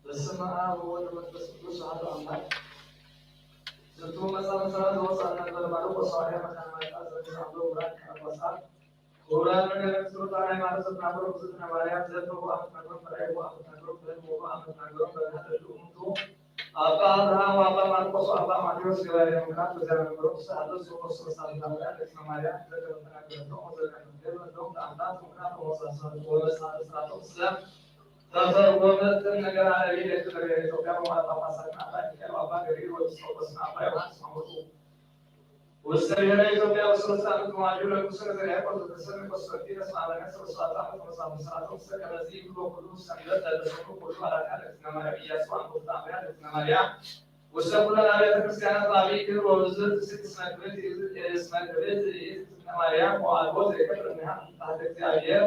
በስመ አብ ወወልድ ወመንፈስ ቅዱስ አሐዱ አምላክ። ዝቱ መሳ መሰረት ዝወፃ ነበር ማርቆስ ሐዋርያ መካነ ማርያም ዘርግዛሎ ብራን ካርባሳት ክቡራት መገረድ ስሩታ ናይ ማለት ዘትናገሩ ብዝትነ ማርያም ዘርፈቡ ኣፍትናገሩ ፈራይቡ ኣፍትናገሩ ፈራይቡ ኣፍትናገሩ ፈራይቡ ኣፍትናገሩ ኣባ ኣብርሃም ኣባ ማርቆስ ኣባ ማቴዎስ ገባሪ ምክራት በዚያ ነገሩ ክሳለ ሶቆስ መሳለ ዳምራ ለክነ ማርያም ዘተበተናገረቶም ወዘተበተናገረቶም ተኣምራት ምክራት ወመሳሰሉ ወመሳሰሉ ስራቶም ስለ ተተርጎመትን ነገር አረቢ ለክትበገ ኢትዮጵያ በማጣፋሳት አባ ሚካኤል አባ ገሪር ወዲስ ቆቆስና አባ ዮሐንስ ማሞቱ ውስተ ብሔረ ኢትዮጵያ ውስተ ውስተ ዓመት መዋጅብ ለንጉሥ ዘርያቆስ ዘተሰሚ ቆስጠንጢኖስ ማለነ ሰበስባታ መተመሳመሳቶ ውስተ ከመዚ ይብሎ ኩሉ ሰንበት ለተሰሙ ኩሉ አራካ ለእዝነ ማርያም ኢያሱ አንጎፍታ አምያ ለእዝነ ማርያም ውስተ ኩለን አብያተ ክርስቲያናት በአብይ ክብር ወብዝህ ትስቅ እስመ ክብርት ይእዝዝ እስመ ክብርት ይእዝዝ እዝነ ማርያም ወአልቦ ዘይከብር እምሃ እምታህተ እግዚአብሔር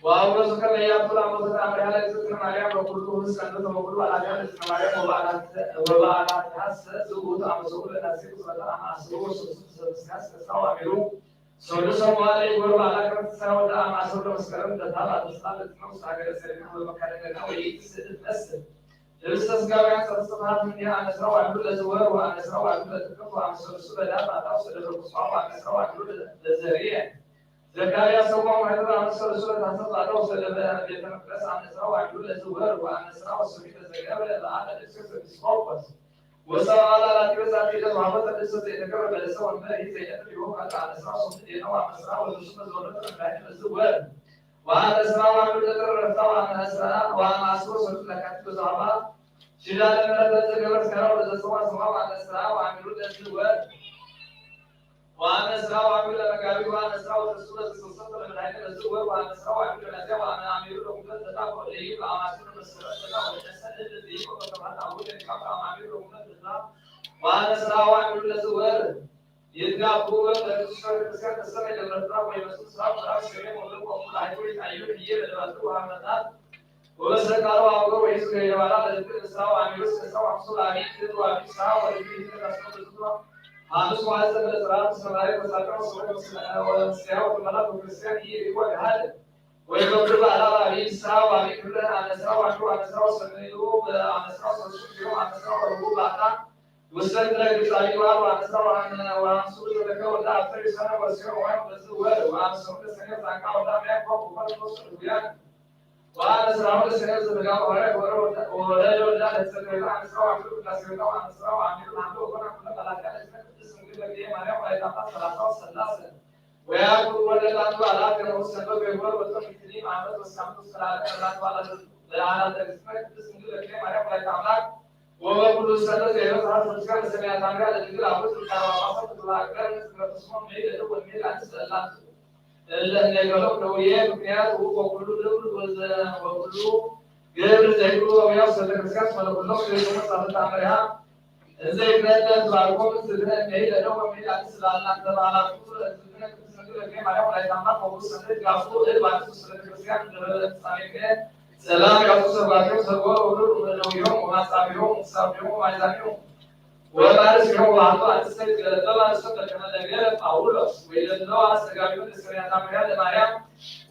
ወአውረሱ ከመ ያቱ ለአሞተ ተአምሪሃ ለእግዝእትነ ማርያም በኩሉ ህዝብ ሰንበት ወበኩሉ በዓላቲሃ ለእግዝእትነ ማርያም ወበዓላት- ወበዓላቲሃ ሰ ዝውቱ አመሰኡ ለናሴ ቁጽረታ አመ አስሩ ወሰሉሱ ዘበስካስ ከሳው አሚሩ ሰሉሰ መዋዕለ ይጎር በዓላ ከመ ትንሳኤ ወደ አመ አስሩ ለመስከረም ለታ በዓለ ሰላም ለትነው ውስተ ሀገረ ሰሪና በመካደገና ወይእቲ ስእል መስል ህብስተ ስጋውያን ጸብጽባት እንዲህ አነስራው አንዱ ለዝወር ወአነስራው አንዱ ለጥቅምት ወአመሰሉሱ ለዳር በዓላ ውስተ ደብረ ቁስቋም ወአነስራው አንዱ ለዘርየ ዘካርያስ ሰቆም ወሕድር አመሰሉ ሱረት አሰባለው ስለ ቤተ መቅደስ አነስራው አንዱ ለዝወር ወአነስራው ስሚ ለዘገብረ ለአለ ለክርስቶስ ኤጲስቆጶስ ወሰብአ ለአላቲ በዛቲ ዕለት ወሀቦተ ለእሰ ዘይተገብረ በለሰ ወንበር ይህ ዘይነጥር ይሆን ካልእ አነስራው ስምንት ዴነው አመስራ ወለሱ መዝወረት ለምዳኒ ለዝወር ወአነስራው አንዱ ለጥር ረፍታ ወአነስራ ወአማስሮ ሰሉት ለካቲት በዛባ ሽዳ ለምረት ለዘገብረ ስጋራ ወለዘሰዋ ሰዋ ወአነስራ ወአንዱ ለዝወር ወአመስራ ወአንዱ ለመጋቢት ወአመስራ ወተስዑ ለዘሰሰተ ለመድኃኒነ ለዝወር ወአመስራ ወአንዱ ለሚያዝያ ወአመ አሚሩ ለጉንበት ለታ ወለዩ ለአማስሩ ለመሰረት ለታ ወለነሰ እልል ለይቆ በከማት አቡነ ሊቃውንት አማሚሩ ለጉንበት ለታ ወአመስራ ወአንዱ ለዝወር ይትጋቡ በቅዱስ ቤተክርስቲያን ተሰመ ለመጥራ ወይመስሉ ስራ ምዕራፍ ሰሜን ወሎ ቆሙ ለአይቶ ይታዩ ብዬ ለደባቱ ወአመታት ወበሰቃሎ አብሮ ወይስ ገይረባላ ለልብ ንስራ ወአሚሩስ ንስራ ወአምሱ ለአሚን ትት ወአሚን ስራ ወልብ ይትነሳስሮ ብዙ ሐሙስ መዓልቲ ዘበለ ጽራር ሰማሪ ወሳቀ ወሰወ ወስያ ወመላ ክርስቲያን ይህ ይወድሃል ወይ በብር በዓላ አብይ ስራ ወአብይ ክብረ አነስራ ወአንዱ አነስራ ወሰሚሩ በአነስራ ወሰሱ ቢሮ አነስራ ወረቡ በዓላ ውሰን ለግብፃዊ ዋር ወአነስራ ወአምሱ ዘተከ ወዳ አብተር ይሰነ ወስዮ ወይም በዝወር ወአምሱ ለሰነ ዛንቃ ወዳ ሚያቆ ወፈር ወስዱያን ወአነስራው ለሰነ ዘተጋ ወረ ወረ ወረ ወዳ ለተሰገራ አነስራ ወአንዱ ቅዳሴ ወዳ ወአነስራ ወአንዱ አንዱ ወፈር ኩለ መላካ ለሰነ ቅድስት ድንግል በግየ ማርያም ወላዲተ አምላክ ሰላሳ ወሰላሰ ወያዕቆብ ወልደ ላቱ አላት ከነሁስ ሰንበት ወይቦር ወጥር ሚትኒ ማመት ወሳምንት ውስተ ለዓለም ላቱ አላት ለአላት ለግዝመ ቅድስት ድንግል በግየ ማርያም ወላዲተ አምላክ ወበኩሉ ሰንበት ዘይበጽሐት ፍስካ ለሰማያት አምራ ለድንግል አቡት ሊቃነ ጳጳሳት ክፍለ ሀገር ንስመ ተስሞም መይ ለደወል መይ ለአንስ ለላት እለ እኔገሎም ለውዬ ምክንያት ውብ ወኩሉ ልብል ወዘ ወኩሉ ግብር ዘይብሉ ወውያው ሰተ ክርስቲያን ስመ ለኩሎም ዘይሰሙ ሳተት አምሪሃ እንዘ ይግነተ ትባርኮም ዝግነ እኔ ለደወል መይ ለአንስ ለላት ተባላቱ ለዝግነ ቅድስት ድንግል እኔ ማርያም ወላዲተ አምላክ ወኩሉ ሰንበት ጋፉ እድ ባንሱ ስለ ክርስቲያን ደበለ ፍጻሜ ሰላም ያቱ ሰባኪው ሰብኦ ወብር ወመደዊሆም ወማጻቢሆም ወሳቢሆም ወማይዛሚሆም ወማርስ ይሆም ወአቶ አዲስ ሰይድ ገለበ ማርሶ በከመ ነገረ ጳውሎስ ወይደለው አስተጋቢውን ለሰማያት አምሪያ ለማርያም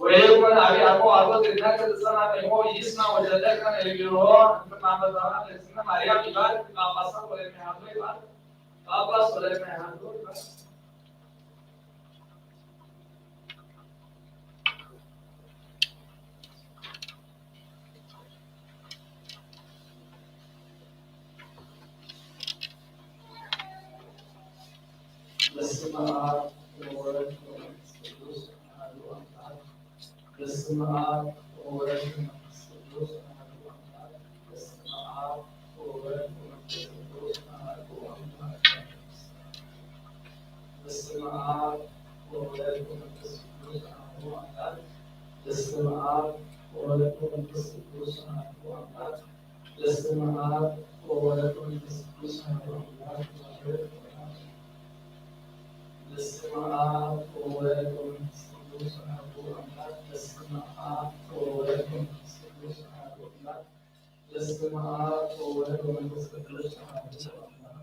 ወይኩን አቢ አቦ አቦ ዝግናከ ተጸና ቀይሞ ይስማ ወጀለ ከመ ይግሮ እንትን ማንበዛና ለእግዝእትነ ማርያም ይባርክ ጳጳሳት ወለሚሃሎ ይባርክ ጳጳስ ወለሚሃሎ ይባርክ በስመ አብ ወወልድ ወመንፈስ ቅዱስ አሐዱ አምላክ። በስመ አብ ወወልድ ወመንፈስ ቅዱስ አሐዱ አምላክ። በስመ አብ ወወልድ ወመንፈስ ቅዱስ አሐዱ አምላክ። በስመ አብ ወወልድ ወመንፈስ ቅዱስ አሐዱ አምላክ። በስመ አብ ወወልድ ወመንፈስ ቅዱስ አሐዱ አምላክ። በስመ አብ ወወልድ ወመንፈስ ቅዱስ አሐዱ አምላክ። በስመ አብ ወወልድ ወመንፈስ ቅዱስ አሐዱ አምላክ። በስመ አብ ወወልድ ወመንፈስ ቅዱስ አሐዱ አምላክ። በስመ አብ ወወልድ ወመንፈስ ቅዱስ አሐዱ አምላክ።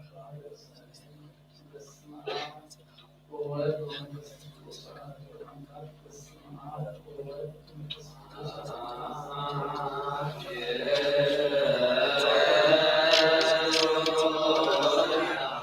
በስመ አብ ወወልድ ወመንፈስ ቅዱስ አሐዱ አምላክ። በስመ አብ ወወልድ ወመንፈስ ቅዱስ አሐዱ አምላክ።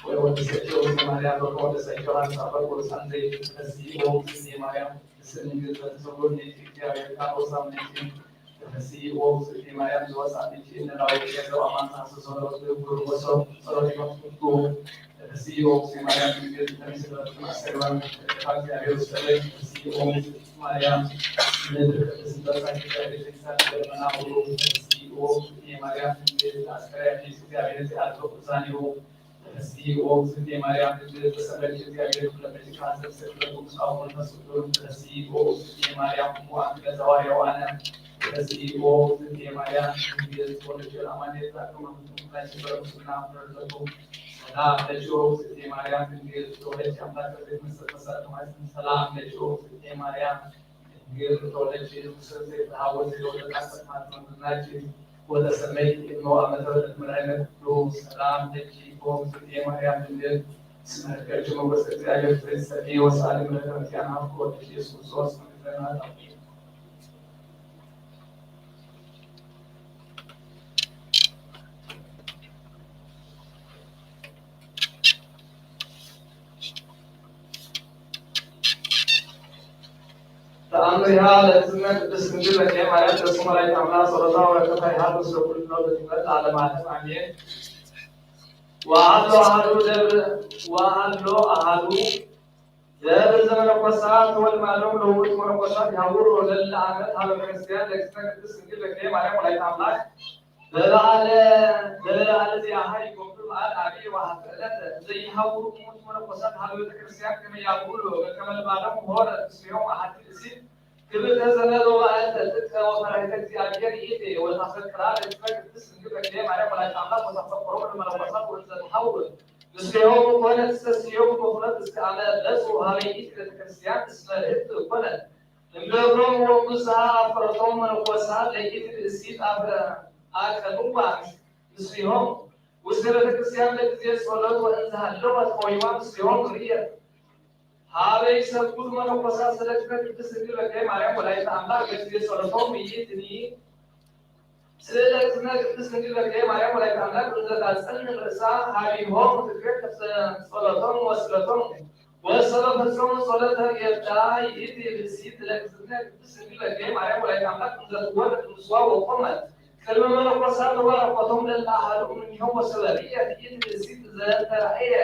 ወወደሰችው ማርያም ወወደሰችው ዮሐንስ አፈር ቅዱሳን ዘይት ተፈስሒ ኦ እግዝእትየ ማርያም፣ ስእሊ ግዝፈት ሰጉል ነቲ እግዚአብሔር ካሮሳ ምንጭ ተፈስሒ ኦ እግዝእትየ ማርያም፣ ዝወፃ ምንጭ እነላዊ ገንዘብ አማንታ ስሶሎ ብጉር ወሶ ጸሎት ይመክቱ ተፈስሒ ኦ እግዝእትየ ማርያም፣ ግዝፈት ተሚስለት ማሰግባን ተፈስሒ ኦ እግዝእትየ ማርያም፣ ምድር ቅድስት በጻ እግዚአብሔር ተፈስሒ ኦ እግዝእትየ ማርያም፣ ግዝፈት አስከሬን እግዚአብሔር ዘአልፎ ቁዛኔው ተፈስሒ ኦ እግዝእትየ ማርያም፣ ድንግል ተሰበኪ እግዚአብሔር ኩለመ ጭቃ ዘምሰክለቱ ምስለ መንፈስ ቅዱስ። ተፈስሒ ኦ እግዝእትየ ማርያም እሙ አክለ ዘዋርያው አነ። ተፈስሒ ኦ እግዝእትየ ማርያም፣ ድንግል ተወልደ አማኑኤል ዛቅመ ኩላችን በረከቱና ምሕረቱ። ሰላም ለኪ ኦ እግዝእትየ ማርያም፣ ድንግል ተወልደ አምላክ ዘይመስል መሰል ሰላም ለኪ ኦ እግዝእትየ ማርያም፣ ድንግል ተወለድኪ፣ ንጉሥ ዘይተሃወዘ የወለዳ ሰማዕት መምህርናችን ወተሰመይኪ እሞ አመተ ወለድ መድኃኒነ ኩሉ ሰላም ለኪ ኦ እግዝእትየ ማርያም ድንግል እስመ ረከብኪ ሞገሰ እግዚአብሔር ፍሬ ጸድቂ ወሰአሊ ምሕረተ መርቲያና ወልድኪ ኢየሱስ ክርስቶስ መክፈና ዳዊት። ተአምሪሃ ለእግዝእትነ ቅድስት ድንግል በክሌ ማርያም ተስሞ ላይ ታምላ ጸሎታ ወረከታ ይሃሉ ሰኩል ነው ለትመል ለዓለም ዓለም አሜን። ወአሎ አሃዱ ደብር ወአሎ አሃዱ ደብር ዘመነኮሳት ወልማሎም ለውጥ መነኮሳት ይሃውሩ ለለ ዓመት ሀበ ክርስቲያን ለእግዝእትነ ቅድስት ድንግል በክሌ ማርያም ወላዲተ አምላክ በበዓለ በበዓለ ዚአሃ ይገብሩ በዓል አብይ ወአሐቲ ዕለት ዘይሃውሩ እሙንቱ መነኮሳት ሀበ ቤተ ክርስቲያን ከመ ያብዕሉ በከመ ልማዶም ሆረ ምስሌሆሙ አሐቲ ብእሲት ክብርተ ዘመድ ወበዓልተ ጥቀ ወፈራሂተ እግዚአብሔር ይእቲ ወታፈቅራ ለእግዝእትነ ቅድስት ድንግል በክሌ ማርያም ወላዲተ አምላክ ወታፈቅሮሙ ለመነኮሳት ወእንዘ ተሐውር ምስሌሆሙ ኮነት ትሰስዮሙ በኩነት እስከ አመ በጽሑ ሀበ ይእቲ ቤተ ክርስቲያን እስመ ርህብት ኮነት እምደብሮም ወብዝሃ አፍቅረቶም መነኮሳት ለይእቲ ብእሲት አቀኑዋ ምስሊሆም ውስተ ቤተ ክርስቲያን ለጊዜ ጸሎት ወእንዘ ሃለወት ቆይማ ምስሊሆም ርእየት ሀበ ይሰግዱ መነኮሳት ስለ እግዝእትነ ቅድስት ድንግል በክሌ ማርያም ወላዲተ አምላክ በጊዜ ጸሎቶም ይእትኒ ስለ እግዝእትነ ቅድስት ድንግል በክሌ ማርያም ወላዲተ አምላክ እንዘ ታጸንዕ ርእሳ ሀቢሆም ትትቤት ጸሎቶም ወስለቶም ወሰበ ፈጸሙ ጸሎተ ጌታ ይእቲ ብእሲት ለእግዝእትነ ቅድስት ድንግል በክሌ ማርያም ወላዲተ አምላክ እንዘ ትወርድ ምስዋ ወቆመት ቅድመ መነኮሳት ወባረኮቶም ለእለ አሐዱ እምኔሆም ወሰበ ርእየት ይእቲ ብእሲት ዘተራእየ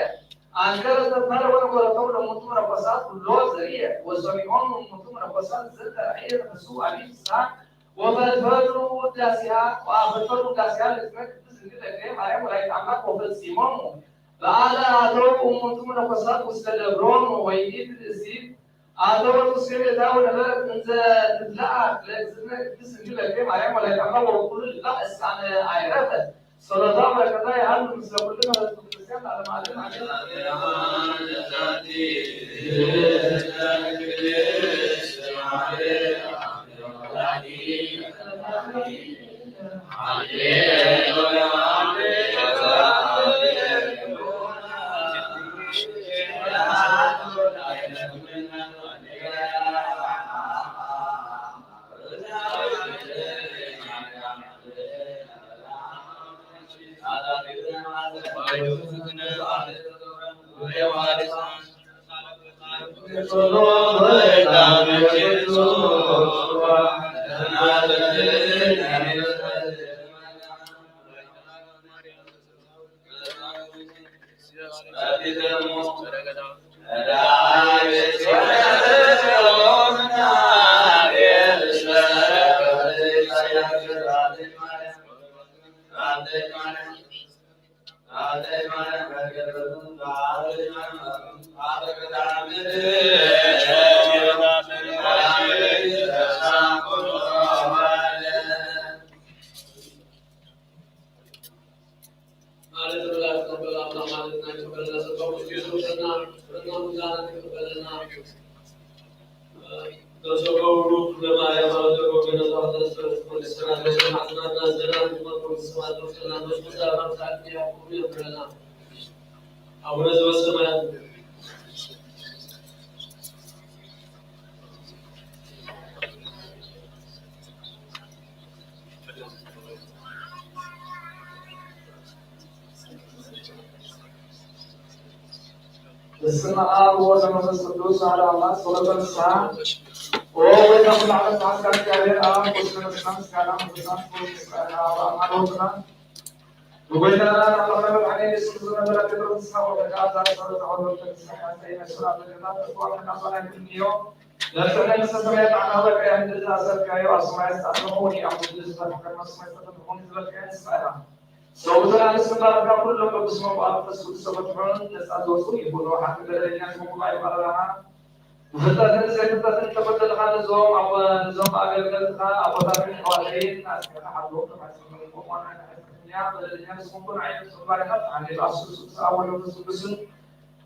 አንከረ ተማረ ወነኮረቶም ለሙንቱ መነኮሳት ኩሎ ዘርየ ወሰሚዖም እሙንቱ መነኮሳት ዘተራእየ ተፈሱ አቢብ ፍስሐ ወፈድፈዱ ውዳሴሃ ወአፈድፈዱ ውዳሴሃ ለእግዝእትነ ቅድስት ድንግል እግዝእትነ ማርያም ወላዲተ አምላክ ወፈጺሞሙ በዓለ አተው እሙንቱ መነኮሳት ውስተ ደብሮም ወይኢት ብእሲት አተወ ውስተ ቤታ ወነበረት እንዘ ትትለአክ ለእግዝእትነ ቅድስት ድንግል እግዝእትነ ማርያም ወላዲተ አምላክ ወኩሉ ልላ እስካነ አይረፈት። ጸሎታ በረከታ ይሃሉ ምስለ ኩልነ ህዝበ ክርስቲያን ለዓለመ ዓለም አሜን። አቡነ ዘበሰማያት። በስመ አብ ወወልድ ወመንፈስ ቅዱስ አሐዱ አምላክ። ጸሎተ ንስሐ። ኦ ወይታ ኩሉ ዓለም ተሓስካ እግዚአብሔር አብ ቁስለ ነፍስና ምስጋና መንፈስና ክብር ምስጋና አብ አማኖትና ንጎይታና ናብ መቐረብ ሓይሊ ኢየሱስ ክርስቶስ ነበረ ጴጥሮስ ንስኻ ወረዳ ኣብዛ ጸሎት ኣወረድተ ንስኻ ሓሳይ ናይ ሱራ በገና ተጥዋ ከናባና ክንዮ ለፍነ ንሰማይ ተዓናበቀ እንድዛ ሰርካዮ ኣብ ሰማይ ዝተኣሰሙ ወዲያ ሙድል ዝተፈቀመ ሰማይ ዝተፈቀሙ ዝበልካዮ ንስኻ ኢኻ። ሰውትን ኣንስትን ባርካ ኩሎም በብስሞም ብኣብ መንፈስ ቅዱስ ተፈትሖን ነጻ ዝወፁ ይኹኑ። ሓንቲ ገለለኛ ዝኾንኩ ባይ ባረራኻ ብፍልጠትን ዘይፍልጠትን ተበደልኻ ነዞም ኣብ ነዞም ኣገልገልትኻ ኣቦታትን ኣሕዋተይን ኣስከና ሓብሮም ተማጽኖም ቆሞና ንሕትኛ በደለኛ ዝኾንኩ ንዓይነት ባርካ ተዓኔ ብኣብ ስሉስ ኣብ ወሎ መንፈስ ቅዱስን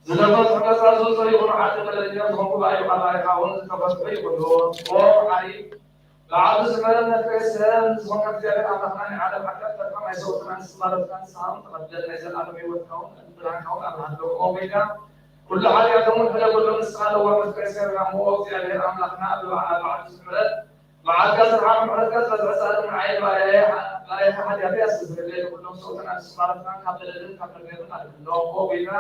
ዝተፈትሑ ነጻ ዝወፁ ይኹኑ። ሓንቲ ገለለኛ ዝኾንኩ ባይ ባረራኻ እውን ዝተፈትሑ ይኹኑ። ኦ ሓይ ብዓቢ ዝመረመ ፍሬ ሰብ ንዝኾንካ እግዚኣብሔር ኣምላኽና ናይ ዓለም ሓጢኣት ፈርካ ናይ ሰውትና ንስማረትና ንስኻውን ተቐበል ናይ ዘለኣለም ህይወትካውን ብርሃንካውን ኣብርሃሎም። ኦ ጎይታ ኩሉ ሓጢኣቶምን ሕደጎሎም ንስኻ ለዋህ ፍሬ ሰብ ናሞ እግዚኣብሔር ኣምላኽና ብዓቢ ዝምረት መዓልካ ስርሓ ምሕረትካ ዝበዝሐ ጻድቕ ንዓይ ባርያኻ ሓጢኣተይ ኣስተስርለይ። ንኩሎም ሰውትና ንስማረትና ካብ በደልን ካብ መርገምን ኣድሕኖም። ኦ ጎይታ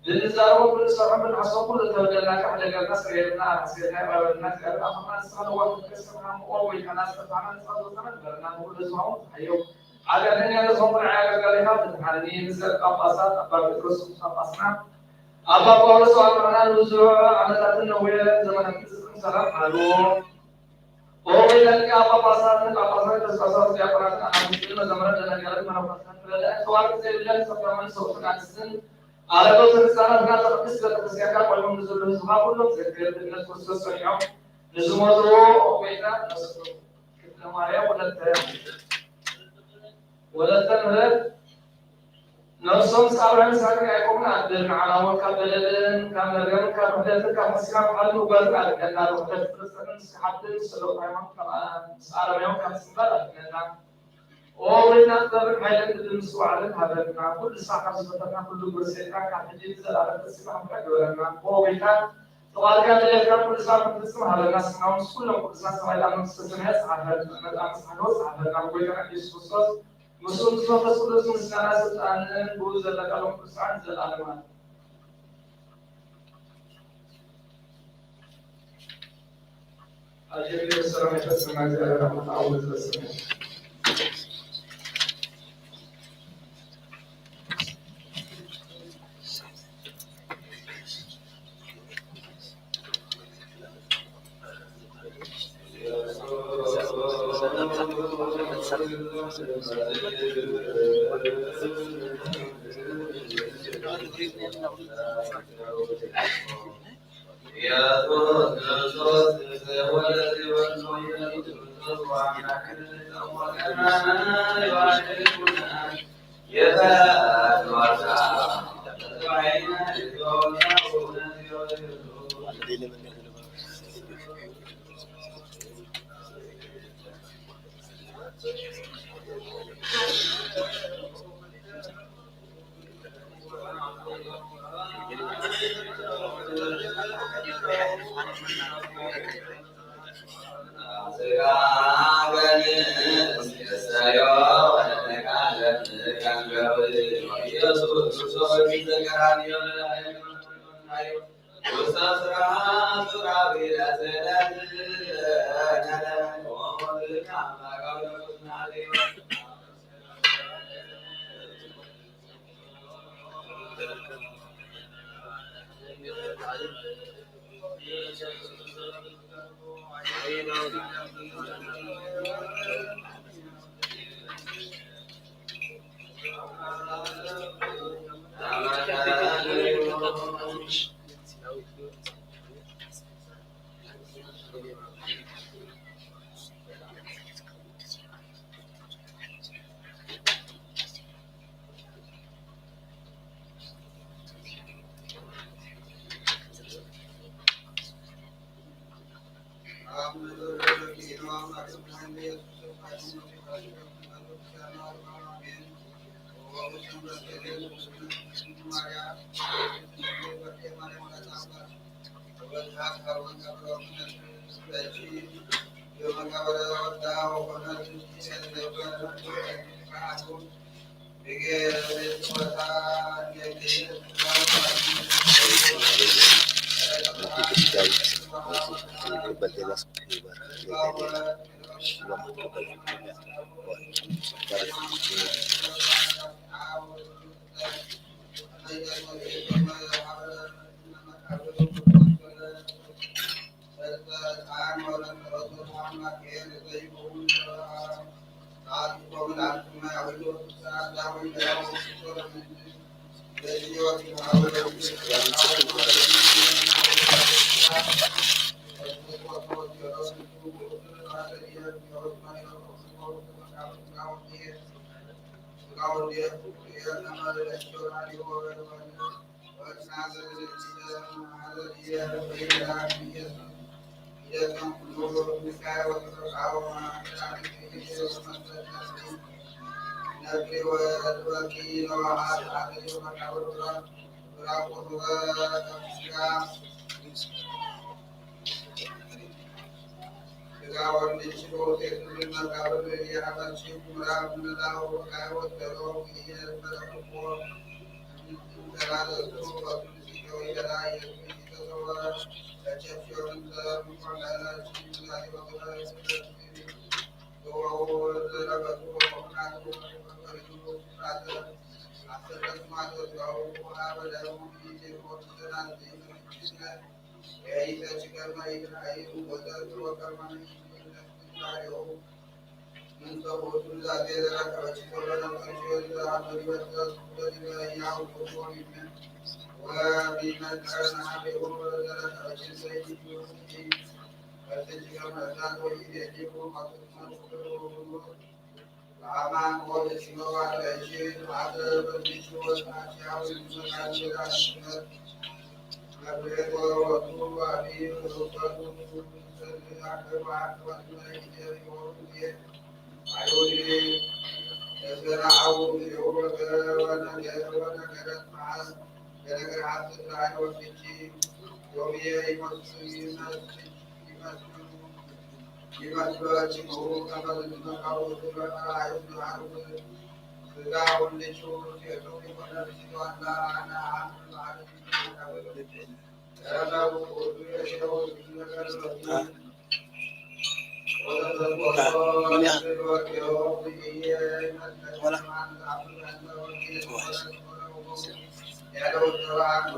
ብንዛረቦ ብንሰርሖ ብንሓስቦ ኩሉ እተበደልናካ ሕደገልና፣ ስረየልና፣ ኣሕስየልና፣ ይቕረ በለልና። እግዚኣብሔር ኣምላኽና ንስኻ ለዋህ ፍቅር ሰብና ምቆ ጎይታና ዝጠፋና ንስኻ ዘውፃና ንበረና ንኩሉ ህዝባውን ተሓየው ሓጢኣተኛ ንዝኾንኩ ንዓይ ኣገልጋሊኻ ፍትሓኒ። ንሰብ ጳጳሳት ኣባ ጴጥሮስ ጳጳስና ኣባ ጳውሎስ ኣባና ንብዙሕ ዓመታትን ነዊሕ ዘመናትን ዝፅም ሰላም ሓሉ። ኦ ወይለልካ ጳጳሳትን ጳጳሳት ተስፋሳት ዲያቆናትን ኣናብስትን መዘምራን ደናግላትን መነኮሳትን ረዳእን ተዋርድ ዘይብለን ሰብራማን ሰውትን ኣንስትን ኣረገውትን ህፃናትና ቅድስት ቤተክርስቲያንካ ቆይሞም ንዘሉ ህዝብኻ ኩሎም ዘክር። ብእምነት ክርስቶስ ጸኒዖም ንዝሞቱ ኦ ጎይታ ነስቶም ክፍለ ማርያም ወለተ ወለተ ምህረት ነፍሶም ጻውያን ሳግሪ ኣይኮኑን ኣድር ንዓና እውን ካብ በደልን ካብ መርገምን ካብ ውሕደትን ካብ ሕስና ብሓልን ምጓዝን ኣድሕነና። ብውሕደት ፍልጠትን ምስ ሓብትን ምስ ሰለውት ሃይማኖት ካብ ምስ ኣረማዮም ካብ ስንባር ኣድሕነና። ኦ ወይና ጥበብን ሓይልን ድልን ምስትውዓልን ሃበና። ኩሉ ሳዕ ካብ ዝፈተና ኩሉ ግብሪ ሰይጣን ካብ ሕጂ ንዘለኣለም ፈጺምካ ምሕረት ግበረና። ኦ ወይታ ተቓልካ ድሌትካ ኩሉ ሳዕ ክንፍጽም ሃበና። ስምና ምስ ኩሎም ቅዱሳን ሰማይ ኣብ መንግስተ ሰማያት ጸሓፈና። መጽሓፍ መጽሓፍ ጸሓፈና። ብጎይታና ኢየሱስ ክርስቶስ ምስኡ ምስ መንፈስ ቅዱስ ምስጋና ስልጣንን ብኡ ዘለካ ሎም ቅዱሳን ዘለኣለማት። ኣጀግሪ በሰላም ይፈጽምና እግዚኣብሔር ኣምላኽ ኣቡነ ዘበሰማያት።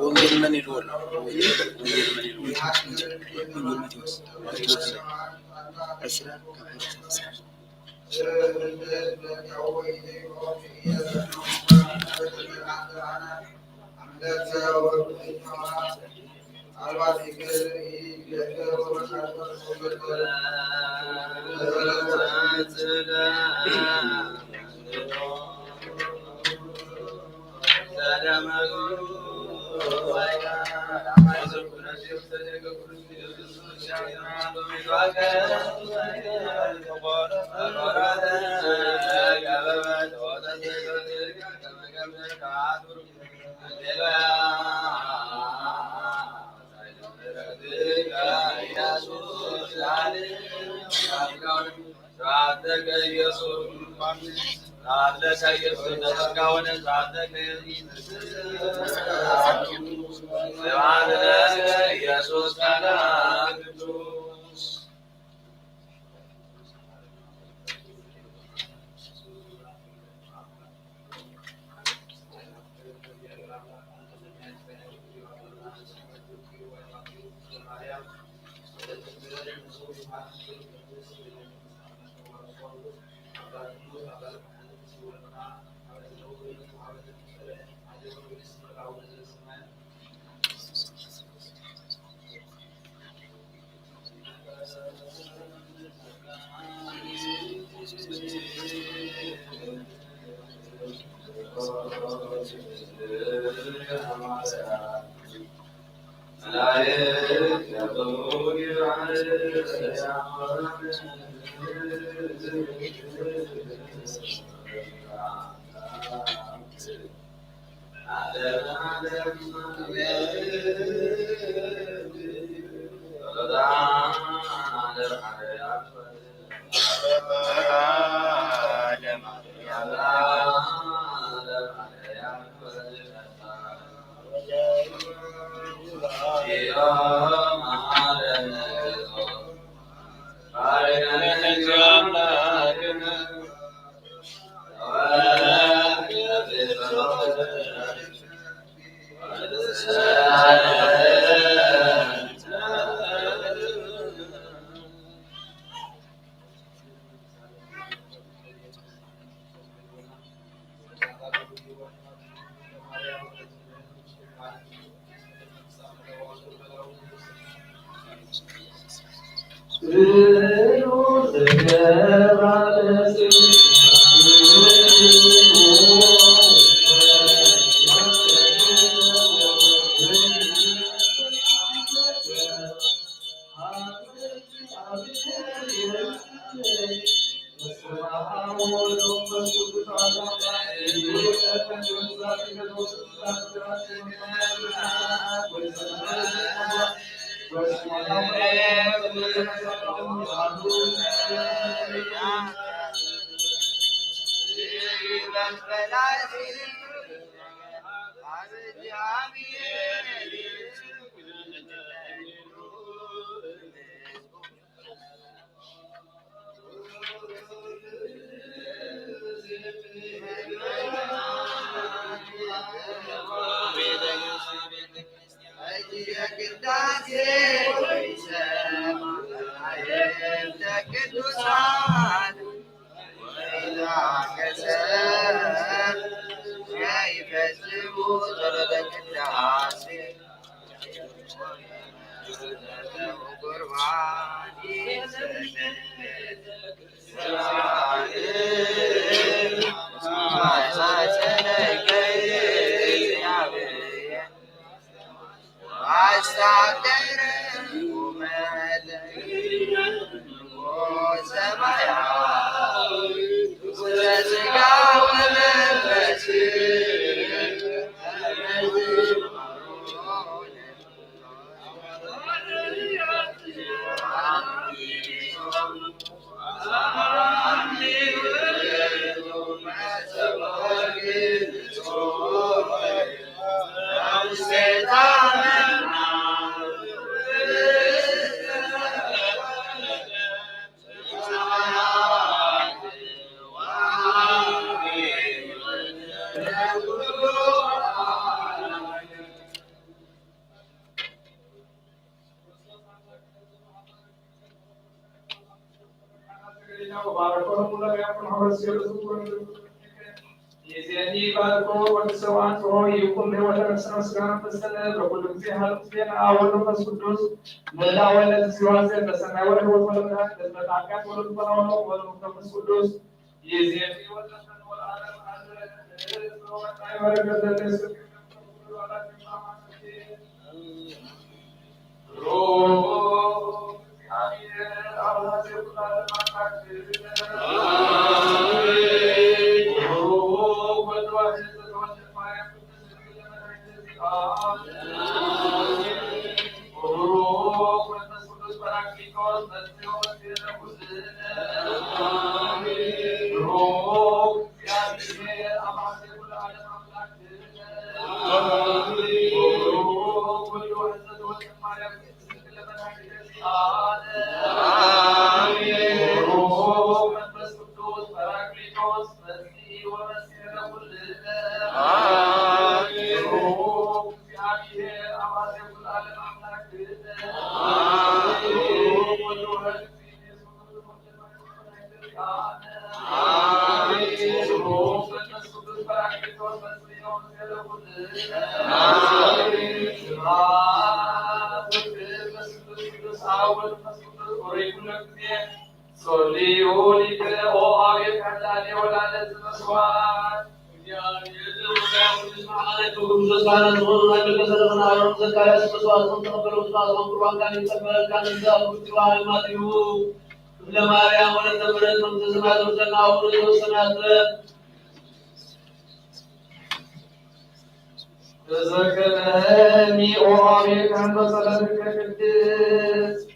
ወንጌል መን ኢልዎ ኣሎ? ወንጌል መን ኢልዎ ኣሎ? ወንጌል ማቴዎስ፣ ማቴዎስ ዕስራ ካብ ዕስራ። وبارك لهم ولم يكن عمر سيرة. يزيد يبارك وقدس وأنته يكون لوطن سنة سكان فسنة وكل ذي هل زين أول من سدوس. من لا ولا تسوى زين بسنة ولا هو ولا من هذا بس بتعكس ولا من ولا من قدس. تذكرني أعانيك عند صلاتك القدس.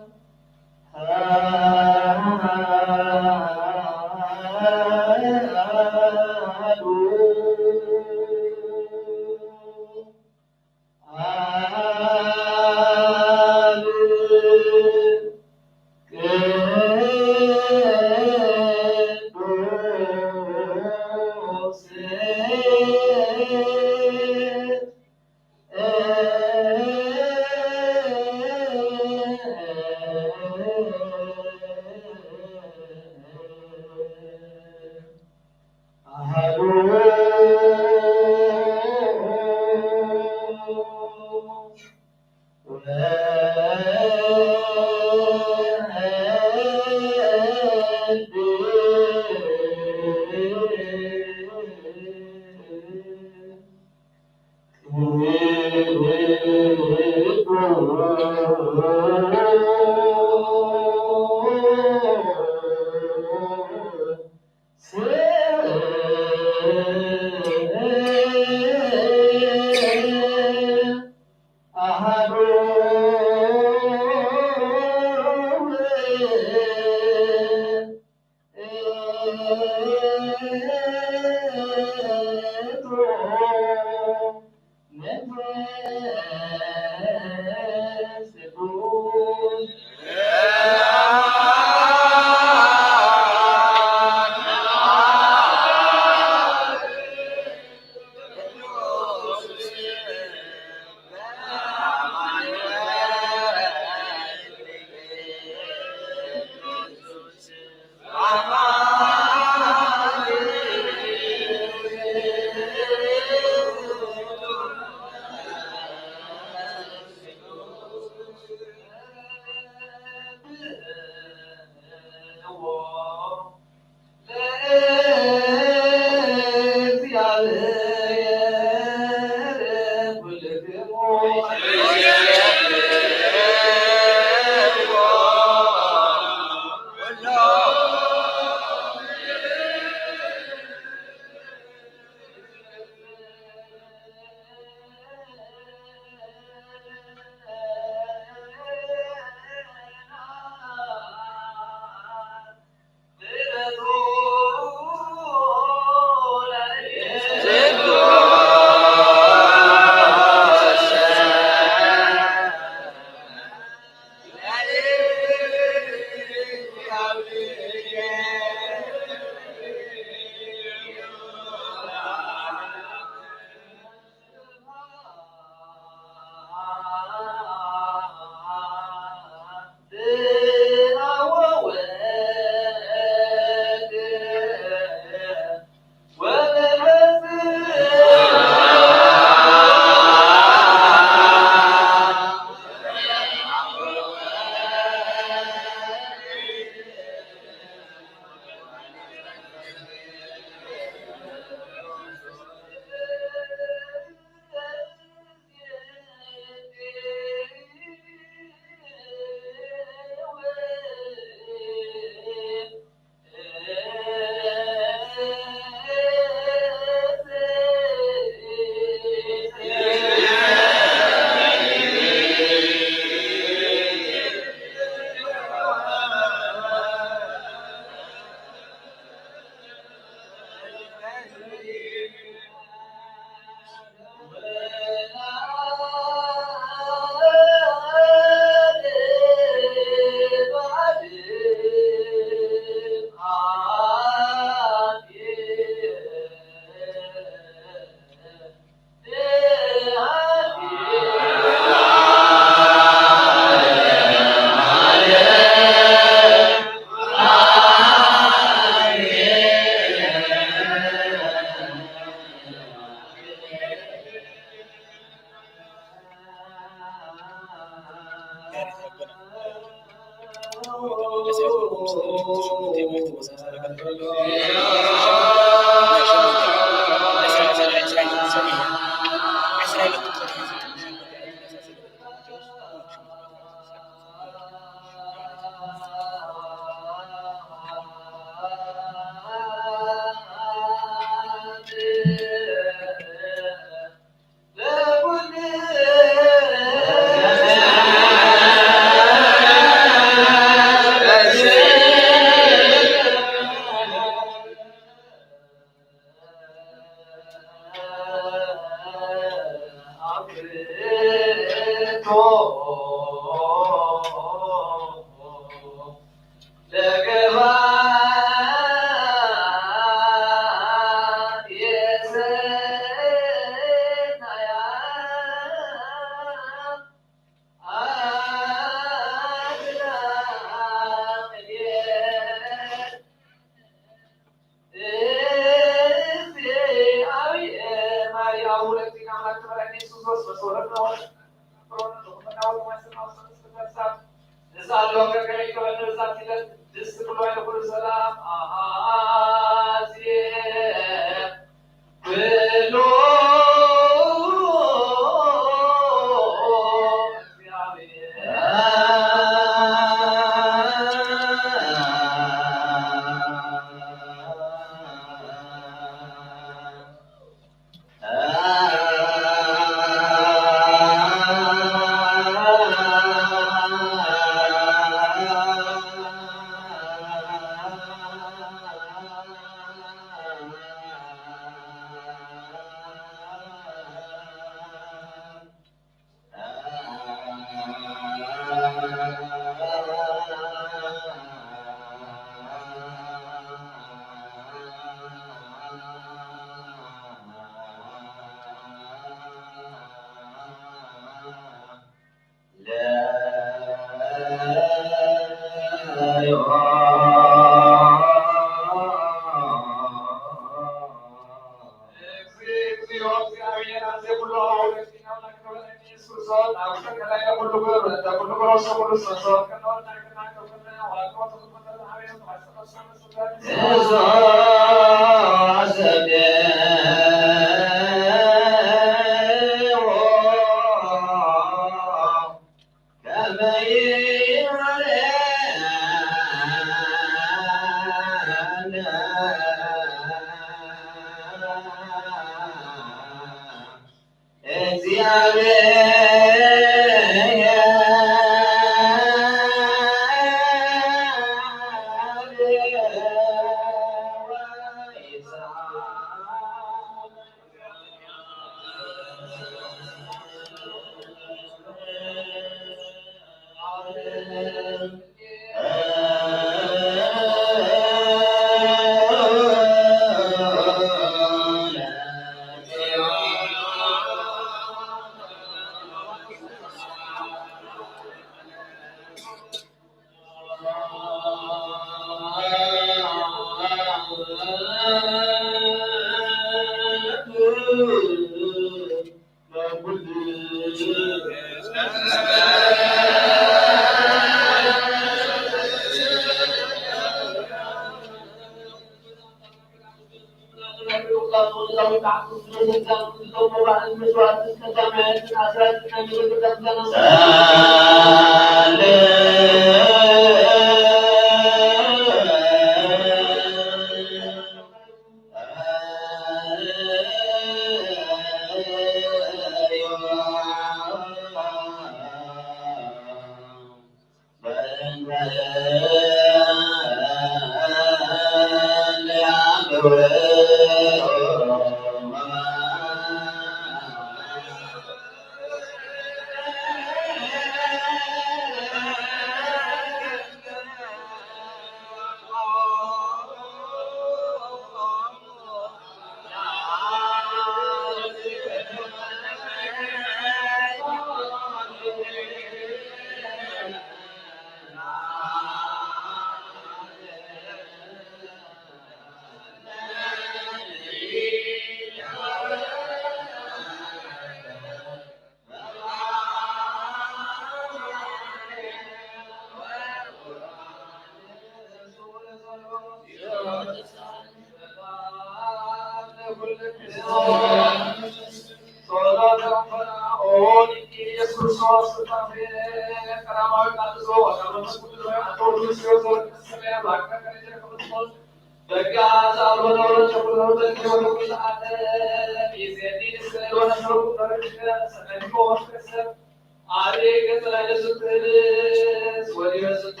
ኣቤት ገጽ ላዕለ ስትብስ ወዲበ ዝቱ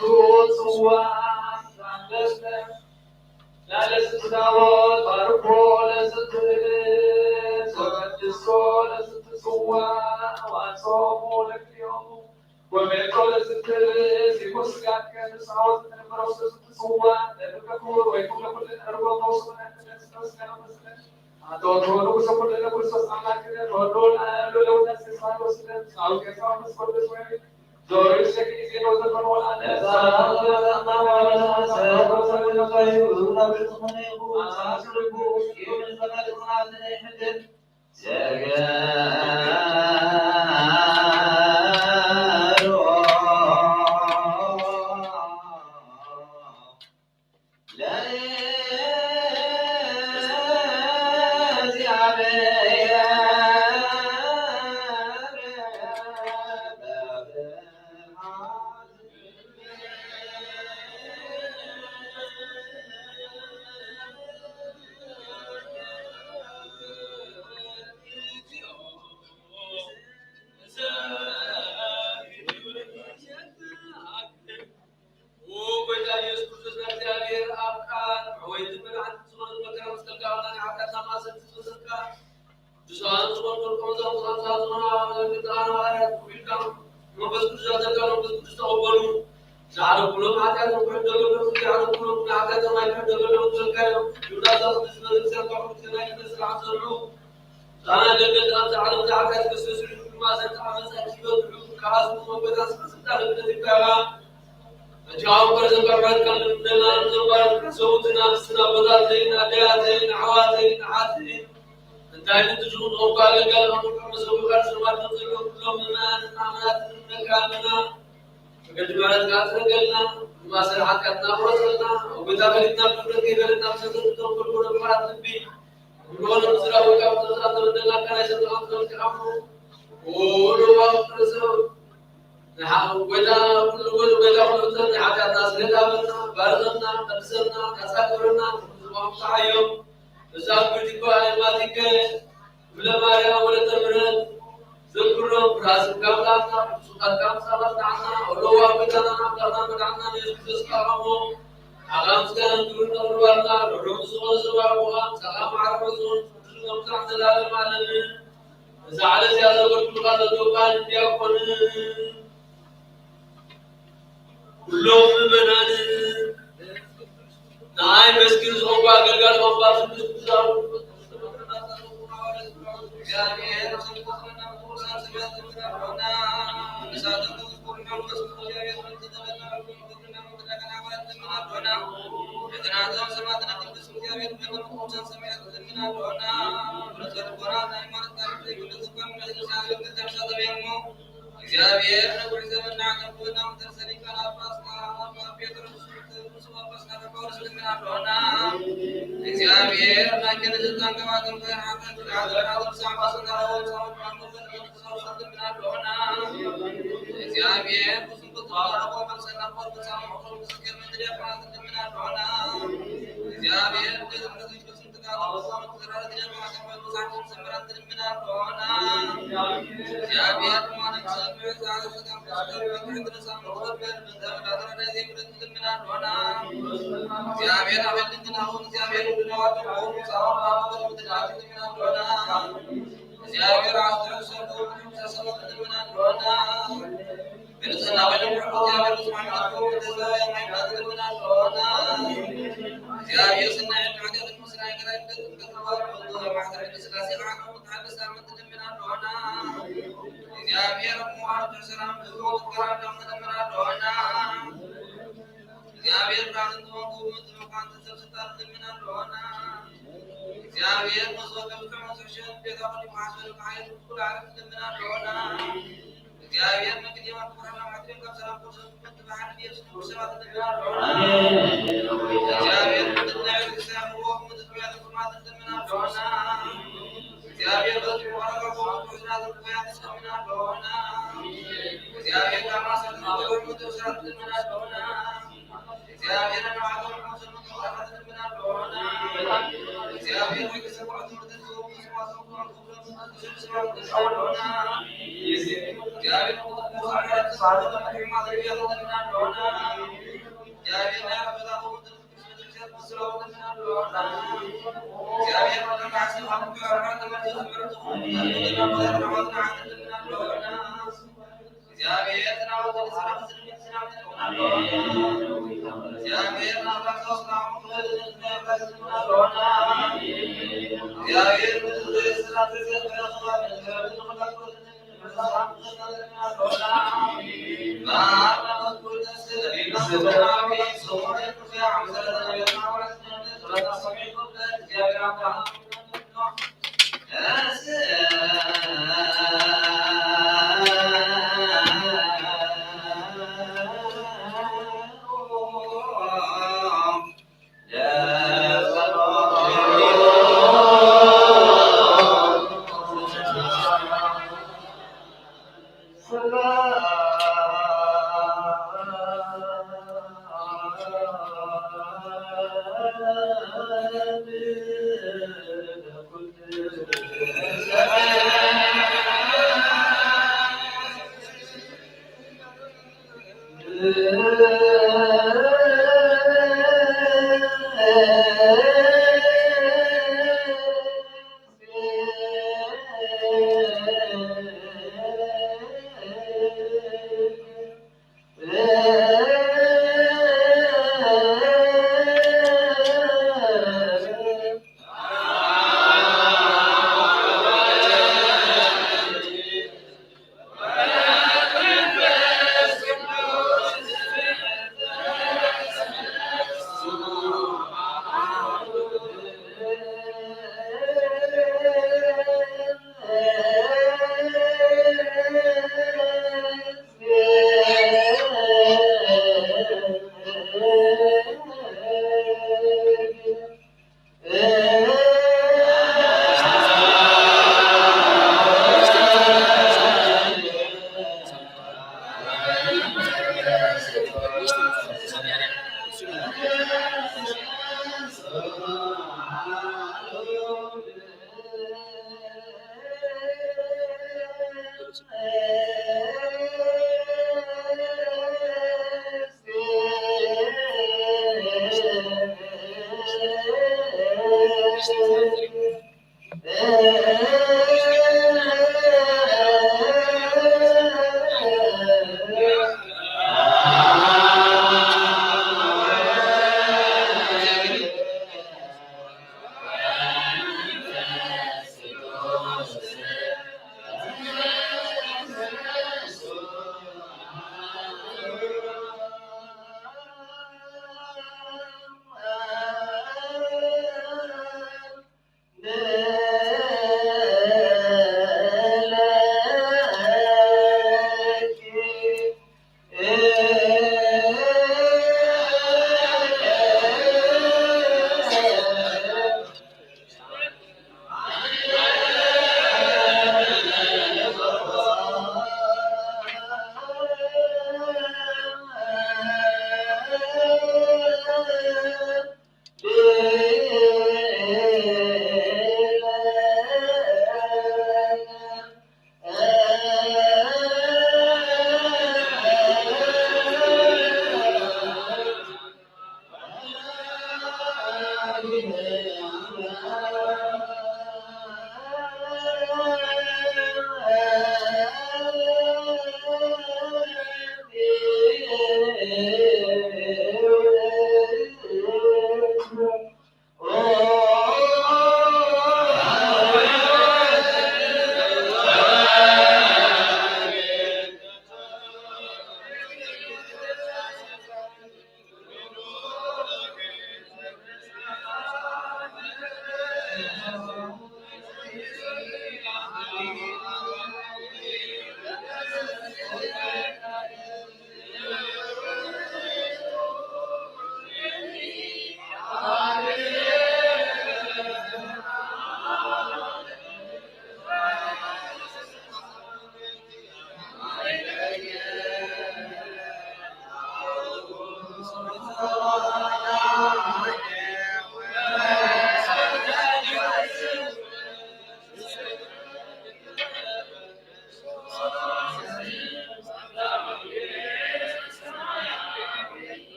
ጽዋ ዛንበስተ ላዕለ ስትዳወት ባርኮ ለስትብስ ወቀድሶ ለስትጽዋ ዋጾሙ ለክልኦሙ ወሜቶ ለስትብስ ይኩን ስጋከ ንስሓወት ንመረሱ ስትጽዋ ለብከ ክቡር ወይ ኩለ ኩለ ዕርጎ ተውስነ ተስከ እንታይ ምንትዝሩ እኳ ኣገልጋሊ ኣምልኮ መሰቡ ቃል ሰማዕታት ዘሎ ኩሎም ምእመናን ኣማናት ንመካልና መገዲ ምሕረትካ ትረገልና፣ ንማእሰር ሓጢኣትና ቁረጸልና፣ ኣብ ጎይታ ፈሊጥና ክፍረት ከይፈለጥና ብሰንሰለት እቶም ጎልጎሎ ፍርሃት ልቢ፣ ንብሎ ንምዝራብ ወይ ካብ ጸጥታ ተበደልና፣ ኣካላይ ሰብኣዊ ክፍረት ክሓሙ፣ ኩሉ ዋው ክፍረት ሰብ ንሓ-፣ ጎይታ ኩሉ ጎይታ፣ ጎይታ ኩሉ ፍጥረት ናይ ሓጢኣትና ስርየት ሃበና፣ ባርኸና፣ ቀድሰና፣ ናጻ ግበረና፣ ንዝቆም ተዓዮም። እዛ ጉድ እኮ ኣይማቲከ፣ እምለ ማርያም ወለተ ምሕረት፣ ዘክሮም ብራስም ካብ ላትና፣ ብፁዓት ካብ ጻባት ንዓና፣ ኣለዋ ጎይታና፣ ኣምላኽና፣ መድሓንና፣ ንየሱስ ክርስቶስ ተቃውሞ፣ ሓራ ምስጋና ክብሪ ነቕርበልና፣ ርሑቕ ዝኾነ ሰብኣዊ ምዃን፣ ሰላም ዓርቦ ዝኾነ ቅዱስ መብዛዕ ዘላለም ኣለምን። እዛ ዓለት እያ ዘገልግሉኻ ዘለዉ ካህንን ዲያቆንን ኩሎም ምእመናንን ንኣይ መስኪን ዝኾንኩ ኣገልጋሊ ቋንቋ ስሉስ ብዛዕባ እግዚኣብሔር ነጉዕ ዘመና ገብርና ምድር ሰሊቃን ኣባስና ኣባ ጴጥሮስ ርሱስ ኣባስና ጳውሎስ ልምን ኣሎና። እግዚኣብሔር ናይ ክልተ ኣንገባትን ከይሓፈን ብድሓት ብድሓት ብዛዕባ ስጋዊ ጸሎት ማንጎ ዘንበል ክሳብ ሰልምን ኣሎና። እግዚኣብሔር ብስንኩት ተባረኮ መብሰና ቆርብ ሳምዕቆ ምስክር ምድር ያፋት ልምን ኣሎና። እግዚኣብሔር እግዚኣብሔር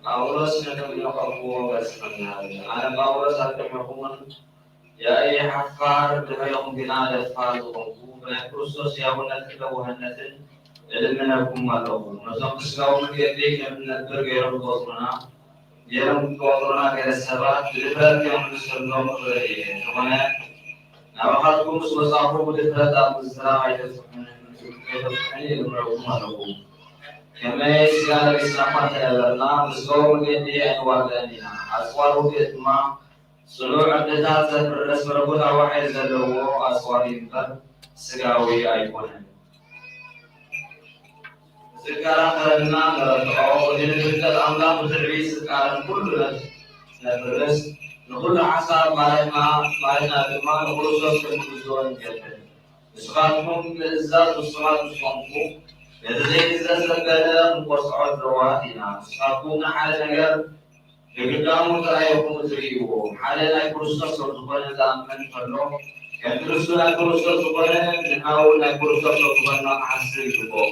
ጳውሎስ ነቶም ዝነቐፍዎ መልሲ ከም ዝሃበ፣ ኣነ ጳውሎስ ኣብ ቅድሜኹምን ያኢ ሓፋር፣ ብድሕሬኹም ግና ደፋር ዝኾንኩ፣ ብናይ ክርስቶስ ሕያውነትን ለዋህነትን እልምነኩም ኣለኹ። ነቶም ብስጋዊ መገዲ ከም እንነብር ገይሮም ዝቖጽሩና፣ ገይሮም ዝቖጽሩና ገለ ሰባት ብድፍረት ከም እንስርዞም እኽእል እየ። እንተኾነ ናባኻትኩም ምስ መጻኹ ብድፍረት ኣብ ምዝራብ ኣይተብጽሑኒ፣ ኣይተብጽሑኒ እምረኩም ኣለኹ። ከመይ ስጋ ለቢስና እኳ እንተነበርና፣ ብስጋዊ መገዲ ኣይንዋጋእን ኢና። ኣጽዋር ውግእ ድማ ጽኑዕ ዕርድታት ዘፍርስ መለኮታዊ ሓይሊ ዘለዎ ኣጽዋር እዩ እምበር፣ ስጋዊ ኣይኮነን። ዝከራኸረና ንረትዖ፣ እቲ ንፍልጠት ኣምላኽ ብትዕቢት ዝቃረን ኩሉ ነፍርስ፣ ንኹሉ ሓሳብ ማለትና፣ ማለትና ድማ ንክርስቶስ ክንግዝኦ ንገብር። ንስኻትኩም ምእዛዝ ውሱናት ምስ ኮንኩም፣ ነቲ ዘይእዘዝ ዘበለ ክንቆጽዖ ድሉዋት ኢና። ንስኻትኩም ንሓደ ነገር ብግዳሙ ጥራይ ኢኹም እትርእይዎ። ሓደ ናይ ክርስቶስ ከም ዝኾነ ዝኣምን እንከሎ፣ ከምቲ ንሱ ናይ ክርስቶስ ዝኾነ፣ ንሕና እውን ናይ ክርስቶስ ከም ዝኾንና ክሓስብ ይግብኦ።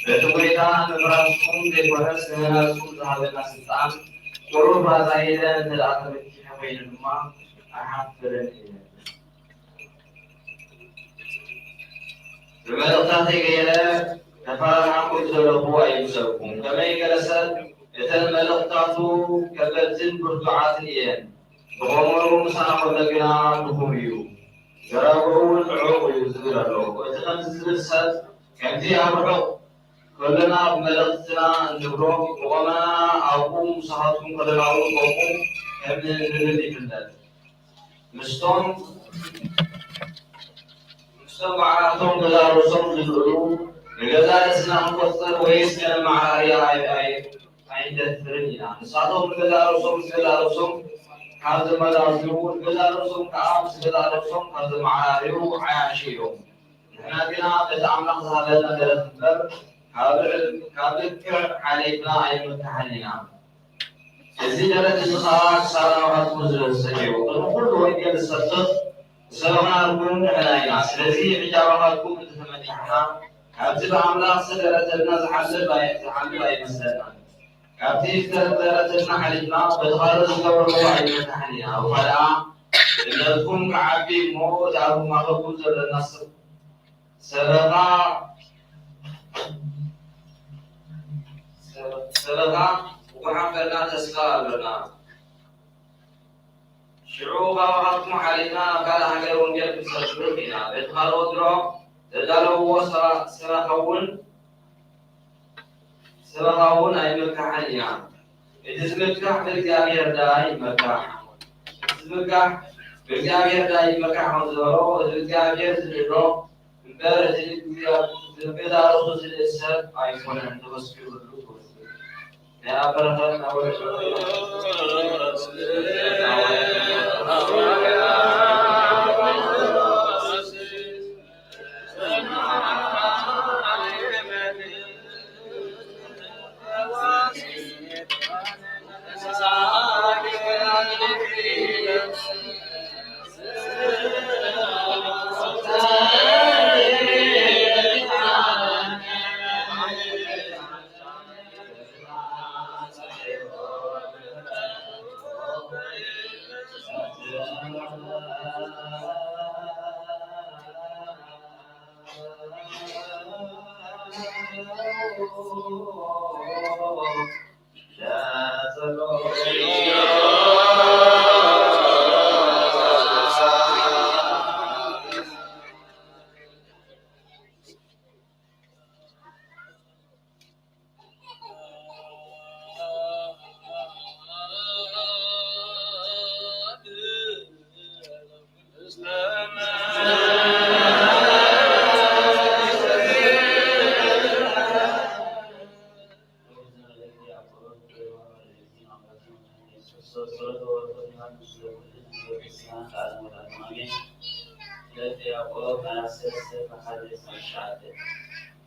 በቲ ጐይታ ምፍራስኩም ዘይኮነስ፣ ንምህናጽኩም ዝሃበና ስልጣን፣ ቁሩብ ራዛ ኢለ እንተ ደኣ ተመኪሐ ኮይነ ድማ፣ ኣይሓፍርን እየ። ብመልእኽታተይ ገይረ ከፈራርሓኩም ዘለኹ ኣይምሰልኩም። ከመይ ገለ ሰብ፣ እተን መልእኽታቱ ከበድትን ብርቱዓትን እየን፣ ብቐመሩ ምሳና ከሎ ግና ድኹም እዩ፣ ገራግሩ እውን ዕሩቕ እዩ ዝብል ኣሎ። እቲ ከምዚ ዝብል ሰብ፣ ከምቲ ኣብ ርሑቕ ከለና ብመልእኽትና እንብሎ፣ ብቐመና ኣብኡ ምሳኻትኩም ከለና እውን ከምኡ ከም እንብል ይፍለጥ። ምስቶም ምስቶም ባዕላቶም ገዛ ርእሶም ዝልእሉ፣ ንገዛ ርእስና ክንቆጽር ወይስ ከነመዓራርያ ኣይ-፣ ኣይ-፣ ኣይንደፍርን ኢና። ንሳቶም ንገዛ ርእሶም ምስ ገዛ ርእሶም ካብ ዘመዛዝኑ፣ ንገዛ ርእሶም ከኣ ምስ ገዛ ርእሶም ካብ ዘመዓራርዩ ዓያሹ እዮም። ንሕና ግና በቲ ኣምላኽ ዝሃበና ደረት እምበር፣ ካብ ልዕ-፣ ካብ ልክዕ ሓሊፍና ኣይንምካሕን ኢና። እዚ ደረት እዚ ኸኣ ክሳብ ናባኻትኩም ዝበጽሕ እዩ። ቅድሚ ኩሉ ወንጌል ዝሰብኽ ዝሰበኽናልኩም ንሕና ኢና። ስለዚ ሕጂ ኣባኻትኩም እንተተመካሕና፣ ካብቲ ብኣምላኽ ዝተደረተልና ዝሓልፍ ኣይ-፣ ዝሓልፍ ኣይመስለናን። ካብቲ ዝተደረተልና ሓሊፍና፣ በቲ ካልኦት ዝገበርዎ ኣይንመካሕን ኢና። እኳ ደኣ እምነትኩም ክዓቢ እሞ፣ እቲ ኣብ ማእከልኩም ዘሎ እናስ-፣ ሰበኻ፣ ሰበ-፣ ሰበኻ ብጉሓን ፈርዳን ተስፋ ኣሎና። ሽዑ ካባኻትኩም ሓሊፍና ኣብ ካልእ ሃገር ወንጌል ክንሰብክ ኢና። በቲ ካልኦት ድሮ ዘዳለውዎ ሰባ-፣ ሰበኻ እውን ሰበኻ እውን ኣይመካሕን ኢና። እቲ ዝምካሕ ብእግዚኣብሔር ደኣ ይመካሕ። እቲ ዝምካሕ ብእግዚኣብሔር ደኣ ይመካሕ ከም ዝበሎ፣ እቲ ብእግዚኣብሔር ዝልእሎ እምበር፣ እቲ ብእግዚኣብሔር፣ ብገዛእ ርእሱ ዝልእስ ሰብ ኣይኮነን። ተመስጊኑሉ ትውስድ። ናይ ኣብ በረኸት ናብ ወደ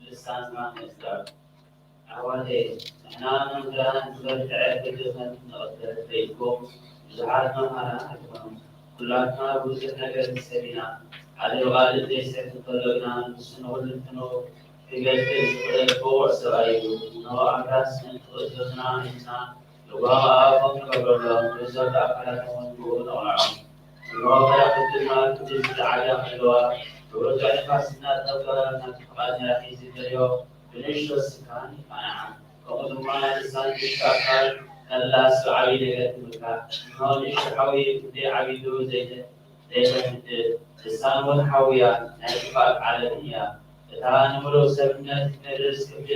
ልሳን ማን ይዝከር? ኣሕዋተይ፣ ንሕና መምህራን ዝበርትዐ ግዲ ከም እንቕበል ፈሊጥኩም፣ ብዙሓት መምሃራን ኣይኮኑን። ኩላትና ብዙሕ ነገር ንሰብ ኢና። ሓደ ብቓልእ ዘይሰምዕ እንተሎ ግና ንሱ ንኹልንትንኡ ክገልጽ ዝኽእል ብቑዕ ሰብኣይ እዩ። እንሆ ኣብ ራስ ምእንቲ ክእዘዙና ኢልና ልጓም ኣብ ኣፎም ንገብረሎም፣ ብዞት ኣካላቶም እውን ብኡ ነቕንዖም። እንሆ መላእኽቲ ድማ ክንዲ ዝጸዓዳ ከለዋ፣ ብብርቱዕ ንፋስ እናተቐብጠ ናብቲ ፍቓድ መራሒ ዝደልዮ ብንእሽቶ ስካን ይቃንዓ። ከምኡ ድማ ልሳን ንእሽቶ ኣካል ከላ ስብ ዓብዪ ነገር ትምካሕ። እንሆ ንእሽቶ ሓዊ ክንደይ ዓቢዱ ዘይተ-፣ ዘይተፍድድ፣ ልሳን እውን ሓዊ እያ፣ ናይ ጥፍኣት ዓለምን እያ። እታ ንምሉእ ሰብነት እትምልስ ክፍሊ፣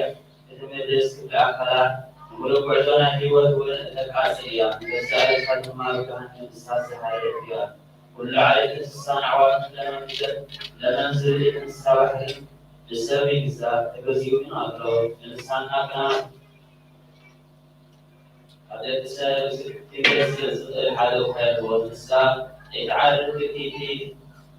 እትምልስ ክፍሊ ኣካላት፣ ንምሉእ ጉዕዞ ናይ ህይወት እውን እተቃጽል እያ። ንገዛእ ርእሳ ድማ ኣብ ገሃነም እሳት ዝሃደረት እያ። ኩሉ ዓይነት እንስሳን ኣዕዋፍን ለመምዘ-፣ ለመምዝሪ እንስሳ ባሕርን ብሰብ ይግዛእ፣ ተገዚኡ እውን ኣሎ። ንልሳንና ግና ካብ ደቂ ሰብ ክገዝእ ዝኽእል ሓደ እኳ የልቦን። ንሳ ዘይትዓርፍ ፍትይቲ፣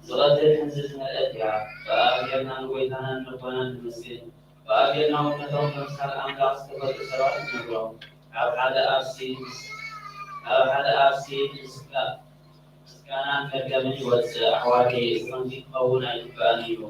ዝቐትል ሕንዝቲ መርአት እያ። ብኣ ጌርና ንጎይታናን ልቦናን ነመስግን። ብኣ ጌርና እውን ነቶም ተምሳል ኣምላኽ ዝተፈልጡ ሰባት ንነግሮም። ካብ ሓደ ኣፍሲ፣ ካብ ሓደ ኣፍሲ ምስጋ-፣ ምስጋናን መርገምን ይወጽእ። ኣሕዋተይ፣ እዚ ከምዚ ክኸውን ኣይግባእን እዩ።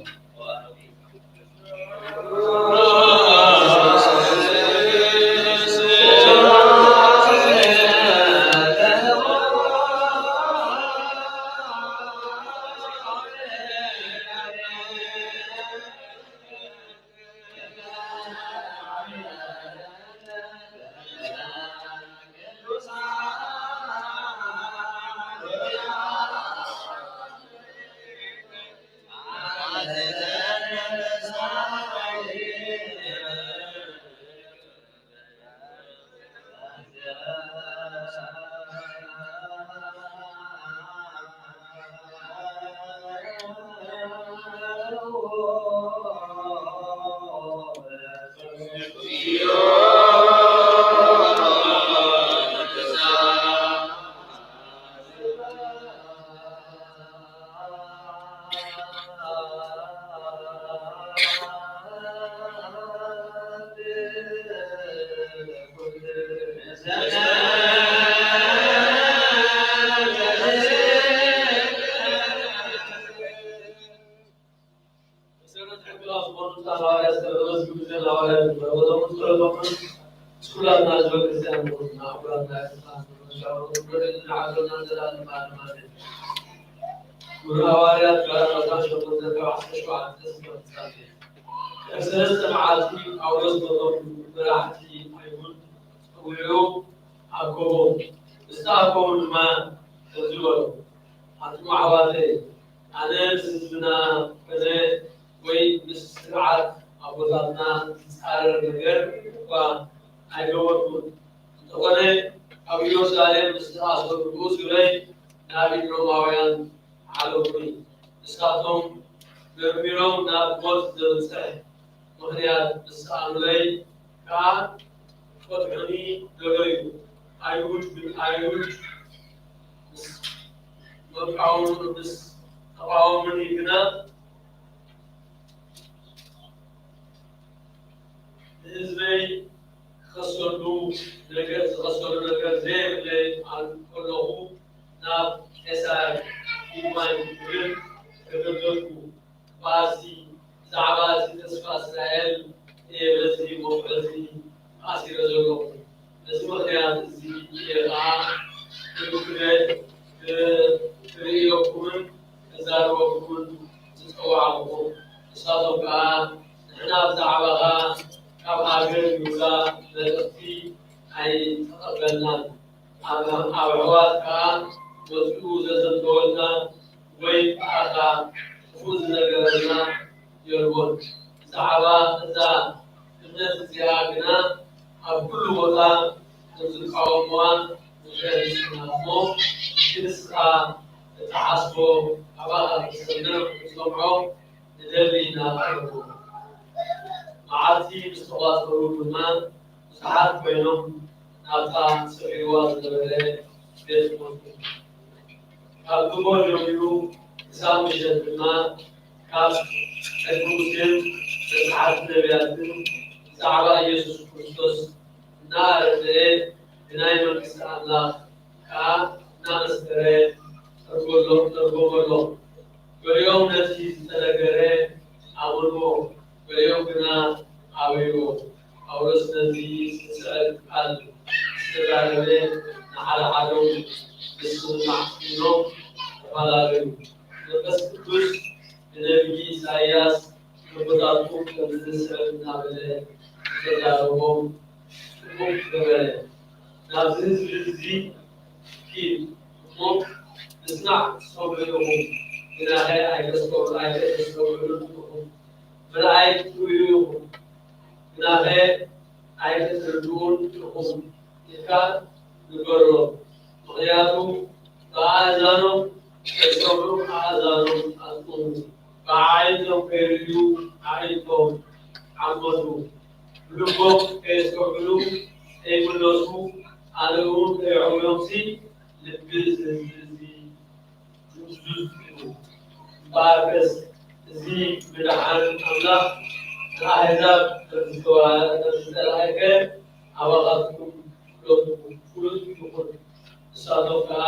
መሰረት ሕግና ዝኾኑ ሐዋርያት ዝተመዝግቡ ዘለ ሐዋርያት ዝነበሩ ጸሎቶምን ኩላትና ህዝበ ክርስቲያን ዝኾኑ ኣሕዋትና ኤርትራ ንሻውሮ ንወደድና ዓዶና ዘላለም ዓለም ኣሜን። ግብረ ሐዋርያት ምዕራፍ ኣስራ ሸሞንተ ካብ ዓሰርተ ሸውዓተ እስከ ፍጻሜ። ድሕሪ ሰለስተ መዓልቲ ጳውሎስ ነቶም መራሕቲ ኣይሁድ ጸዊዑ ኣከቦም። ምስ ተኣከቡ ድማ ከምዚ በሎም፣ ኣንቱም ኣሕዋተይ፣ ኣነ ምስ ህዝብና ኮነ ወይ ምስ ስርዓት ኣቦታትና ዝጻረር ነገር እኳ ኣይገበርኩን። እንተኾነ፣ ኣብ ኢየሩሳሌም ምስ ተኣሰሩ ንኡስ ግብረይ ናብ ኢድ ሮማውያን ሓለፉኒ። ንሳቶም መርሚሮም ናብ ሞት ዘብጽሕ ምኽንያት ምስ ሰኣኑለይ ከኣ ፈትሑኒ ደለዩ። ኣይሁድ ግን፣ ኣይሁድ ምስ መቃወሙ-፣ ምስ ተቃወሙኒ ግና፣ ንህዝበይ ክኸሰሉ ነገር፣ ዝኸሰሉ ነገር ዘየብለይ ኣን-፣ ከለኹ፣ ናብ ቄሳር ይግባኝ ክብል ተገደድኩ። እምበኣርሲ፣ ብዛዕባ እቲ ተስፋ እስራኤል እየ በዚ መውዕልቲ ተኣሲረ ዘለኹ። ነዚ ምኽንያት እዚ እየ ኸዓ ክምክረ-፣ ክ-፣ ክርእየኩምን ክዛረበኩምን ዝጸዋዕኹኹም። ንሳቶም ከኣ ንሕና ብዛዕባኻ ካብ ሃገር ይሁዳ መልእኽቲ ኣይተቐበልናን፣ ኣብ ኣሕዋት ከኣ መጺኡ ዘዘንተወልና ወይ ብኣኻ ክፉእ ዝነገረና የልቦን። ብዛዕባ እዛ እምነት እዚኣ ግና ኣብ ኩሉ ቦታ ከም ዝቃወምዋ ንፈልጥ ኢና እሞ፣ እቲ ንስኻ እትሓስቦ ካባኻ ክትሰምዕ ክትሰምዖ ንደሊ ኢና በልዎ። መዓልቲ ምስ ተቋጸሩ ድማ ብዙሓት ኮይኖም ናብታ ሰፊርዋ ዝነበረ ቤት ትምህርቲ ካብ ንጎሆ ጀሚሩ ክሳብ ምሸት ድማ ካብ ሕጊ ሙሴን መጽሓፍቲ ነቢያትን ብዛዕባ ኢየሱስ ክርስቶስ እናኣረድአ ብናይ መንግስቲ ኣምላኽ ከኣ እናመስከረ ተርጎሎም ተርጎመሎም። ገሊኦም ነቲ ዝተነገረ ኣመንዎ፣ ገሊኦም ግና ኣበይዎ። ጳውሎስ ነዚ ዝስዕብ ቃል ዝተዛረበ ንሓደ ሓዶም ምስምማዕ ኮይኖም ተፈላለዩ። መንፈስ ቅዱስ ብነቢይ ኢሳይያስ ኣቦታትኩም ከምዚ ዝስዕብ እናበለ ዝተዛረቦም ጽቡቕ ገበረ። ናብዚ ህዝቢ እዚ ኪድ እሞ ንስማዕ ትሰምዑ ኢኹም፣ ግናኸ ኣይተስተውዕሉ ኣይተስተውዕሉን ኢኹም። ምርኣይ ትርእዩ ኢኹም፣ ግናኸ ኣይተተርድኡን ኢኹም ኢልካ ንገሮም። ምኽንያቱ ብኣእዛኖም ከይሰምዑ ኣእዛኖም ኣጽምሙ፣ ብኣዕይንቶም ከይርእዩ ኣዕይንቶም ዓመቱ፣ ብልቦም ከየስተውዕሉ ከይምለሱ ኣነ እውን ከየዕውዮምሲ ልቢ እዚ ህዝቢ እዚ ድንዙዝ እዩ። እምበኣርከስ እዚ ምድሓን ኣምላኽ ንኣህዛብ ከም ዝተዋ-፣ ከም ዝተላእከ ኣባኻትኩም ፍለጡ፣ ፍሉጥ ይኹን። ንሳቶም ከኣ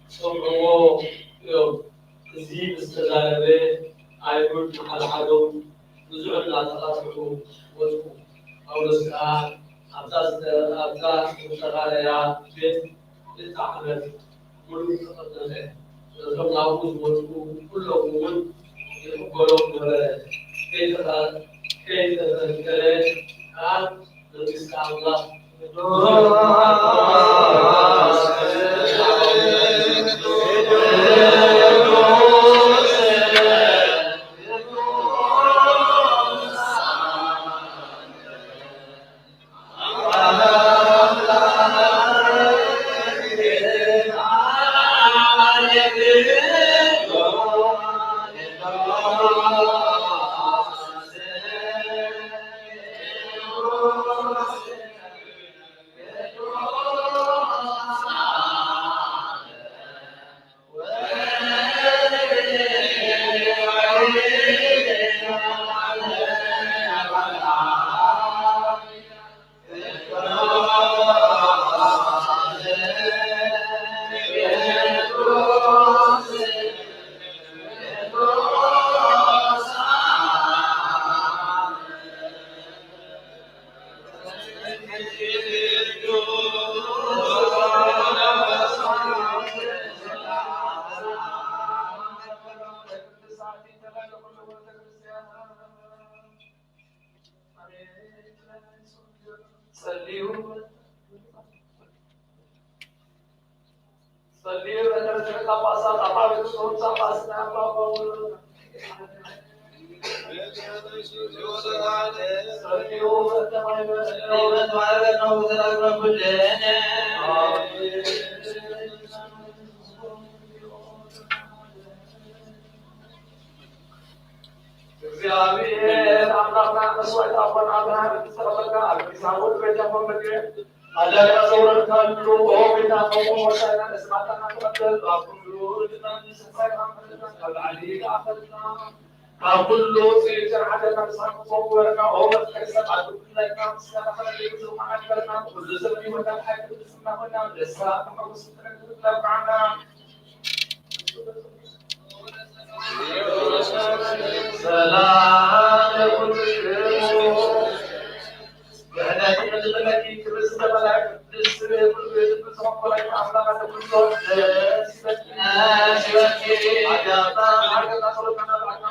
ክሰምዕዎ እዮም። እዚ ምስ ተዛረበ፣ ኣይሁድ ንሓድሓዶም ብዙሕ እናተቓጽዑ ወጹ። ጳውሎስ ከኣ ኣብታ ዝተ-፣ ኣብታ ዝተኻረያ ቤት ክልተ ዓመት ምሉእ ተቐመጠ። ነቶም ናብኡ ዝመጹ ኩሎም እውን ይቕበሎም ነበረ። ከይተኸ-፣ ከይተኸልከለ ከኣ መንግስቲ ኣምላኽ ጸልዩ፣ ጸልዩ፣ በተረፈ ጳጳሳት፣ አባ ጴጥሮስ፣ ጳጳስ፣ አባ ጳውሎስ፣ ጸልዩ፣ በተማይበ-፣ እግዚኣብሔር ኣምላኽና መስዋዕት ኣቦና ኣብርሃም ዝተቐበልካ ኣብ ኣዲስ ኣበባ ወዲ ቤት ኣቦ መድየ ኣዳልያ ዘውረድካሉ ኦ ቤት ኣቦ ወሳይና ነስማዕታና ተቐበል ኣብ ኩሉ ድማ ንስሳይ ካብ ላዕሊ ይኣኸልና ካብ ኩሉ ውፅኢት ሸርዓተና ንስሓ ክፈወረና ኦ መፍቀሪ ሰብ ኣብ ኩላይና ምስጋና ከለለዩ ዝማዓት በልና ኩሉ ሰብ ይወዳል ሓቂ ብስና ኮይና ደስታ ተመጉስ ትረግብ ለብዓና ሰላም ለኩልክሙ። ምሕረት ይደልለኪ፣ ክብሪ ዝተመልአ ቅድስት ኩሉ ቤት ብዝኾንኮ ላይ ኣምላኽ ኣለ ኩሎ ደስ ይበልኪ። ደስ ይበልኪ። ሓጢኣትና፣ ሓጢኣትና፣ ጸሎትና፣ ናብዓና፣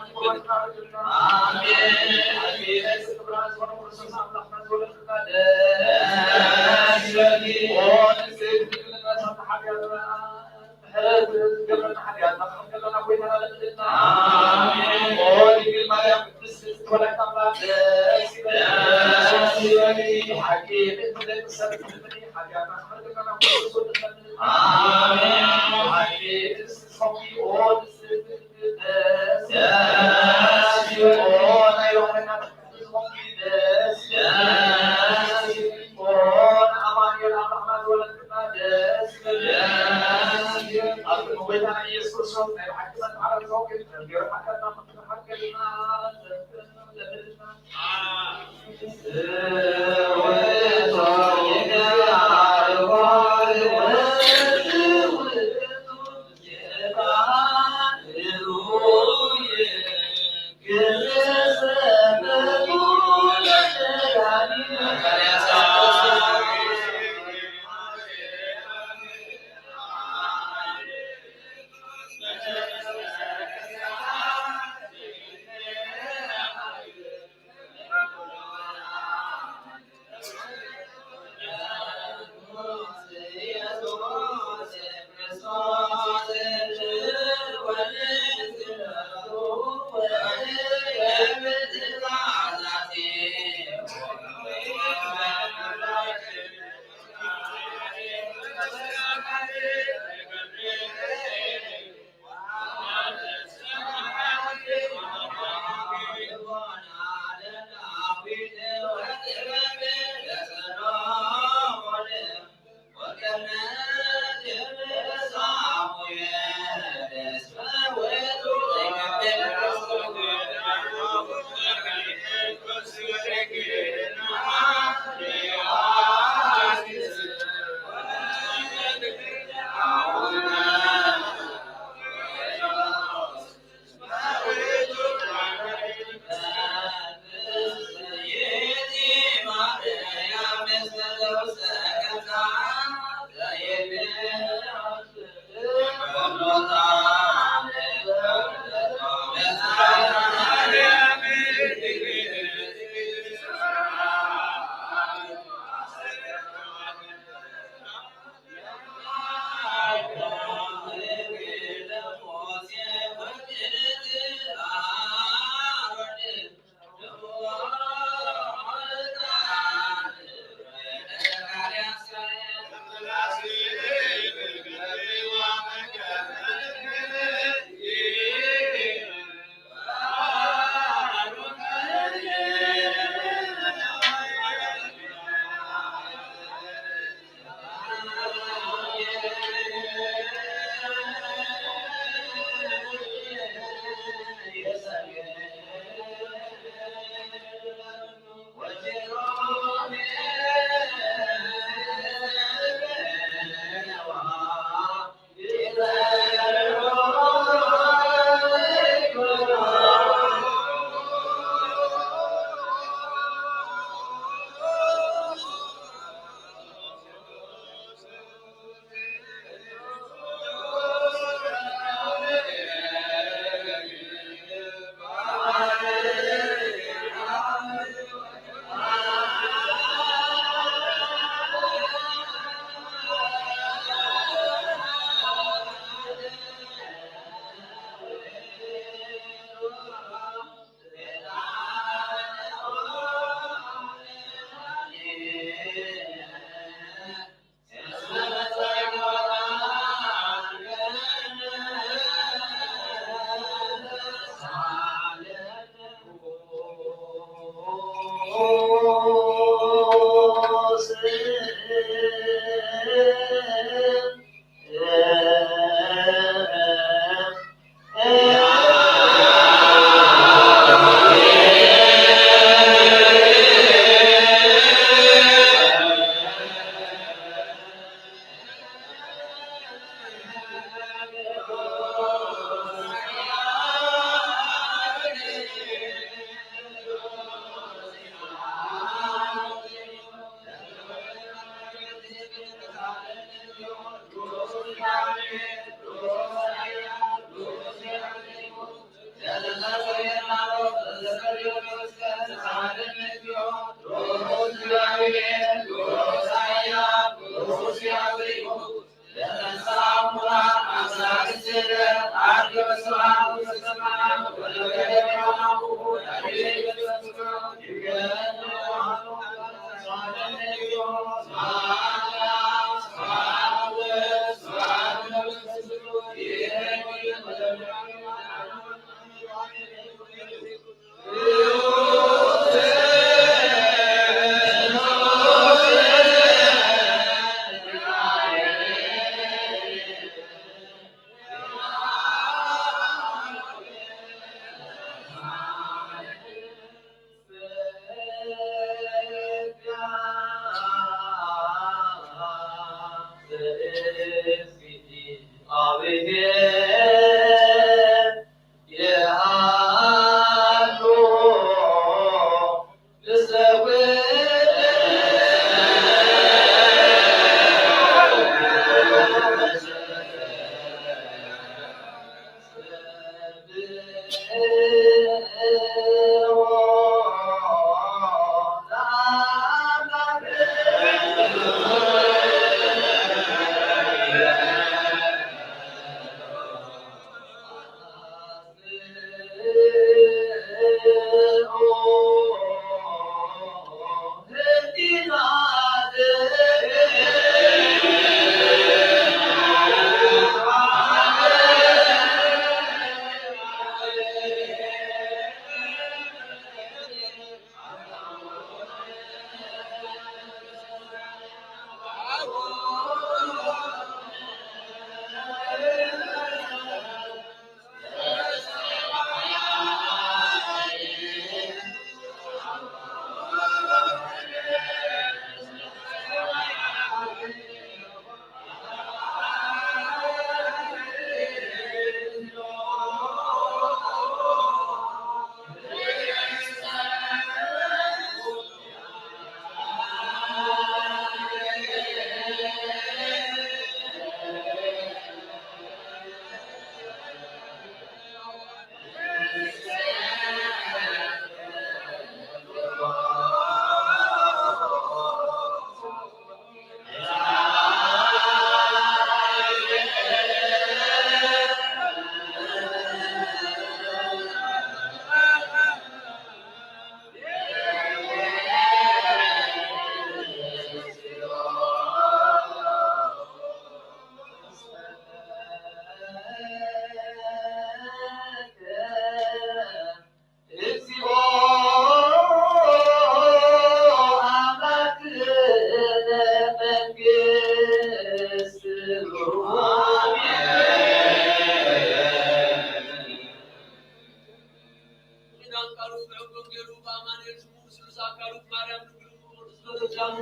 አካሉት ማርያም ድንግል ቅዱስ በተቻሙ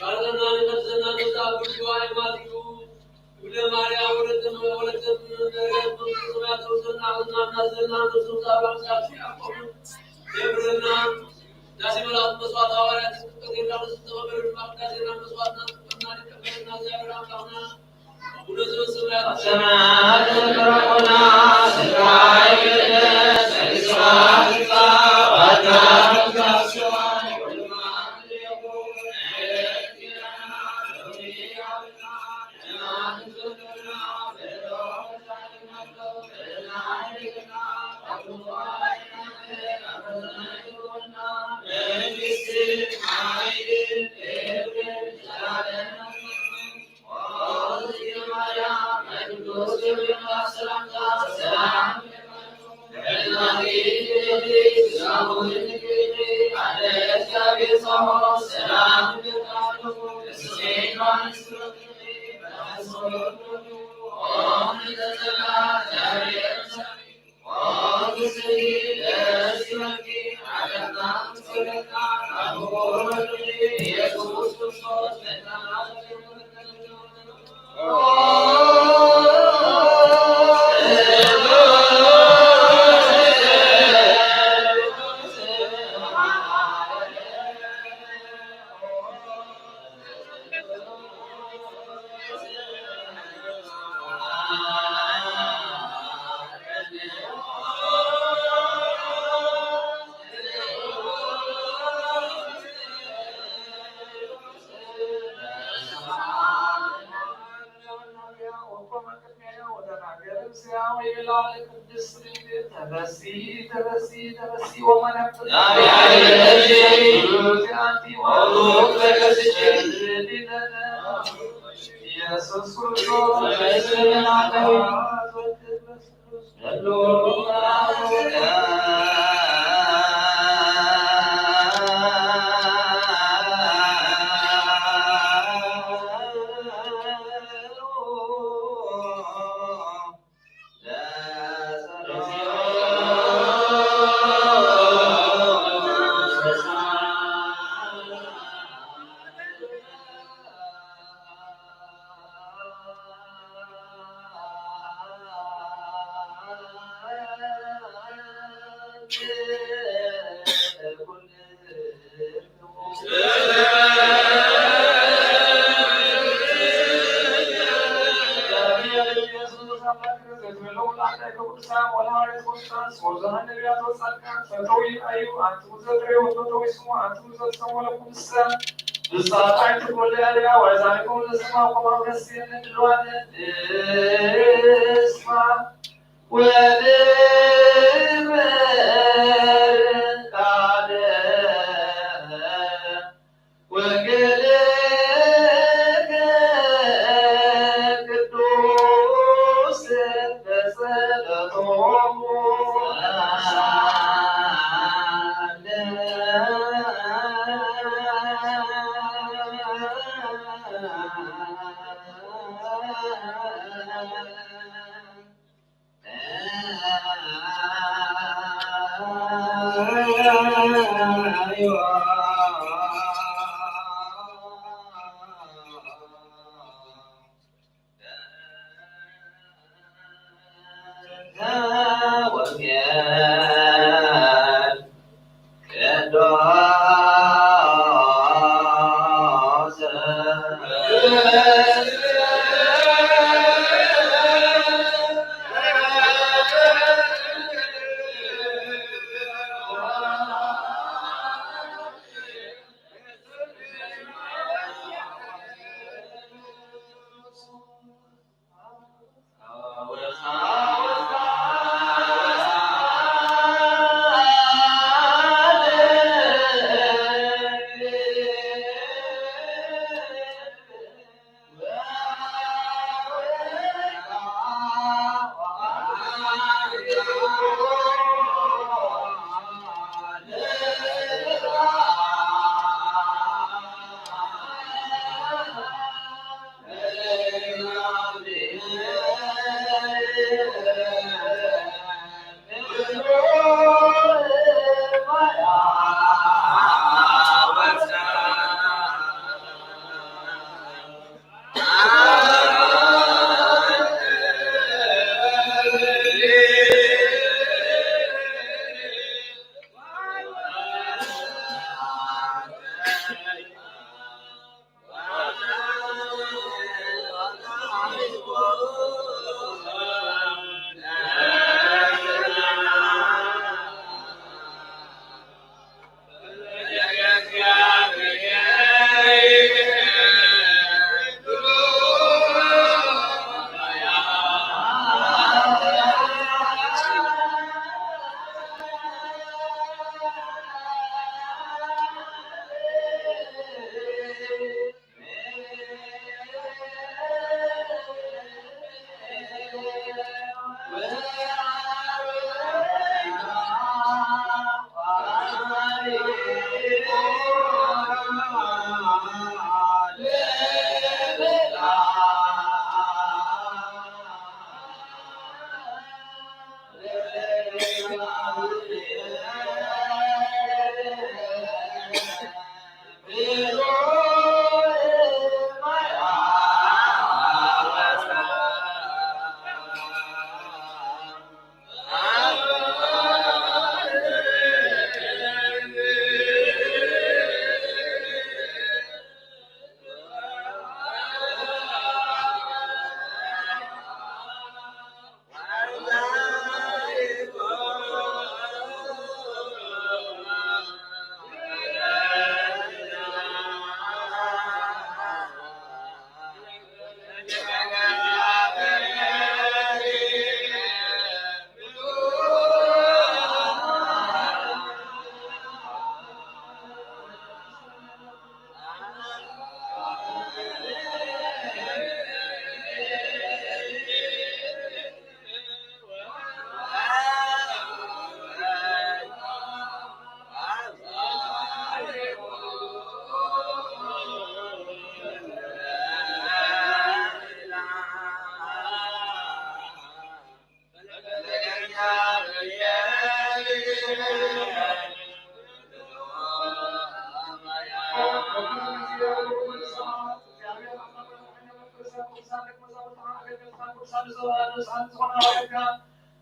ባለና ነፍሰና ነዛ ጉልዋ የማልዩ እብለ ማርያም ወለተ ወለተ መሬት መንግስት ሰማያት ተውሰና አሁን እናምናዘና ነሱም ዛባ ሳሲ አቆሙ የብረና ዳሴ መላእክት መስዋዕት ሐዋርያት ስትቀር የዳነ ስትቀበል ድማ ቅዳሴና መስዋዕትና ስትቀና ሊቀበልና እግዚአብሔር አምላክና አቡነ ዘበሰማያት ሰማያት ተረቆና ስጋይ ቅደስ ስጋይ ኢየሱስ ክርስቶስ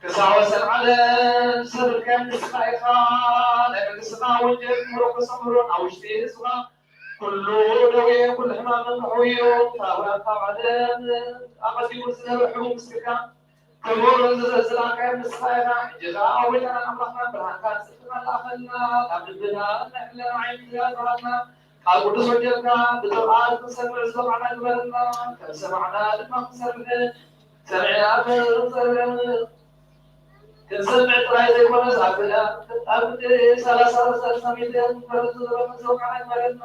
ክሳብ ወሰን ዓለም ዝሰበርካዮም ንስኻ ኢኻ። ናይ ቅድስና ወንጌል ክምህሮ ከስተምህሮን ኣብ ውሽጢ ህዝብኻ ኩሉ ደዌ ኩሉ ሕማምን ርሑው እዩ። ካብ ካብ ዓለም ኣቐዲሙ ዝነበረ ሕቡእ ምስክርካ ክቡር ዘዘዝላካዮ ንስኻ ኢኻ። ሕጂ ኸኣ ኣቦይታናን ኣምላኽናን ብርሃንካ ጽድቅካ ለኣኸልና፣ ናብ ልብና ናይ ሕልና ዓይኒ ትጋብረና። ካብ ቅዱስ ወንጌልካ ብትብዓት ክንሰምዕ ዝበቓዕና ግበረና። ከም ሰማዕና ድማ ክንሰርሕ፣ ሰሚዕና ክንሰርሕ፣ ክንሰምዕ ጥራይ ዘይኮነስ ኣብ ኣብ ሰላሳ ሰላሳ ሚልዮን ክንፈርድ ዝበቓዕና ግበረና።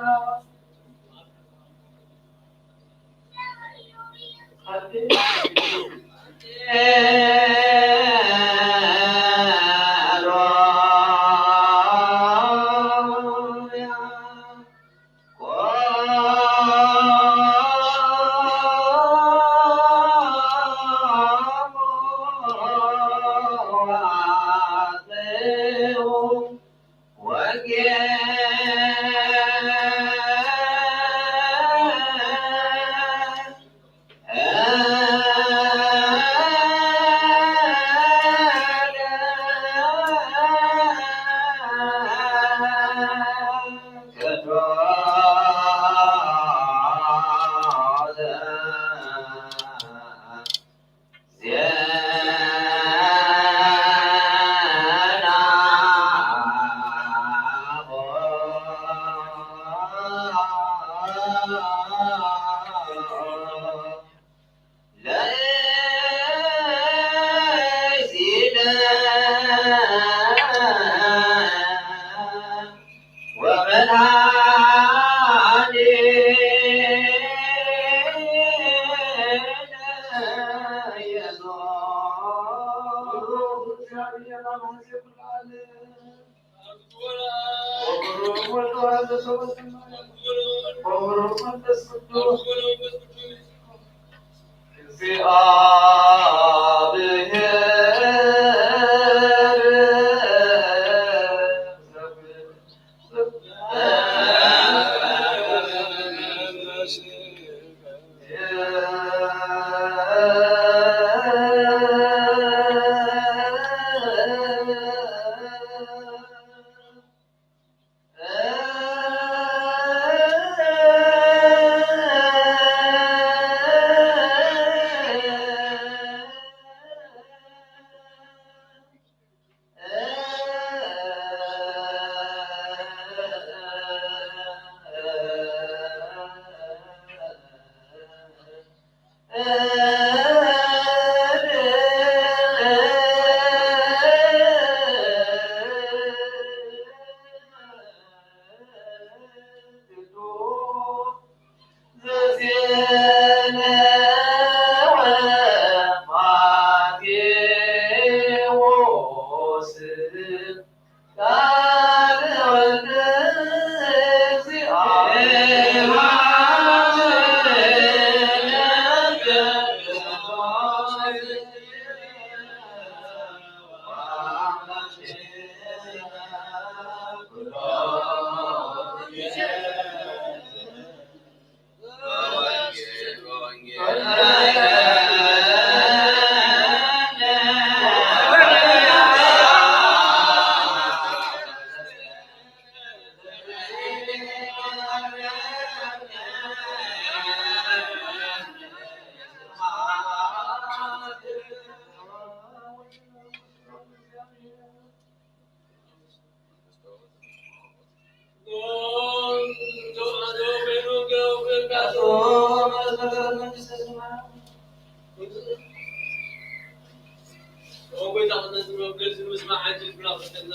እዚ ምስማዕ ዕድል ክረኽበና፣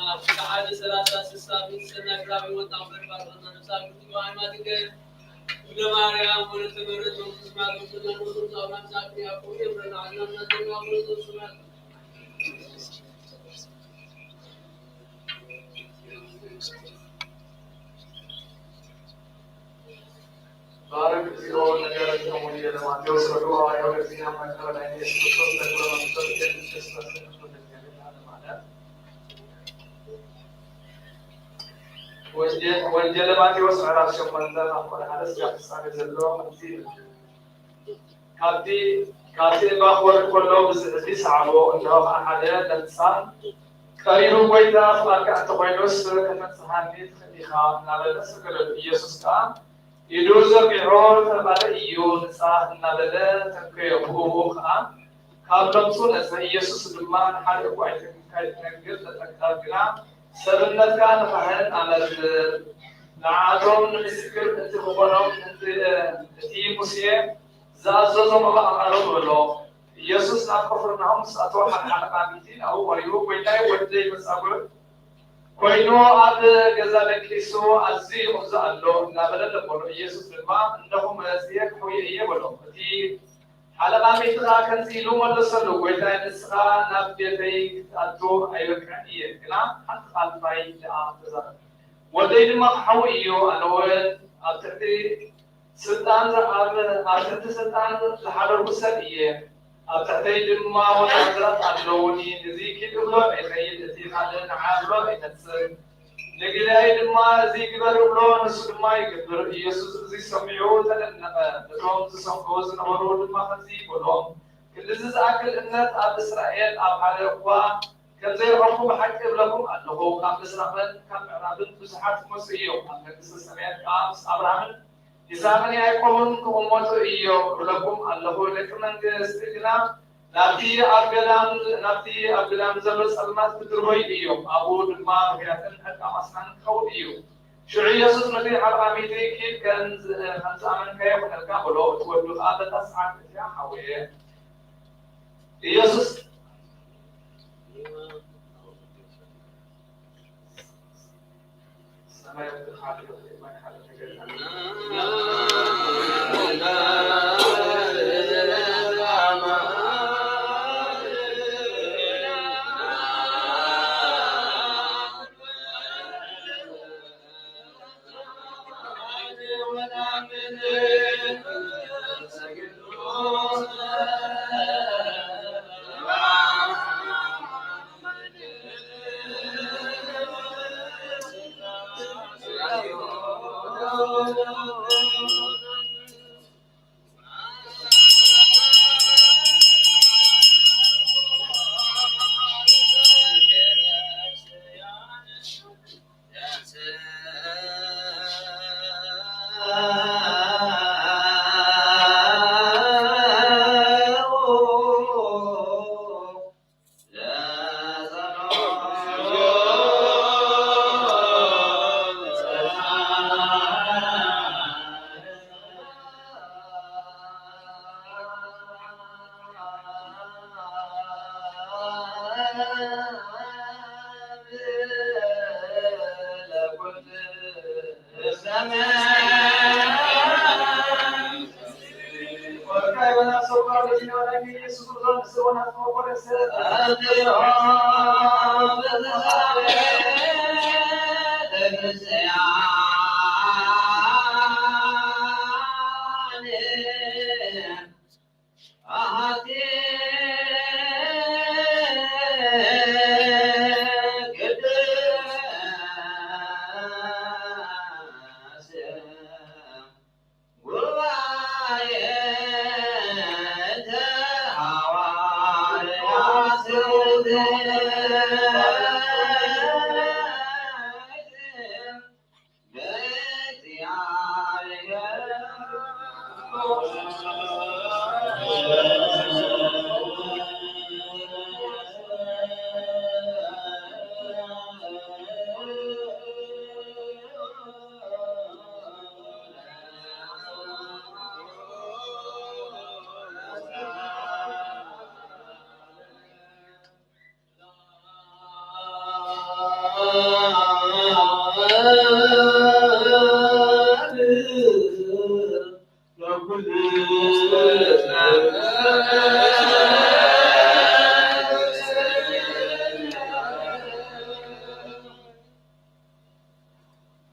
ሓደ ሰላሳ ስሳ ብንጽህና ክራብ ወጣ እምበር ባርኸና ነብሳ ክትግባ ሃይማኖትከ እምነ ማርያም ወለተ መረቶም ምስማዕ ክፍትና ሞቶም ጻውና ምሳቅን ያዕቆብ የምረና፣ ዓልና ምናተኛ ወለቶም ስማዕ። ባርክ እግዚኦ ነገረ ወንጌለ ማቴዎስ ወልዋ የወግዚና መከረ ናይ ኢየሱስ ክርስቶስ ተግረ መንፈስ ቅዱስ ተስፋ ወንጌል፣ ወንጌለ ማቴዎስ ምዕራፍ ሸሞንተ ካብ ቁጥሪ ሓደ እስካብ ፍጻሜ ዘሎ ከምዚ ይብል። ካብቲ ካብቲ እምባ ክወርድ ከሎ ብዙሕ ህዝቢ ሰዓቦ፣ እንሆ ኸዓ ሓደ ለምጻም ቀሪቡ፣ ጐይታ፣ ፍቓድካ እንተ ኾይኑስ ከተንጽሃኒ ትኽእል ኢኻ እናበለ ሰገደሉ። ኢየሱስ ከኣ ኢዱ ዘርጊሑ፣ ተባረኽ እዩ፣ ንጻህ እናበለ ተንከዮ። ብእኡ ኸኣ ካብ ለምጹ ነጸ። ኢየሱስ ድማ ንሓደ እኳ ኣይትንክፍ፣ ኣይትደንግጽ፣ ተጠንቀቕ ግና ሰብነትካ ንኻህን ኣመልክት፣ ንዓኣቶም ንምስክር ምእንቲ ክኾኖም፣ ምእንቲ እቲ ሙሴ ዝኣዘዞ መባእ ኣቕረብ በሎ። ኢየሱስ ናብ ቅፍርናሆም ምስ ኣተወ፣ ሓደ ሓለቓ ሚእቲ ናብኡ ቀሪቡ፣ ጐይታይ፣ ወደይ መጻጉዕ ኮይኑ ኣብ ገዛ ደቂሱ ኣዝዩ ይቕዞ ኣሎ እናበለ ለመኖ። ኢየሱስ ድማ፣ እንሆኹ መጺኤ ከሕውዮ እየ በሎ። እቲ ሓለቓ ሚእቲ ኸኣ ከምዚ ኢሉ መለሰሉ፣ ጐይታይ፣ ንስኻ ናብ ቤተይ ክትኣቱ ኣይበቅዕን እየ፣ ግና ሓንቲ ቃል ጥራይ ደኣ ተዛረብ፣ ወደይ ድማ ክሓዊ እዩ። ኣነ እውን ኣብ ትሕቲ ስልጣን፣ ኣብ፣ ኣብ ትሕቲ ስልጣን ዝሓደርኩ ሰብ እየ። ኣብ ትሕተይ ድማ ወታደራት ኣለዉኒ። እዚ ኪድ እብሎ ይኸይድ፣ እቲ ካልእ ንዓ እብሎ ይነጽግ። ንግዳይ ድማ እዚ ግበር እብሎ፣ ንሱ ድማ ይገብር። ኢየሱስ እዚ ሰሚዑ ተደነቐ። ነቶም ዝሰምዕዎ ዝነበሩ ድማ ከምዚ በሎም፣ ክንድዚ ዝኣክል እምነት ኣብ እስራኤል ኣብ ሓደ እኳ ከም ዘይረኸብኩ ብሓቂ እብለኩም ኣለኹ። ካብ ምስራቕን ካብ ምዕራብን ብዙሓት ክመጹ እዮም፣ ኣብ መንግስተ ሰማያት ከኣ ምስ ኣብርሃምን ይስሐቅን ያዕቆብን ክቕመጡ እዮም እብለኩም ኣለኹ። ደቂ መንግስቲ ግና ናብቲ ኣብ ገዳም፣ ናብቲ ኣብ ገዳም ዘሎ ጸልማት ክድርበዩ እዮም፣ ኣብኡ ድማ ውሑያትን ሕርቃም ኣስናንን ክኸውን እዩ። ሽዑ ኢየሱስ ነቲ ሓለቓ ሚእቲ፣ ኪድ ከም ዝ-፣ ከም ዝኣመንካዮ ይኹነልካ በሎ። እቲ ወዲ ከኣ በታ ሰዓት እቲኣ ሓወየ። ኢየሱስ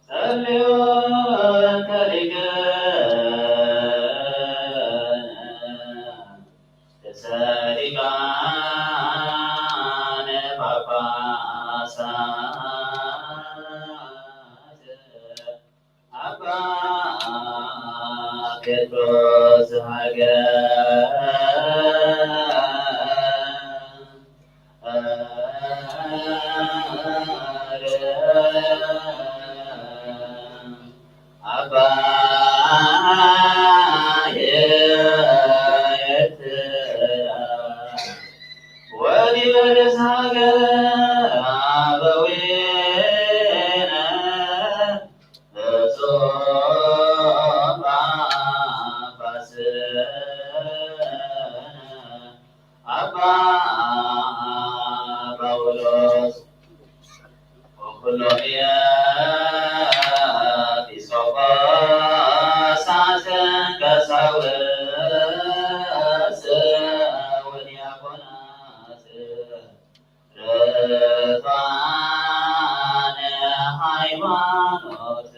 ጸልዩ እንተ ሊቀ ርእሰ ሊቃነ ጳጳሳት ኣባ ጴጥሮስ ሃገር ኣባ ኤርትራ ወሊበርስ ሃገር ኣበዊነ ብፁዕ ጳጳስነ ኣባ ጳውሎስ ወኩሎም ኤጲስቆጶሳት ቀሳውስት ወዲያቆናት ርቱዓነ ሃይማኖት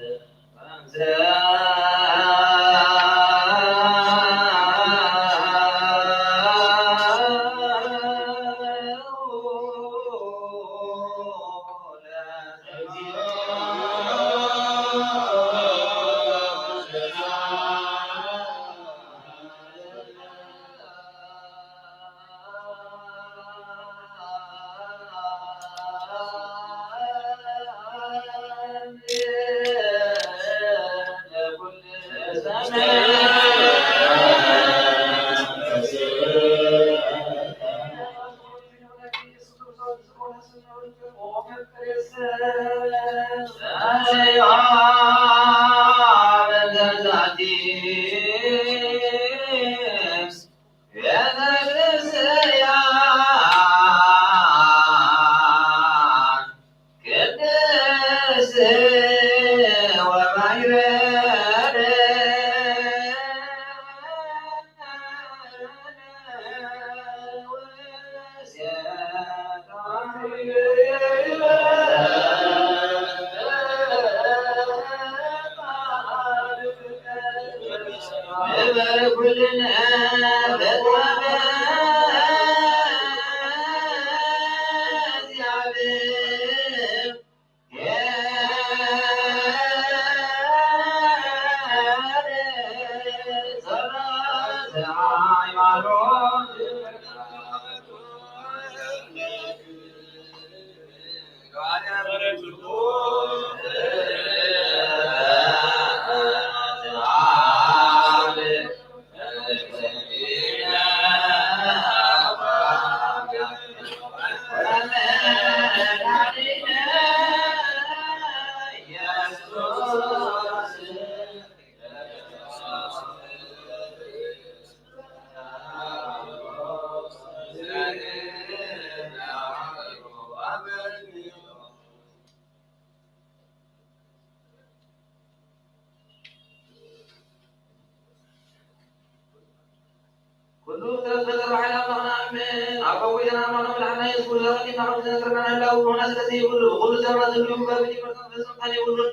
ኩሉ ፍጥረት በዘርባሕና ኣምላኽና ኣሜን። ኣብ ፈዊስና ኣምላኽ መድሓና የሱስ ክርስቶስ ኣቐዲምና ከም ዝነገርና ንህላው ዝኾነ ስለ ዘይብሉ፣ ብኹሉ ዘመን ዝህሉ እምበር ብዲበርታ ፍጹም መን የብሉን።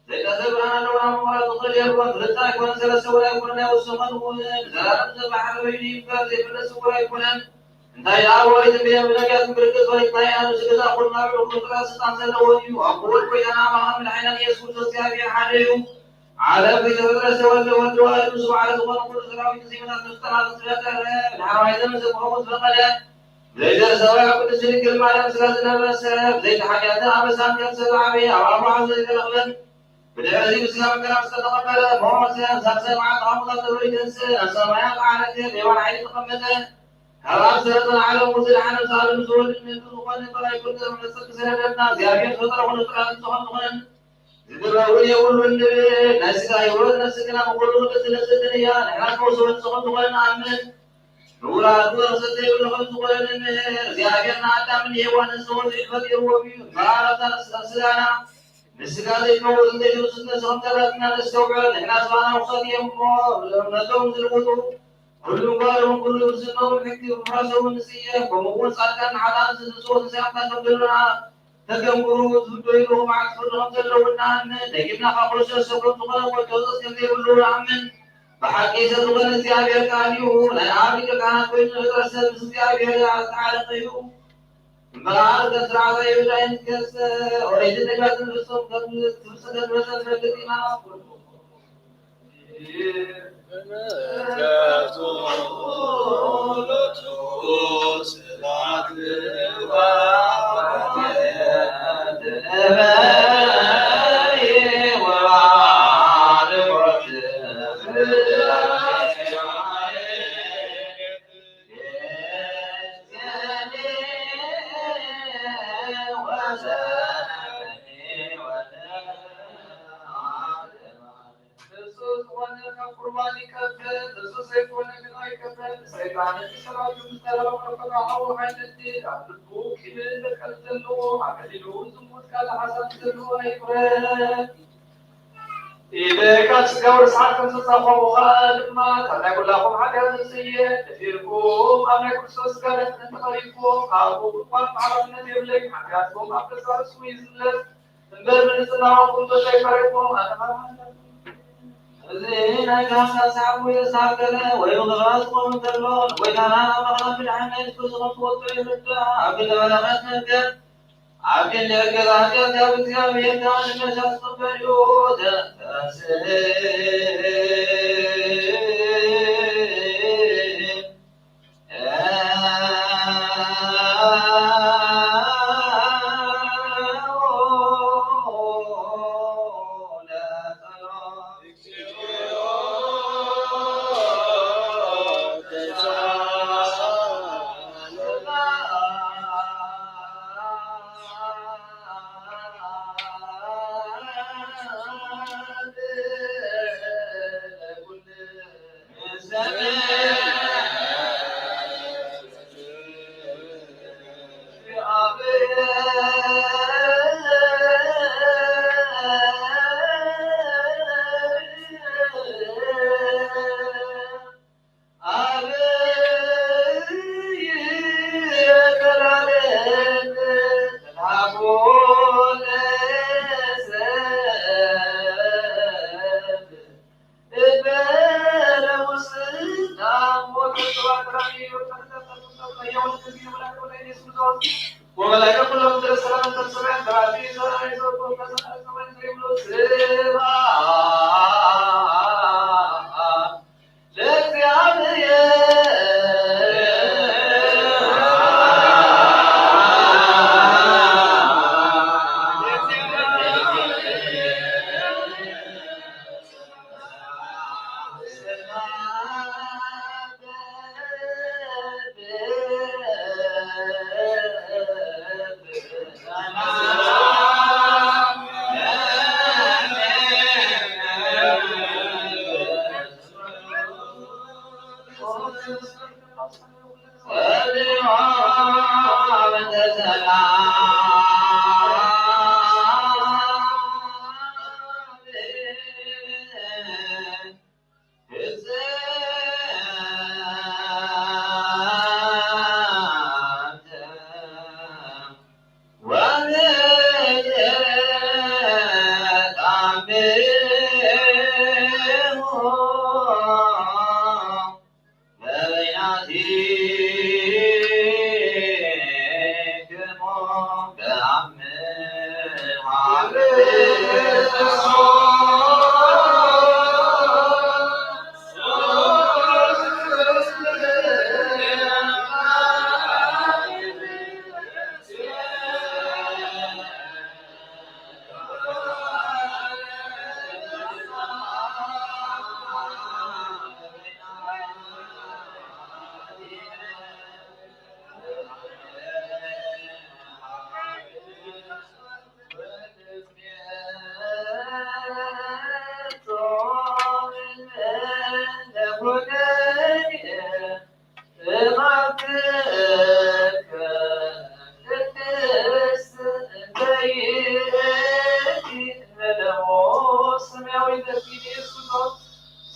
ዘይጠፍእ ብርሃን ኣለዎ፣ ናብ ምቑራጽ ዝኽእል የልቦን። ክልተ ኣይኮነን፣ ሰለስተ እውን ኣይኮነን፣ ኣይወሰኸን እውን። ንዘለኣለም ዘባሕር በይኑ እዩ እምበር፣ ዘይፍለጥ ስውር ኣይኮነን። እንታይ ደኣ ወሪትን ብየም ብነቢያትን ብርግጽ ወሪትና ኢና። ንሱ ገዛ ኩሉ ናብዑ ኩሉ ጥራሕ ስልጣን ዘለዎ እዩ። ኣብ ክቡር ጎይታና ኣምላኽን መድሓኒናን ኢየሱስ ክርስቶስ እግዚኣብሔር ሓደ እዩ። ዓለም ከይተፈጥረ ዝተወልደ ወዲ ዋህዱ፣ ንሱ ባዕሉ ዝኾነ ኩሉ ሰራዊት ንዜመታት ንፍጠራ ዝፈጠረ፣ ንዳሕረዋይ ዘመን ዘምሆ ዝፈቐደ፣ ብዘይ ዘር ሰብኣዊ ኣብ ቅድስቲ ድንግል ማርያም ስጋ ዝለበሰ፣ ብዘይ ተሓትያትን ኣበሳን ከም ሰብ ዝዓበየ፣ ኣብ ኣርባዕኡ ዘይተረኽበን፣ ብድሕሪ እዚ ብስጋ መከራ ምስ ተቐበለ፣ ሞተ፣ ሳልሳይ መዓልቲ ካብ ሙታን ተፈልዩ ተንስእ፣ ናብ ሰማያት ዓረገ፣ ብየማን ሓይሊ ተቐመጠ፣ ካብ ኣብ ሰረጸን ዓለሙ ዝደሓነ ምስ ዓለም ዝወልድ ነቲ ዝኾነ ብናይ ፍርዲ መመሰል ክሰደደልና፣ እግዚኣብሔር ዝፈጠረ ኩሉ ፍጥረት ዝኾን ዝኾነን፣ ዝግበር እውን የብሉን ንብል። ናይ ስጋ ህይወት ነፍሲ ግና ብኹሉ ቅድስቲ ንጽሕትን እያ። ንሕና ፈውሲ ወዲ ዝኾን ዝኾነ ንኣምን። ንውላዱ ርኽሰት ዘይብሉ ከም ዝኾነ ንምህር። እግዚኣብሔር ንኣዳምን ንሄዋንን ዝኸውን ስኢሉ ፈጢርዎም እዩ። እምበኣር ኣብዛ ነፍሲ ስጋና ንስጋ ዘይመውት ዘይትውስድ ነዚ ከም ዘላትና ነስተውዕል። ንሕና ስባና ውሳድ እዮም እሞ፣ ነቶም ዝልውጡ ኩሉ ጓሎም ኩሉ ዝነው ሕጊ ፍራሶም ንጽየፍ። ከምኡ እውን ጻድቃን ንሓጣን ዝንጽዎ ተሰያምታ ከም ዘለና ተገምግሩ። ትብዶ ኢሉ መዓት ፍርዲ ከም ዘለውና ኣምን። ደጊምና ካብ ክርስቶስ ሰብ ከም ዝኾነ ወዲ ኽርስቶስ ከም ዘይብሉ ንኣምን። ብሓቂ ሰብ ዝኾነ እግዚኣብሔር ቃል እዩ። ናይ ኣብ ሊቀ ካህናት ኮይኑ ንፍጥረት ሰብ ምስ እግዚኣብሔር ዝተዓረቀ እዩ። እምበኣር ከም ስርዓት ኣይሁዳይን ገጽ ኦሪትን ነቢያትን ንሶም ከም ትምስገን መሰል ንፈልጥ ኢና። ንጹህ ዝኾነ ካብ ቁርባን ይቀብል፣ ንጹህ ዘይኮነ ግን ኣይቀበል። ሰይጣን እቲ ሰራዊቱ ምስ ተረፈ ፈተናኡ ሓይለቲ ኣብ ልቡ ቂምን በቀል ዘለዎ ኣመሊሉ ዝሙት ካልእ ሓሳብ ዘለዎ ኣይፍረድ። ኢደ ካብ ስጋው ርስሓት ከም ዝተጻኸቡ ኸኣ ድማ ካብ ናይ ኩላኹም ሓጢኣት ዝጽየ ደፊርኩም ኣብ ናይ ክርስቶስ ስጋ ደፍነት ተቐሪብኩም ካብኡ ቁርባን ሓላፍነት የብለይ። ሓጢኣትኩም ኣብ ገዛእ ርእሱ ይዝለፍ። እምበር ብንጽህና ዋንኩም ተሸይፈረኩም ኣነ እዚ ናይ ካህናት ሰዓቡ ዝተሃገረ ወይ ብግብራ ዝኾኑ እንተሎ ንጎይታና ኣምላኽና ብድሓን ናይ ንሱ ዝኸፍዎ ይርዳእ። ኣብ ክንዲ በረኸት መንገድ ኣብ ክንዲ እገዛ ኃጢአት ካብ እግዚኣብሔር ከዓ ንመሻ ዝቕበል እዩ። ዘንተስእ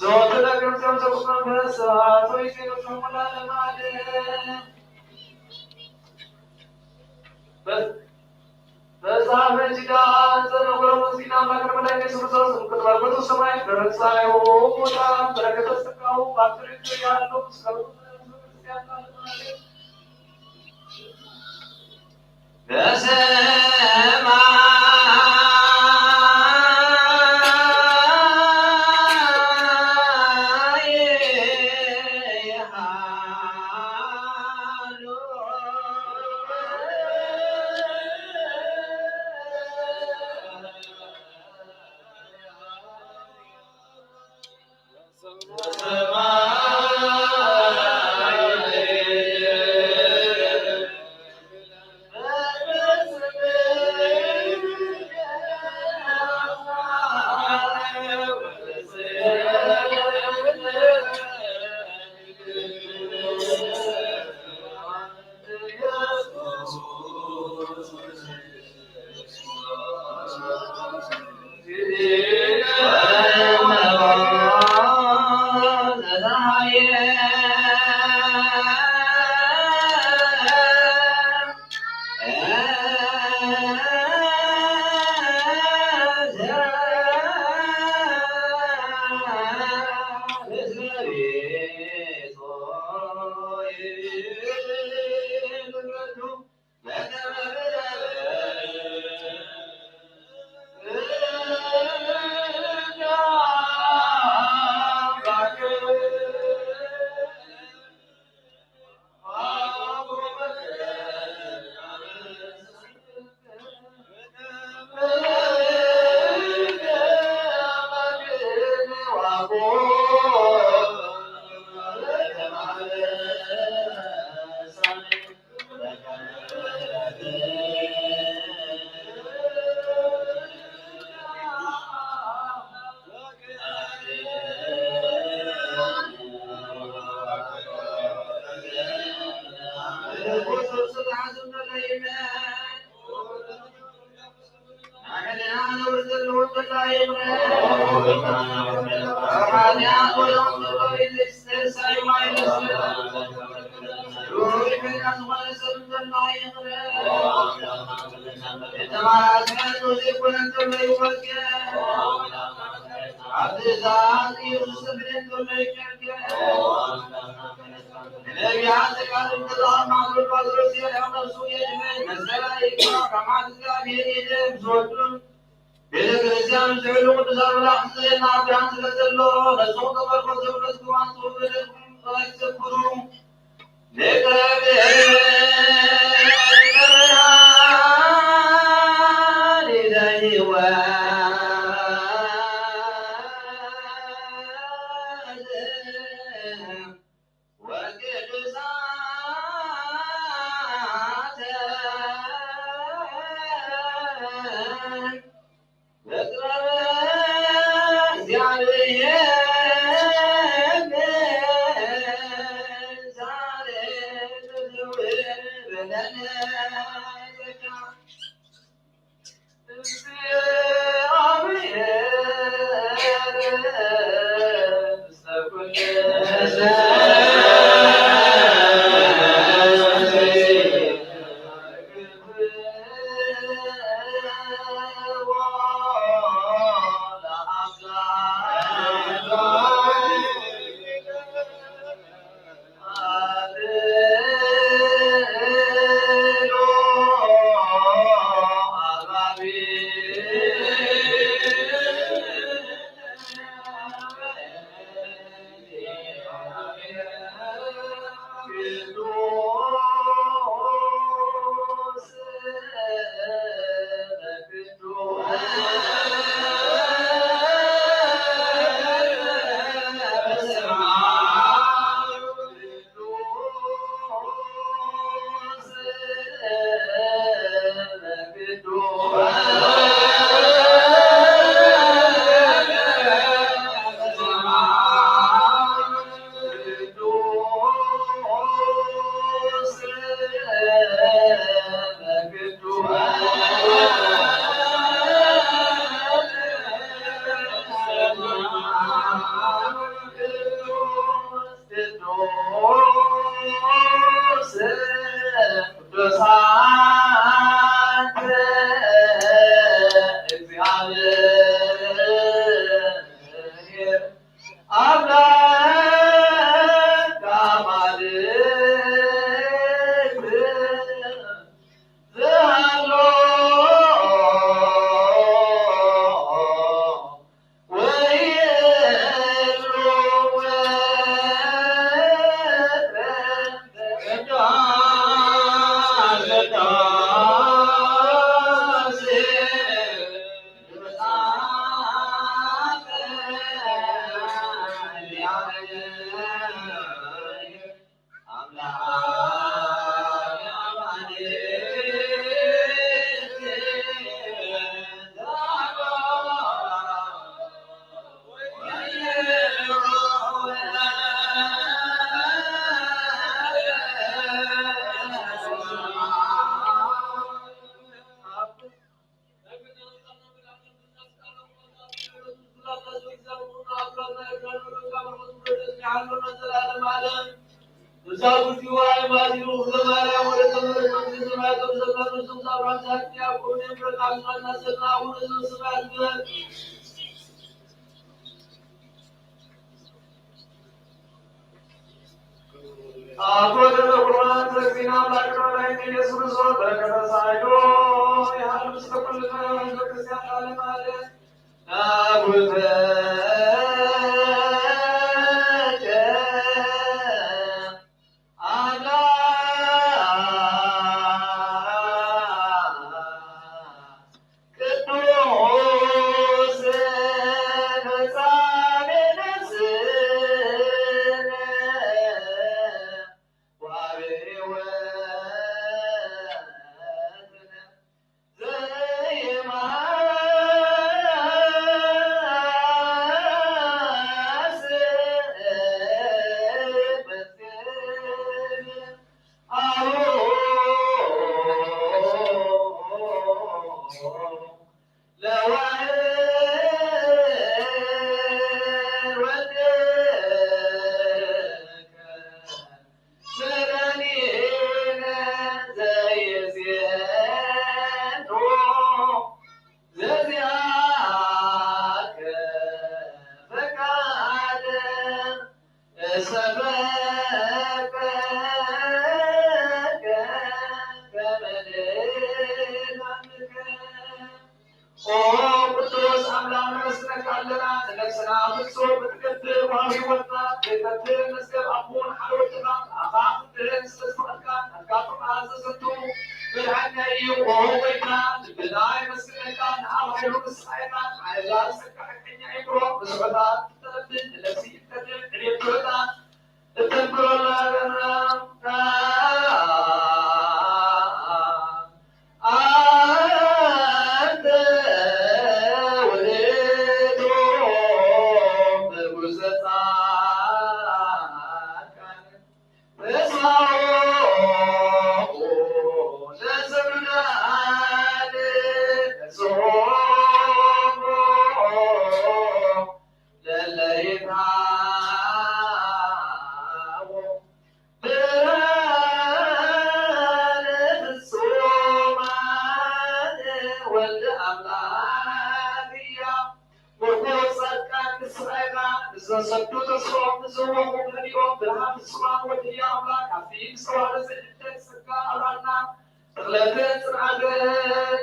ዘወትር ለእግዚአብሔር ዘወትር መንፈስ አቶ ይዜኑ ለዓለመ ዓለም። መጽሐፈ ኪዳን ዘነበረ ሙዚቃ ማቅረብ ላይ ኢየሱስ ክርስቶስ እንቅጥባል ወደ ሰማይ በረሳዩ ሙታን በረከተ ጸጋው ባትሪቱ ያለው ሰው ቤተ ክርስቲያን ዝሕሉ ቅዱሳን መላእክት ዝፅልና ብርሃን ስለ ዘሎ ነስኹም ተበርኮ ዘብለስኩም ኣንትኹም በደልኩም ይቅረ ይዘክሩ። ቅዱስ ቅዱሳን እግዚአብሔር አምላክ አማልክት ዘሃሎ አቶ ተክለ ቁርባን ተክሊል አምላክ ወላዲተ ኢየሱስ ክርስቶስ በረከተ ሳይሎ ይሃሉ ምስለ ኩልነ ህዝበ ክርስቲያን ለዓለመ ዓለም። ናቡተከ አምላክ ቅዱስ መጻኔነ ስነ ወአብ ሕይወትነ ዘይማስ መዝገብነ አሁ ለዋህድ ወልድከ መድኃኒነ ዘይዜኑ ዘዚአከ ፈቃደ እሰበከ ከመ ልሳንከ። ኦ ቅዱስ አምላክ ነመስግነካ ኣለና። ንነፍስና ፍጹም ክትገብር ወሃብ ህይወትና ዘይከፍል መዝገብ ኣቦን ሓደ ወድኻ ኣኻ ክትድህን ስለ ዝፈቐድካ ናትካ ጥቕዓ ዘዘንቱ መድሓኒና እዩ። ኦ ጎይታ ልብና የመስግነካ። ንኣብ ሓይሉ ምስኻየና ንዓይላ ዝሰካ ሓቀኛ ይምሮ ንስዑታት እተነብን ንነፍሲ እተድህን ዕቤት ክብርና እተንብረላ ኣንተ ውእቱ ንጉሰ ጻድቃን ተስፋሆሙ ለዘምናን ተስሆሙ ለለይታዎ ብርሃነ ፍጹማን ወልደ አምላክ እያ። ምርኮስ ጻድቃን ንስኻ ኢኻ፣ ንዝተሰዱ ተስፍኦም፣ ንዝህወኹ ምህልዮም ብርሃን ፍጹማን ወልደ ህያው ኣምላክ ኣብቲ ምስተዋህበ ዘይሕደግ ጸጋ ኣብርሃልና። ተኽለትን ጽንዓትን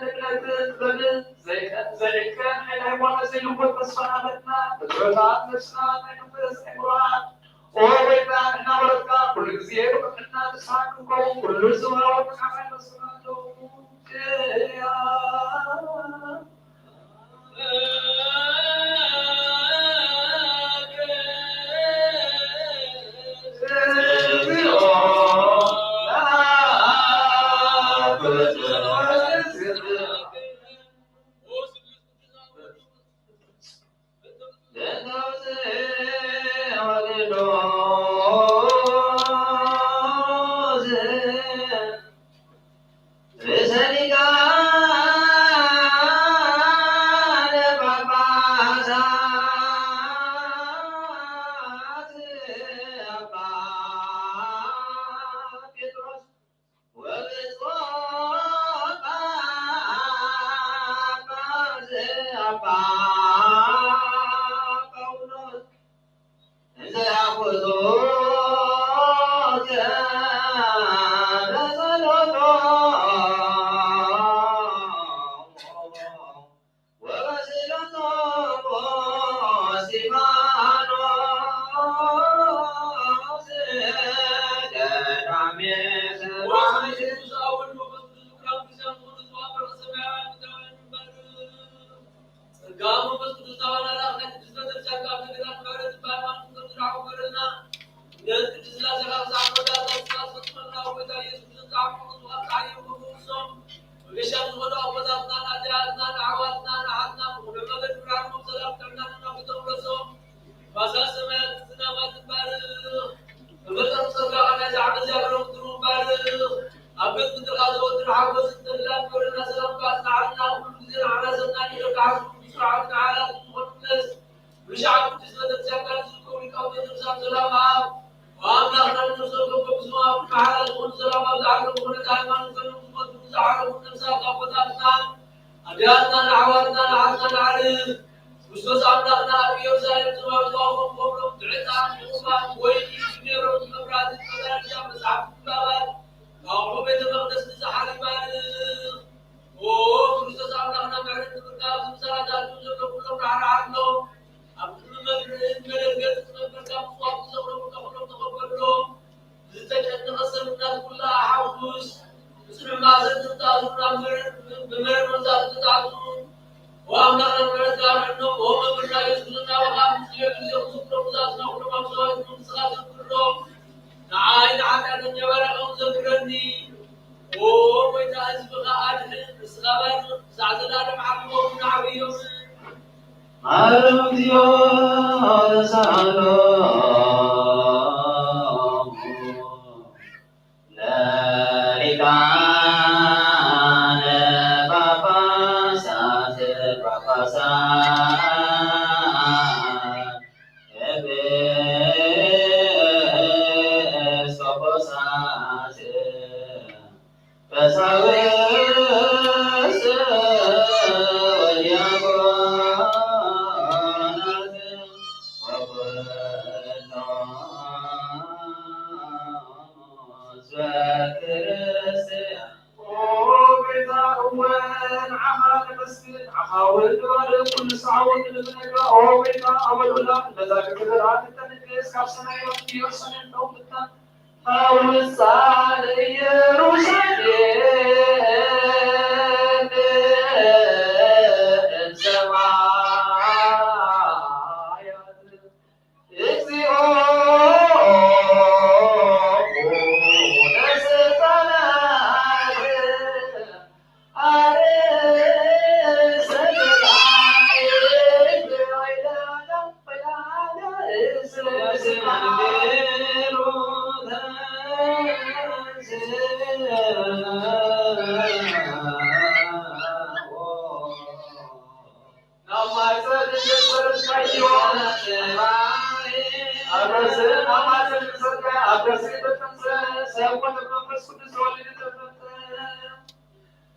እምነትን ጥበብን ዘይቀ-፣ ዘይዕቀን ሓይሊ ሃይማኖት ዘይልወጥ ተስፋ ሃበና። ብድሆታት ነፍስና ናይ መንፈስ ናይ ምርሃት ኦ ጎይታ እናበረትካ ኩሉ ግዜ ብቕንዕና ንስኻ ክንከውን ኩሉ ዝዋወቅ ዓማይ መስናዶ ቅያ። ኣዛ ሰማያት ዝናባት ባርኽ፣ መፈጠር ጸጋኻ ናይ ዛዕባ እግዚኣብሔር ምድሩ ባርኽ። ኣብ ቤት ምድርኻ ዘወትር ሓጎስን ተድላን ክብርና ሰላምካ ኣጽንዓልና። ኩሉ ግዜ ንዓና ሰናይ ኢልካ ሓስቡ ብስርዓት ንዓና ዝኾንለስ ብሻዕ ቅዱስ ቤተክርስቲያን ካብ ዝርከቡ ሊቃውንተ ቅዱሳን ሰላም ኣብ ኣምላኽና ንነብሶም ከበብዝሞ ኣብ መሓላ ዝኾኑ ሰላም ኣብ ዝዓለሙ ኩነታ ሃይማኖት ዘለዎም ዝሞቱ ንዝዓረፉ ነብሳት ኣቦታትና ኣዲያትና ንኣሕዋትና ንሓትና ንዓርፍ ክርስቶስ ኣምላኽና ኣብ ኢየሩሳሌም ዝመርጠዎም ኮብሎም ብዕጣን ብቑርባን ወይኒ ብሜሮን ብመብራህትን መጋረጃ መጽሓፍ ምንባባት ኣቑሑ ቤተ መቕደስ ንዝሓሪ ባርኽ። ኦ ክርስቶስ ኣምላኽና ምሕረት ንምርካብ ዝምሰላታቱ ዘሎ ኩሎም ራሕራሓሎም። ኣብ ቅድሚ መምህርን መደንገጽ ዝነበርካ ምጽዋት ዘቕረቡ ተኽሎም ተቐበሎ። ዝተጨነቐ ሰብ እናት ኩላ ሓጉስ። ብጽኑዕ ማእሰርቲ ዝተኣስሩ ናብ ምሕረት ብምህረት መግዛእቲ ዝተዓጽዉ። ኦ ኣምላኽና ምሕረት ጋርሕኖም። ኦ መምህርና ኢየሱስ ክርስቶስ ናባኻ ኣብ ንጽልየሉ ግዜ ክዝክሮም ዝኣስና ኩሎም ኣብ ሰማይ ንስኻ ዘክሮም። ንዓይ ንሓጢኣተኛ ባርያ ከውን ዘክረኒ። ኦ ጎይታ ህዝብኻ ኣድሕን። ንስኻ ባርኽ ክሳዕ ዘላለም ዓብዮምን ዓብዮምን። ማረም ዚዮን ሳሎም ለሊቃነ ጳጳሳት ጳጳሳት ኤጲስቆጶሳት ቀሳውስት ወዲያቆናት ወኩሎም ህዝበ ክርስቲያን። ኦ ጎይታ፣ እወ ንዓኻ ነመስግን፣ ንዓኻ እውን ንባርኽ፣ ኩሉ ሳዕ እውን ንነግራ። ኦ ጎይታ፣ ኣወ ልዑላን ነዛ ግብር ኣንተ ንግስ ካብ ሰማይ ወርዲ ኢየሩሳሌም ተውልታ።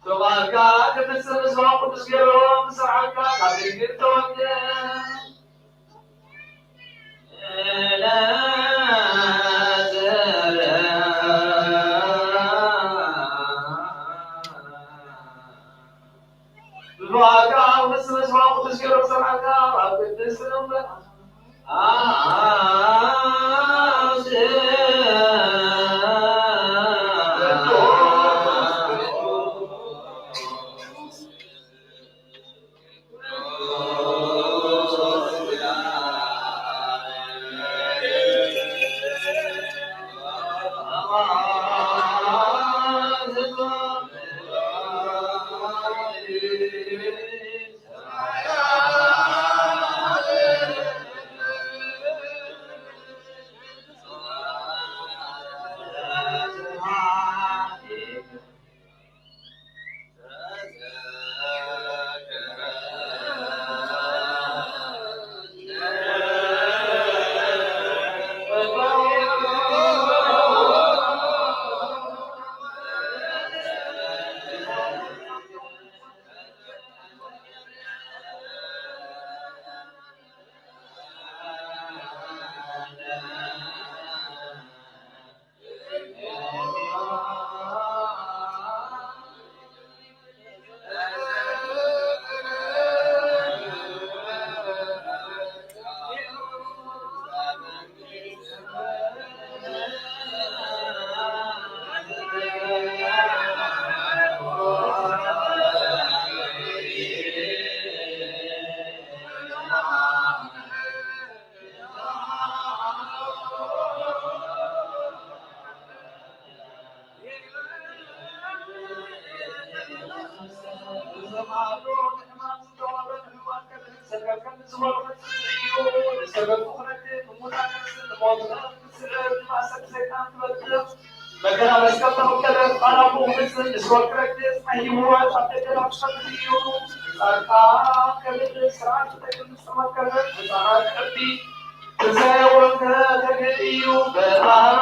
ተባርካ ክትጽል ስማ ቅዱስ ገይሮም ስርዓትካ ካብ ድንግል ተወልደ። ብብዓካ ኣብ ንስለ ስማ ቅዱስ ገይሮም ስርዓትካ ኣብ ቅድስት እምነት መገራ መስቀል ተኸተለ፣ ቃል ኣቦኡ ክፍጽም፣ ንሲኦል ክረግጽ፣ ናይ ህይወት ኣብ ደገ ናብ ክኸፍት እዩ። ጻድቃን ከምድሪ ስርዓት ተጠቅም ዝተመከረ፣ ህፃናት ቅዲ ክዘየወንከ ተገድ እዩ። በጣም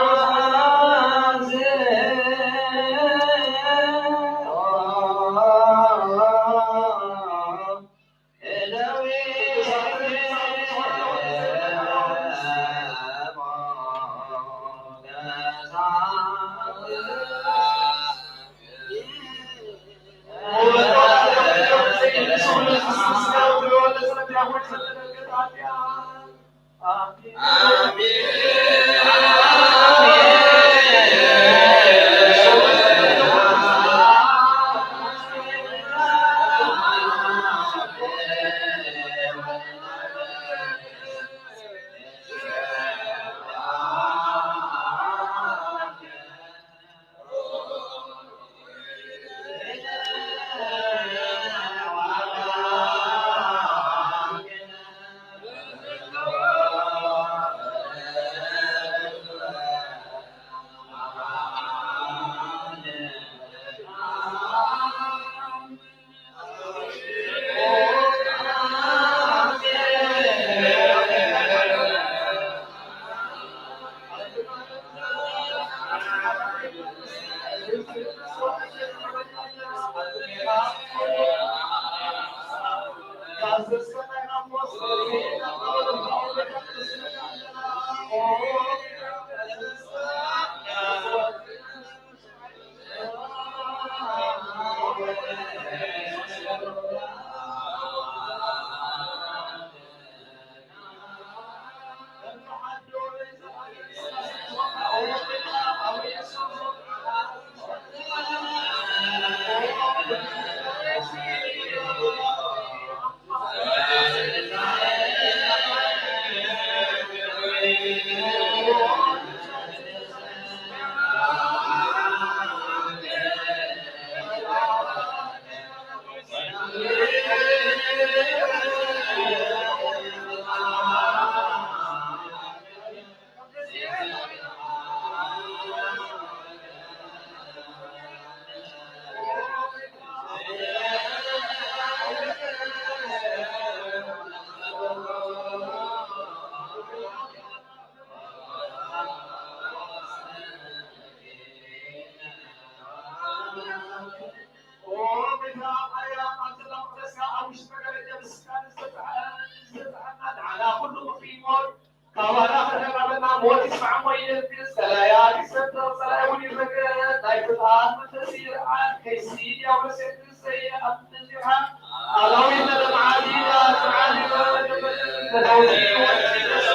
ካባና ክርሕቕ ኣለና። ሞት ይስማዕ እሞ ይደንግጽ፣ ጸላኢ ይሰንጥቕ፣ ጸላኢ እውን ይረገጥ። ናይ ፍትሓት መንፈስ ይርዓድ፣ ከይሲ ዲያብሎስ የንግስ፣ ዘይኣምን ነዚርካ። ኣላዊት መደብ ዓዲ፣ ዳስ ዓዲ፣ መደብ መደብ መደብ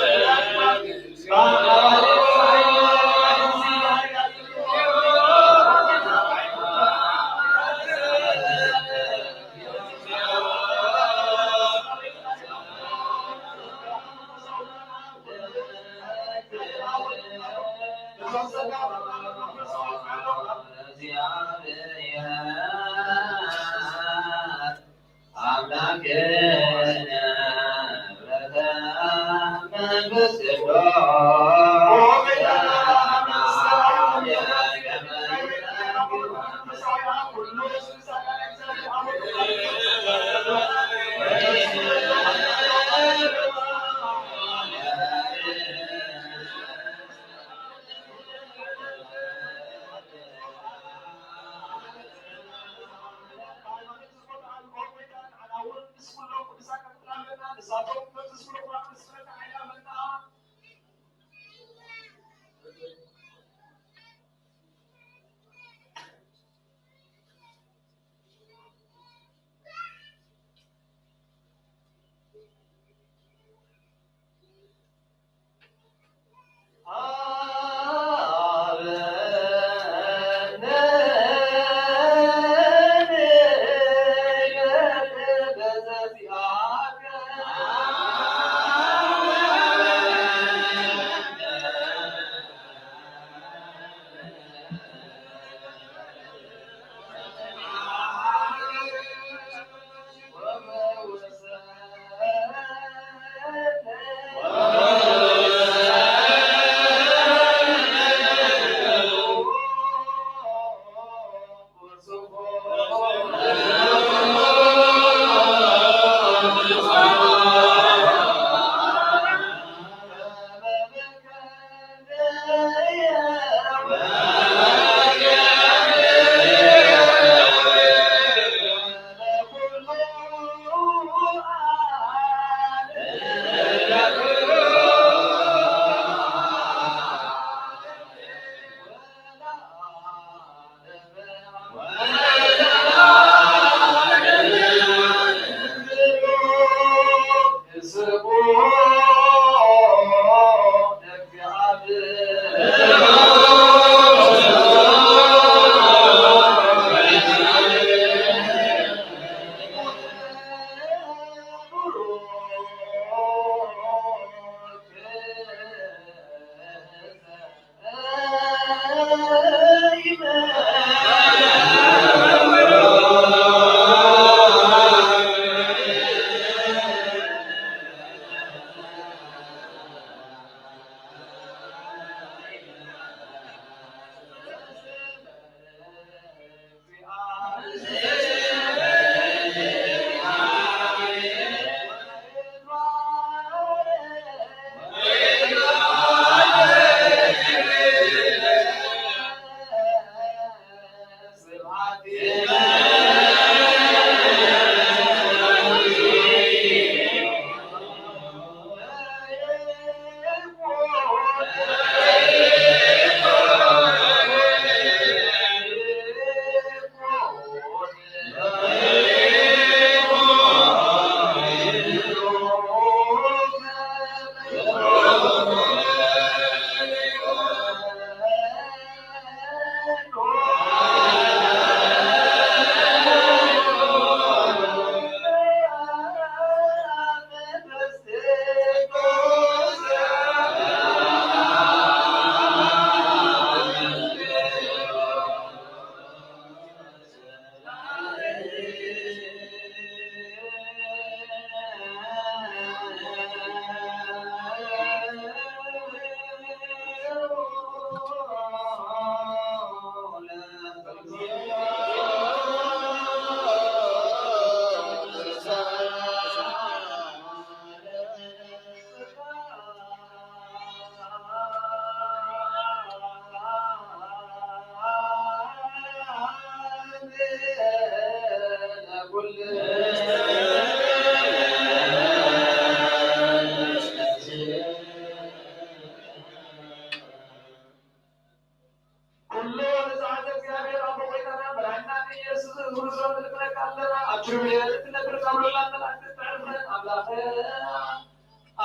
ኩሉ ንዝኣዘ እግዚኣብሔር ኣቦ ጐይታና መድሓኒና ኢየሱስ ክርስቶስ ንልምነካ ኣለና። ኣብ ጁብልየ እትነብር ካብ ልዑላን መላእክትን ትዕርፍን ኣምላኸ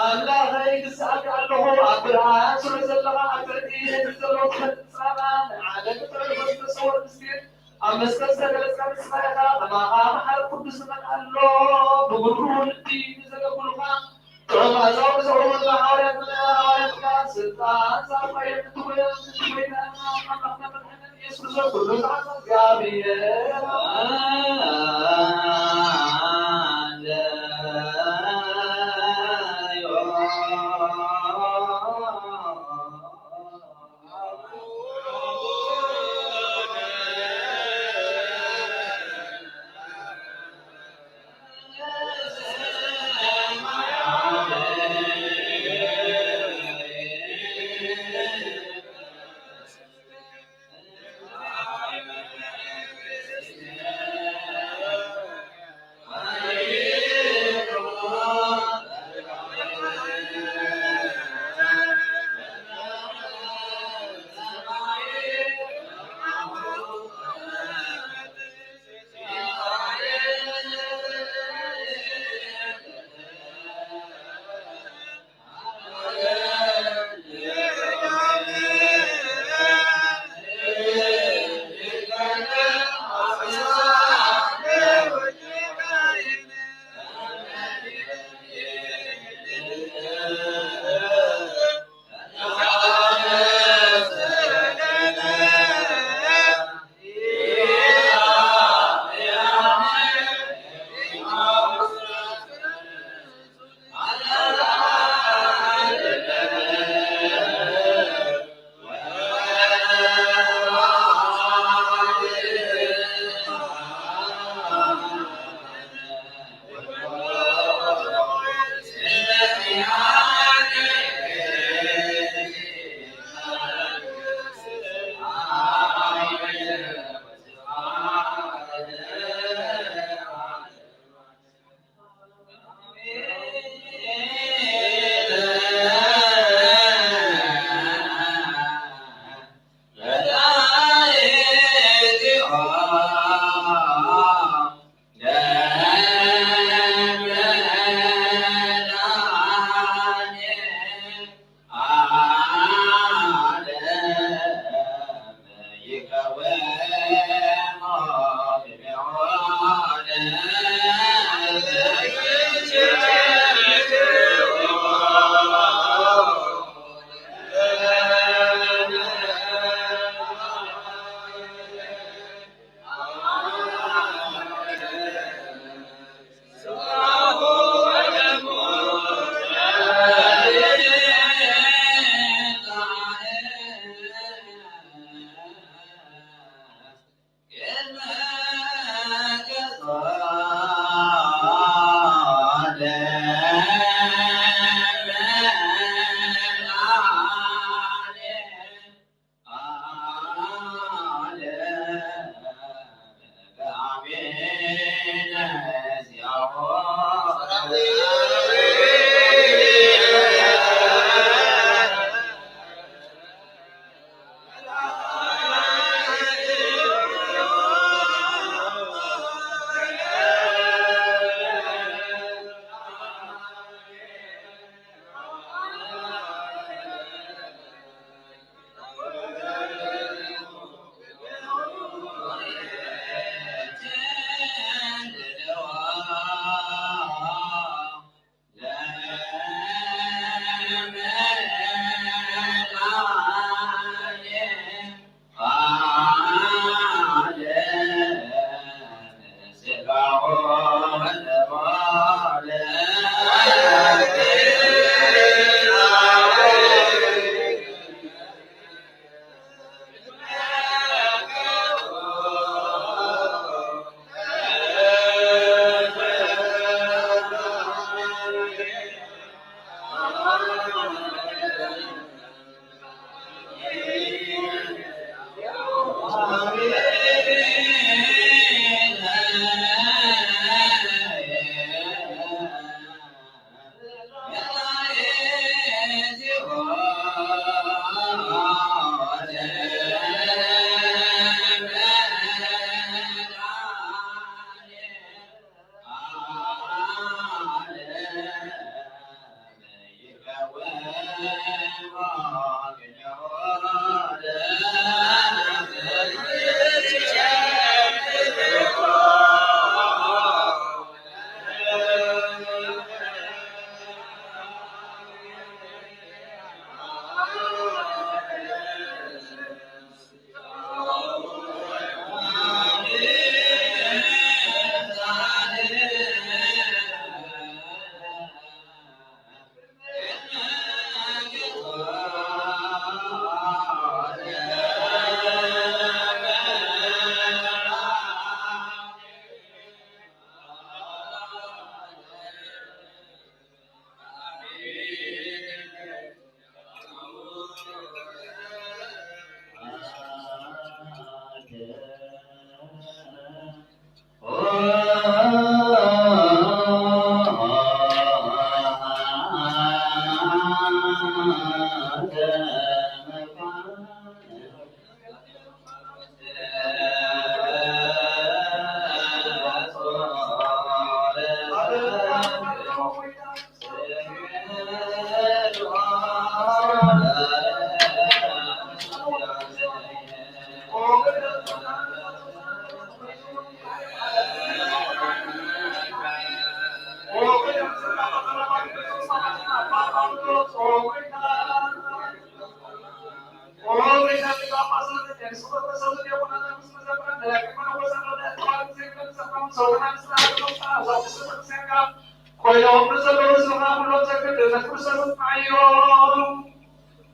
ኣምላኸይ ክስኣልካ ኣለኹ። ኣብ ብርሃን ስሩዕ ዘለኻ ኣብ ትሕቲ ነቲ ዘሎ ትፈልጥ ንዓለም ትዕርፎ ዝተሰወር ምስጢር ኣብ መስቀል ዝተገለጽካ ንስኻ ኢኻ። ከማኻ መሓሪ ቅዱስ መን ኣሎ? ብጉርሩ ልቢ ንዘገልግሉኻ ጥዑም ኣዛው ንዘቕርቡልና ሃዋርያትና፣ ሃዋርያትና ስልጣን ዝሃብካዮም ንጉስ ጐይታና ኣምላኽና መድሓኒና ኢየሱስ ክርስቶስ ኩሉ ዝሓዘ እግዚኣብሔር። ኮይኖም ንዘለዉ ህዝብኻ ኩሎም ዘክር ድሕነት ክርስቶስ ኣዮም።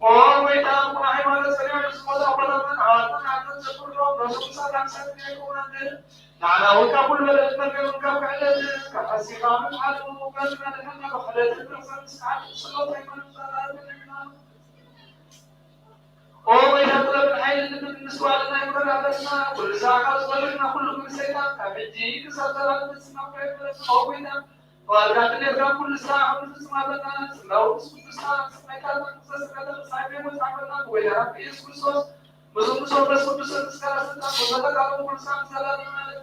ኦ ጎይታ፣ ኣቦና ሃይማኖት ሰሪዖም ዝሞቱ ኣቦታትና ኣሕዋትና ሓዘን ዘክርሎም ነብሶም ሰላም ሰናይ ይኩነን። ንዓና እውን ካብ ኩሉ በደል መርገምን ካብ ክሕደት ካብ ሓሲኻ ምምሓሉ፣ በልና ድሕና ብክሕደትን ርኽሰን ስዓት ስሎት ሃይማኖት ዛራብና። ኦ ጎይታ፣ ጥበብን ሓይልን ልብን ምስትዋዕልን ኣይምረዳበትና። ኩሉ ስራሕ ካብ ዝቐርብና ኩሉ ግብሪ ሰይጣን ካብ ሕጂ ክሳብ ዘላለም ንስና ክረክበና። ኦ ጎይታ፣ ተዋርዳ ድሌትካ ኩሉ ስራሕ ኣብ ፍጹም ኣበና፣ ስላው ምስ ቅዱስና፣ ስናይካ መንፈስ ቅዱስ ሳይቤ መጻዕበና፣ ጎይታ ኢየሱስ ክርስቶስ፣ ምስ ቅዱስ መንፈስ ቅዱስ ምስጋና ስልጣን ወዘተ ካብ ኩሉ ስራሕ ዘላለም ማለት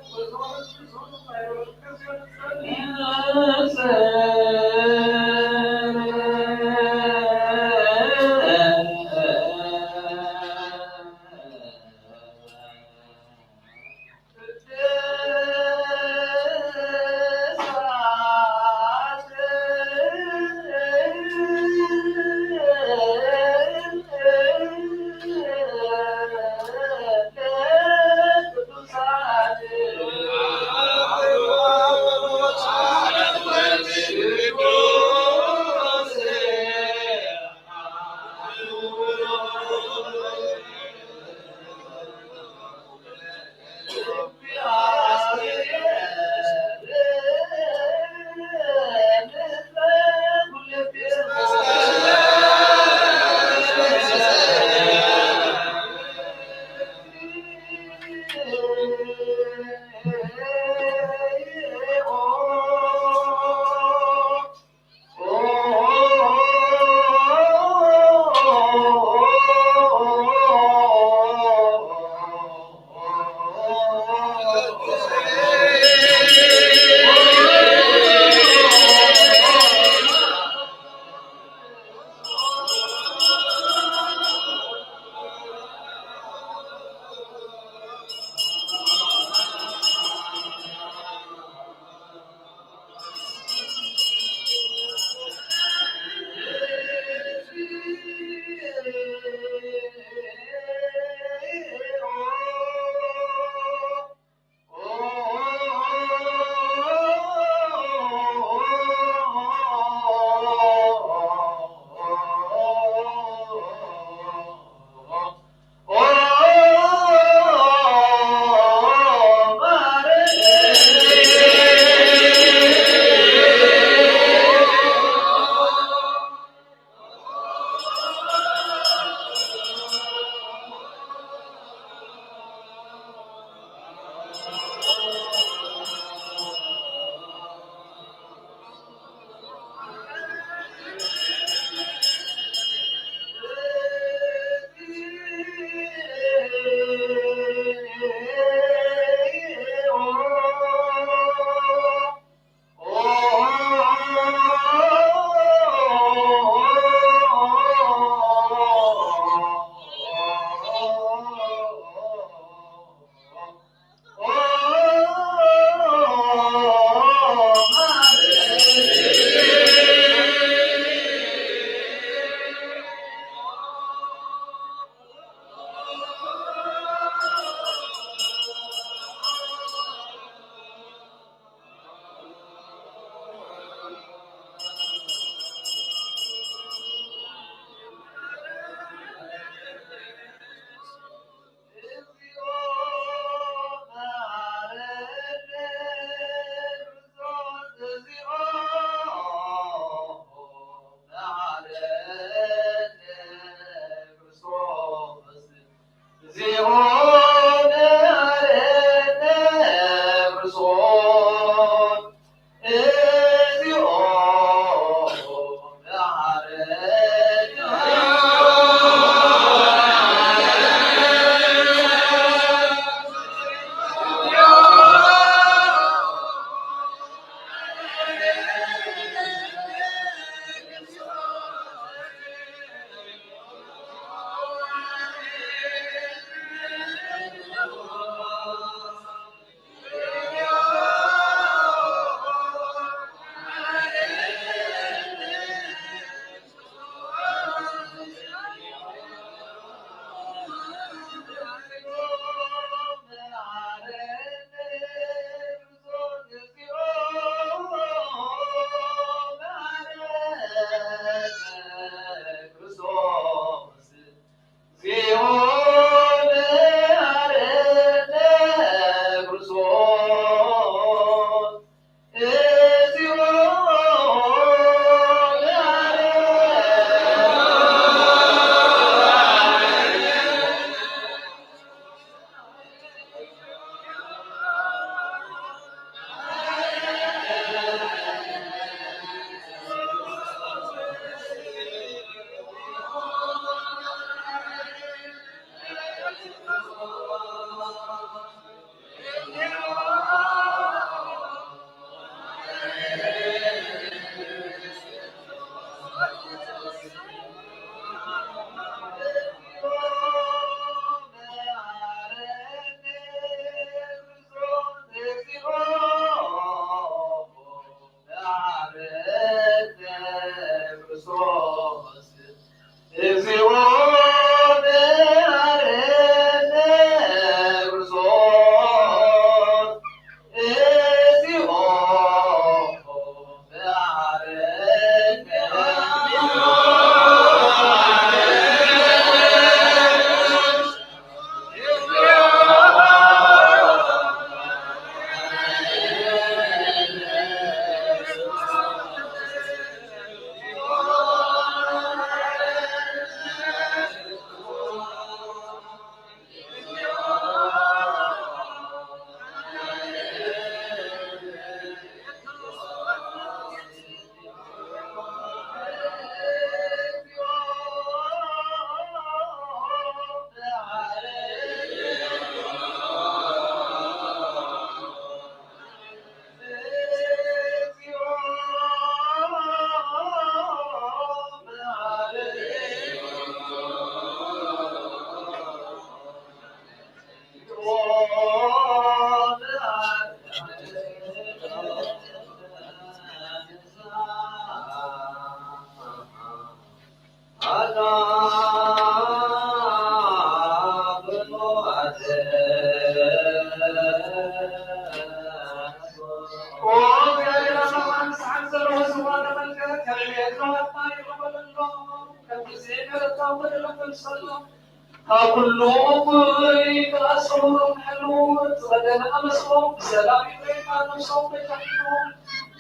ካብ ኩሉ እኩይ ተኣሰሩ፣ ሕልዉ፣ ዝቐደመ ኣመፅኦም ብሰላም ይቕሬታ ነብሶም በጃ ሒዝዎም፣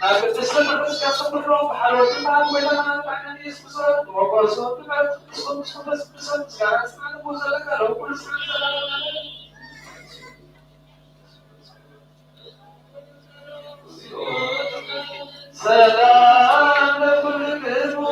ናብ ቅድስቲ ቅዱስ ከስምሮም ብሓልዮት እምበኣር ጎይታና መድሓኒና ኢየሱስ ክርስቶስ ብመጎርሶ ብምሕረት ቅዱስ መንግስቱ በስብሶም ምስጋና ስምዓን ንጉስ ዘለካ ለው ኩሉ ስምዓን ዘላለም ኣሜን። ሰላም ለኩልክሙ።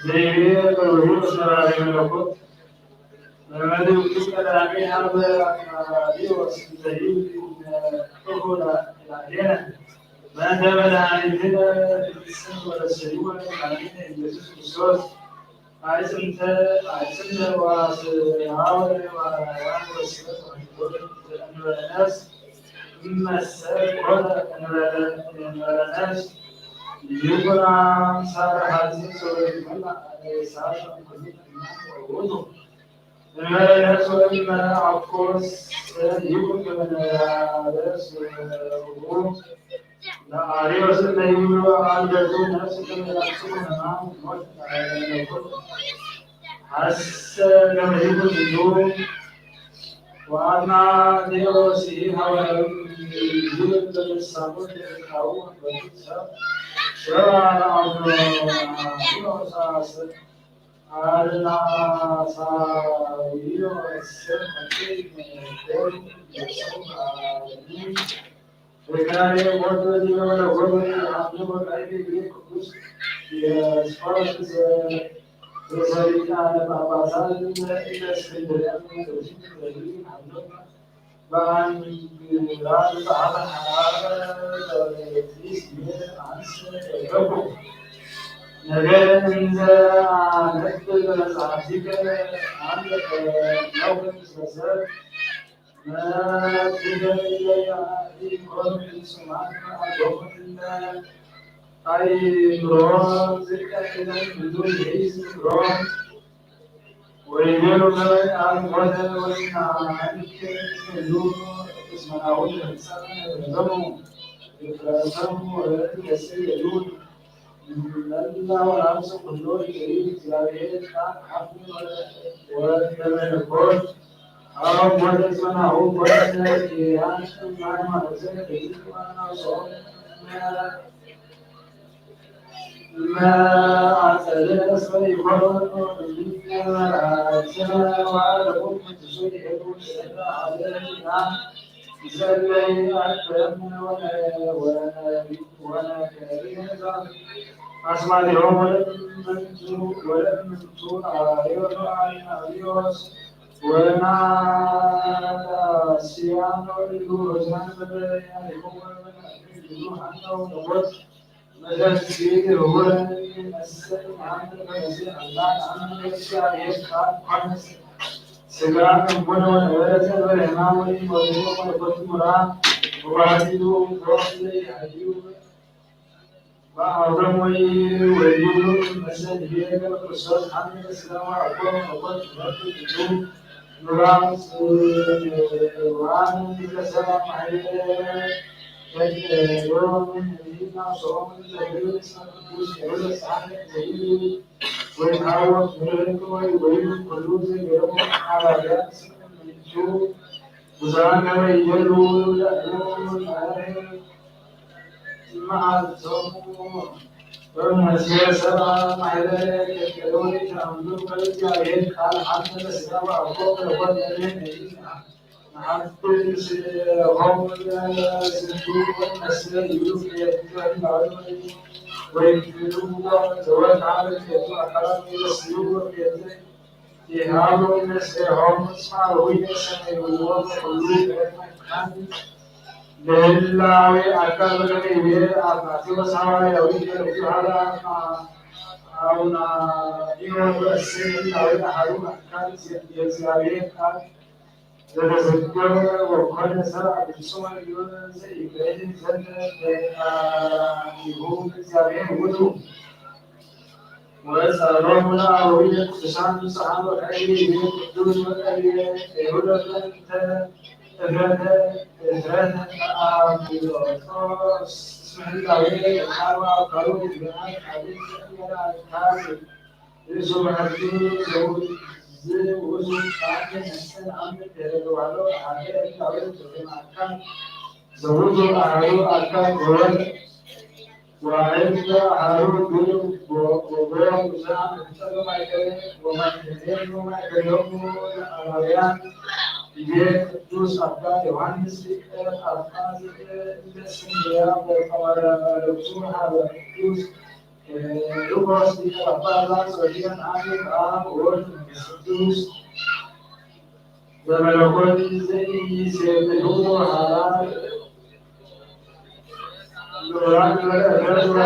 ዘይቤ በውሩ ተራሪ መለኮት በመልእክቱ ቀዳሚ ኣብ ኣትናቴዎስ እንተሂብ ክፉ ላዕሌነ በእንተ መድኃኒትነ ቅድስን ወረሰይወ መድኃኒትነ ኢየሱስ ክርስቶስ ኣዕጽምተ ኣዕጽምተ ዋስሃወ ዋራያን ወስበት ወሕይወት ዘእንበለነስ እመሰ ኮነ እንበለነስ ይኩና ሳረ ሐጺን ሰበይትመላ ሳረ ኩሉ ውእቱ። እንበለ ነፍስ ወእመ አኮስ ሰብ ይኩን ከመ ነባበስ ወእሁ ለአርዮስ እለ ይብሉ አልበቱ ነፍስ ከመ ያጽኡ ሕማም ሞት ለአለመለኮት ሐሰ ከመ ይኩን ዝንቱ ወአትናቴዎስ ሐዋርያዊ ይብል በልሳኑ ለእካቡ በኩል ሰብ ሰብአ ለአምኖ አምኖ ሳስብ ነገር እንዘ አነብብ መጽሐፊከ አንተ ለውህብ ሰሰብ መትገለያ ኢኮን ስማን አዶክነ አይምሮ ዝቀትለን ብዙ ይይዝ ምሮ ወይቤሉ ከመይ አልኮነ ወይና አንክ ሁሉ እስመናውን ህንፃ ረዘሙ ይፍረሰሙ ወይስ የሉን መላው ራሱ ኩሎ ይቅሪ እግዚአብሔር ቃል ሐፍን ወለመለኮት አብ ወደ ጽናሁ ወደ ያን ሃይማኖትን ማናሶ መአጸደ እስመ ይኮኑ መላእክትነ ወአለሙ ቅዱሱ ይሄዱ ስለ አለና ዘለይ አክረም ወነ ወነ አስማቲሆሙ ወለእምንቱ ወለእምንቱ አርዮስ አርዮስ ወናስያኖ እሉ ሮዝማን በበያሪሆሙ ወለመናፍቅ ብዙ ሀነው ነቦት መደርሲ ርሁረ መሰል አንተ በመሲ አላ አንተ በመሲ አርዮስ ቃል ኳንስ ስጋ እንቦነ ወነበረ ዘንበረ ህማም ወይም ወይም ወይም ሙራ ወባህቲቱ ሮስ ዘይሃዩ ወአብረም ወይ ወይብሉ መሰል ይቤ ገብረ ክርስቶስ ሐመ ስጋ ወአቦ መኮት መርቱ ትቱ ኑራም ጽዋን ይከሰራ ማህበረ ወይታወት ምርህቅ ወይ ወይ ኩሉ ዘይገርም ሓላፊያን ስምንቱ ብዙሃን ከመይ ይደሉ ለእሉ መዓልቶም መሲሕ ሰብኣ ማሕበረ ከቀደው ተኣምሩ ከእግዚኣብሔር ቃል ሓመ ስጋ ወኣቦ ከለኮት ነቢያት ነቢያት ንሓፍስ ሆም ዝንቱ መሰል ይብሉ ክሬቱ ህላዊ ወይ ክፍሉ ዘወት ዓመት ክሬቱ ኣካላት ይመስሉ ክሬቱ ይሃሉ መስሌሆም ጻዊ ሰማይ ይብልዎ ኩሉ መካን ለህላዊ ኣካል ከመይ ይብል ኣብ ማቴዎስ ሃዋርያዊ ክሬቱ ሃላ ኣውና ዲኖ በእሰይ ህላዊ ኣሃዱ ኣካል የእግዚኣብሔር ቃል ዘተዘገበ ወኮነ ሰብአ ፍጹም እዩ ዘይገድል ዘተተናኒሁ እግዚአብሔር ውእቱ። ወጸሎሙ ለአበዊነ ቅዱሳን ንጹሐን ወቀሊል ቅዱስ ወቀሊል ይሁዳ ዘንተ እፍረተ እፍረተ አብዮጦስ እስመ ህላዌ ቃል ወአካሉ ይግበአት አቤት ዘእንበለ አካል ርእሱ በሐቱ ዘውእቱ ቃል ነፍሰን አምር ድህረ ተዋህዶ አሐደ ህላዌ ዘተማካን ዘውቱ አሐዱ አካል ዘወት ዋሕድ አሐዱ ግብር ወቦ ብዙሃን እህጸበ ማእከለ ወማእከሌን ወማእከሎሙ ለአላውያን ይቤ ቅዱስ አባ ዮሐንስ ሊቀ ጳጳስ ዘእስክንድርያ ወቀባርቱ ሀበ ቅዱስ ሉቃስ ሊቀ ጳጳሳት ወዲያናን በአብ ወወልድ መንፈስ ቅዱስ ዘመለኮት ዘኢይሴብሑ ሀራ ልዑላን መለኮት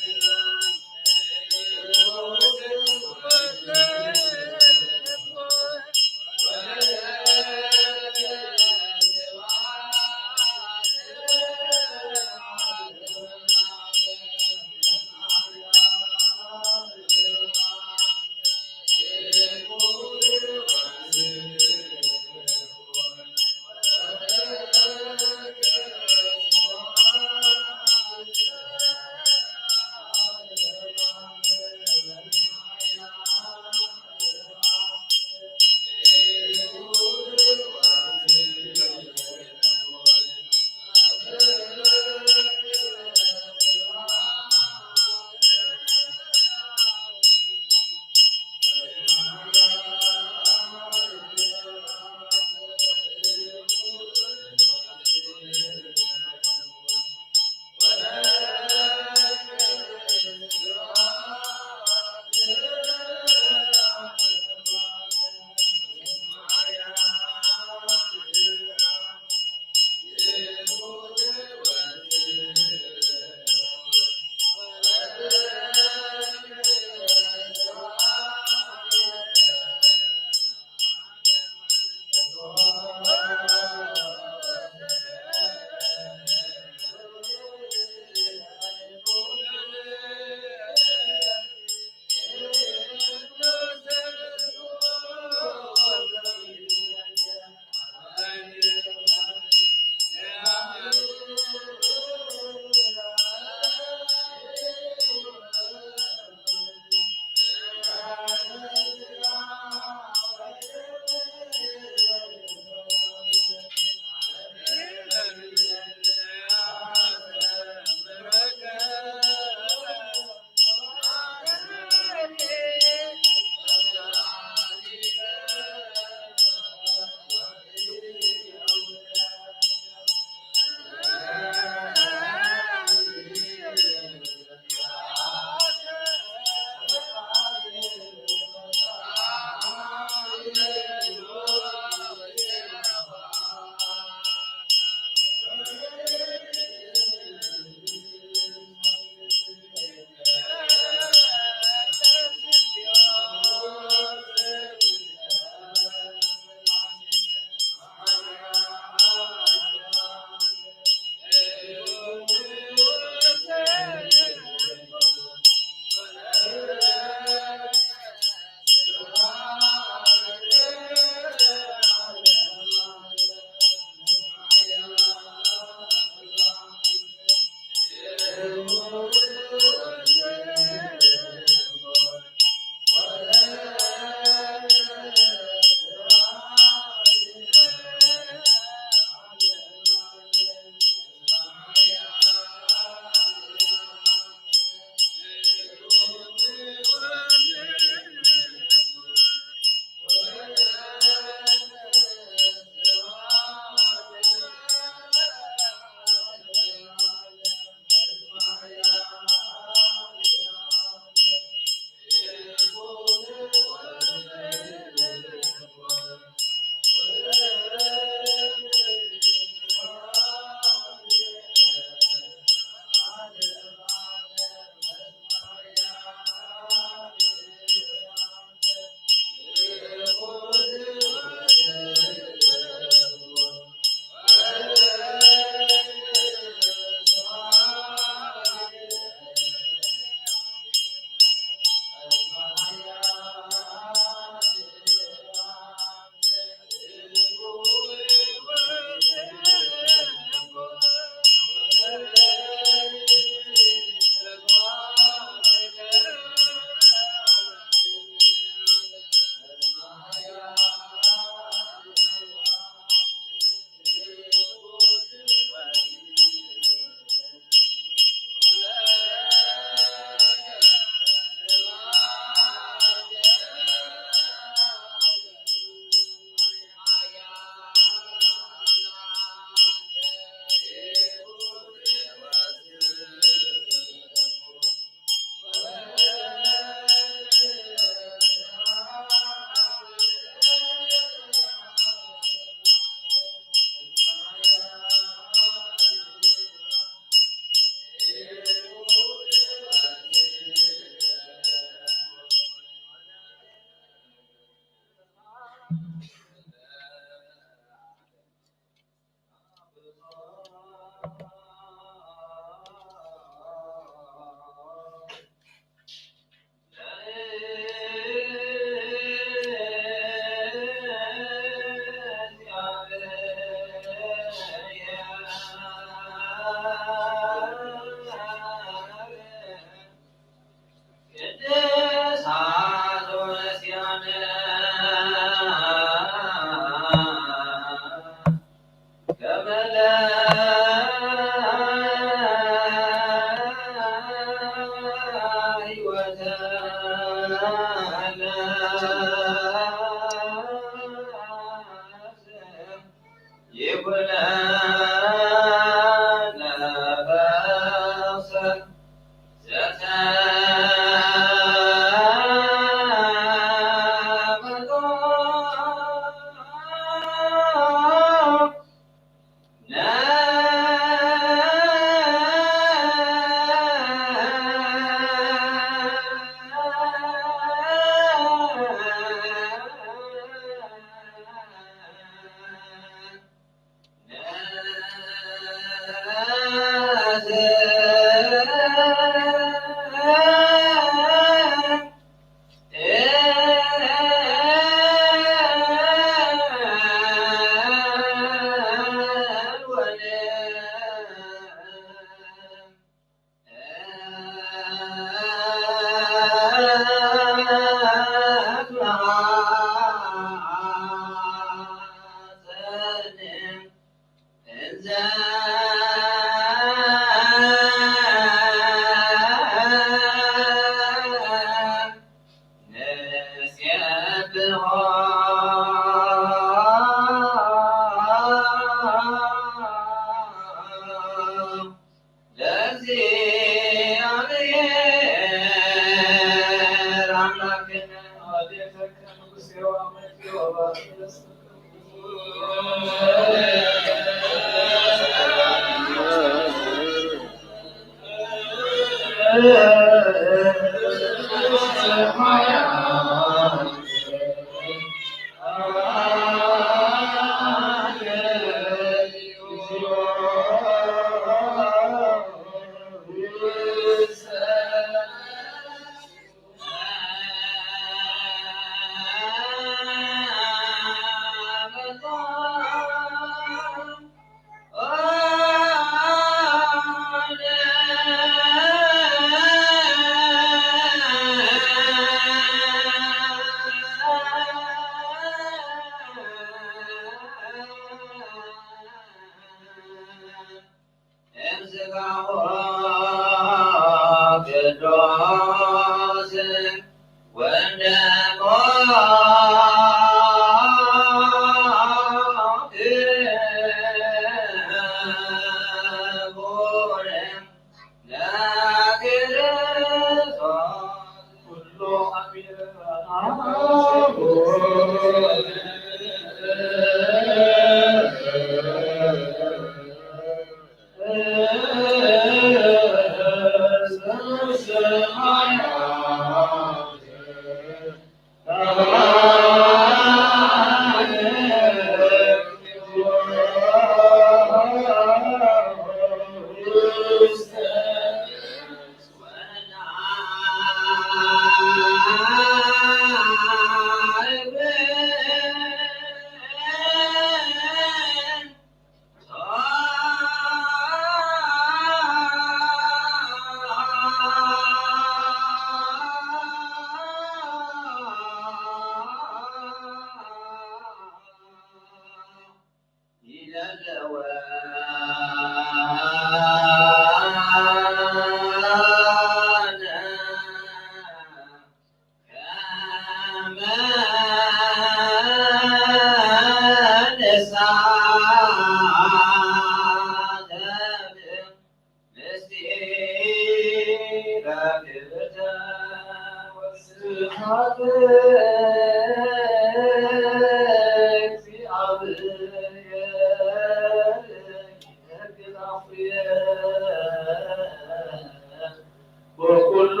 ወኩሉ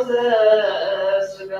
ዘስጋ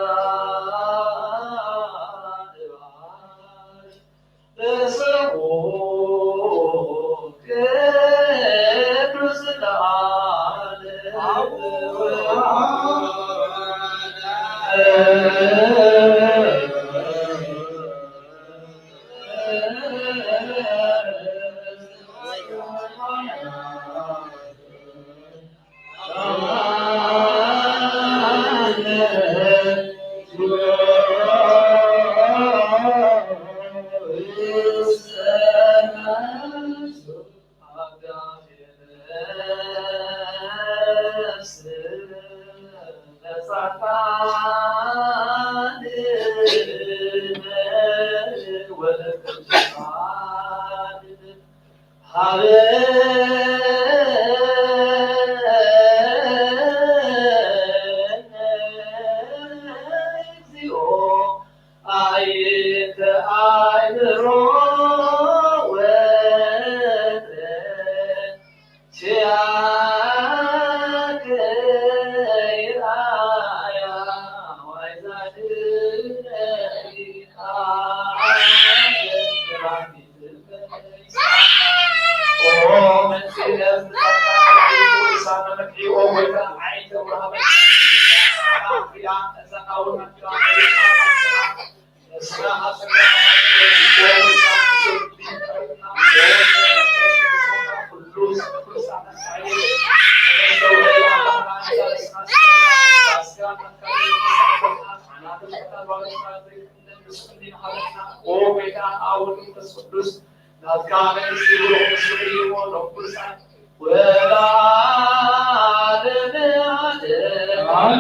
ኦ ጎይታ፣ ኣብ ወልድ መንፈስ ቅዱስ ናትካ መንግስቲ ብሩኽ ምስሉ እዩ እሞ፣ ሎም ቅዱሳን ወለዓለመ ዓለም።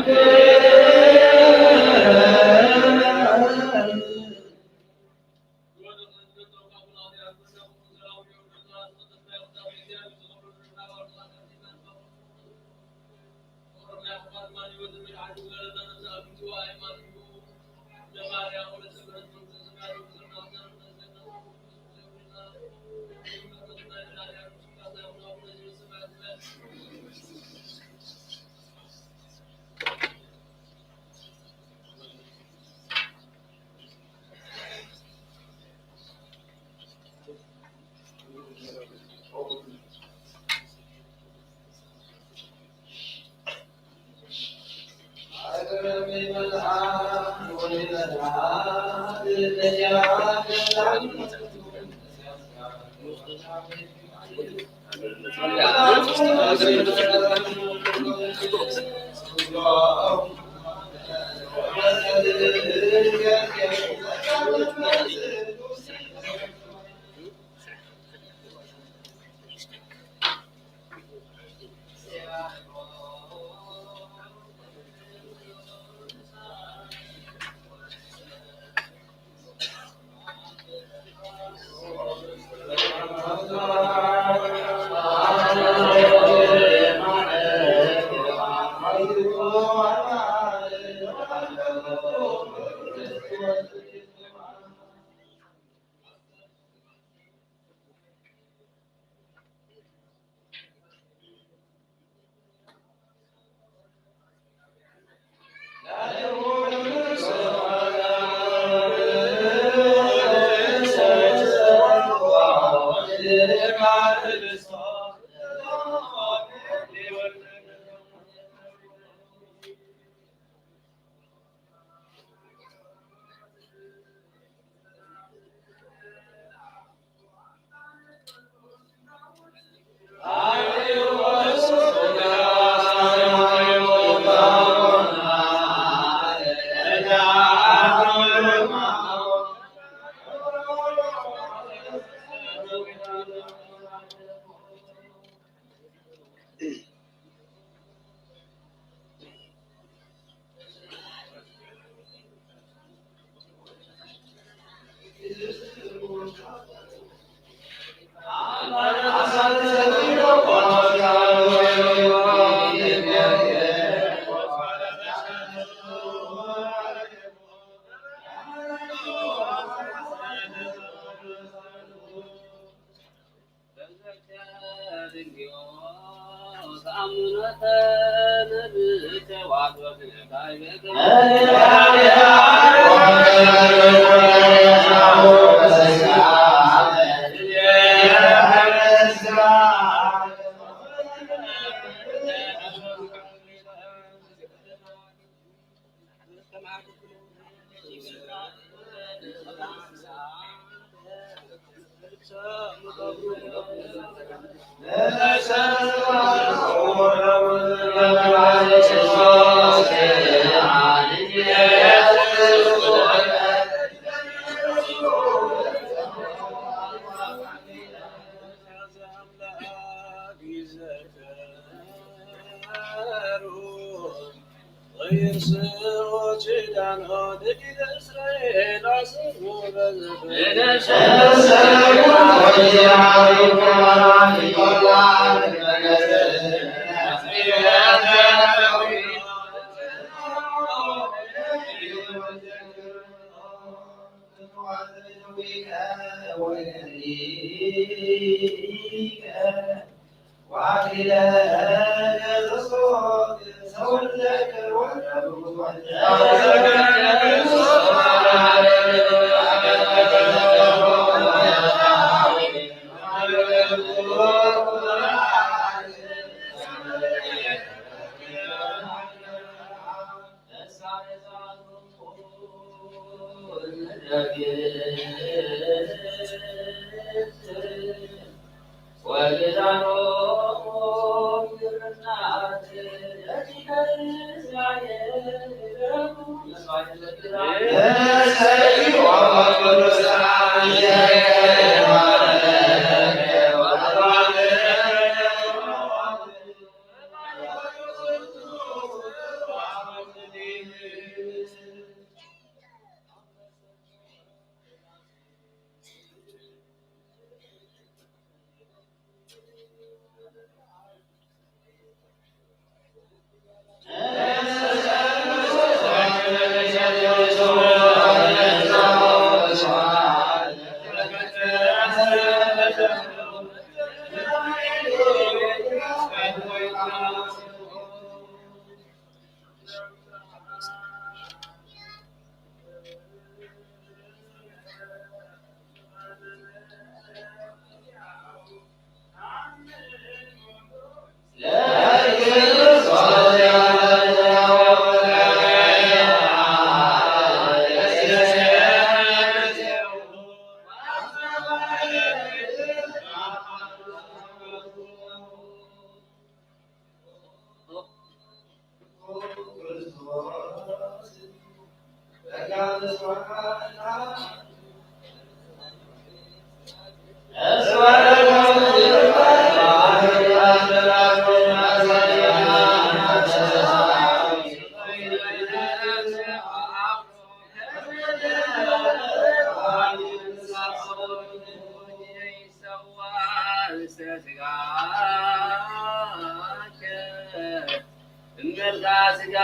እመልካ ስጋ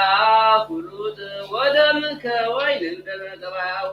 ፍሉጥ ወደምከ ወይን እንደመ ገባያው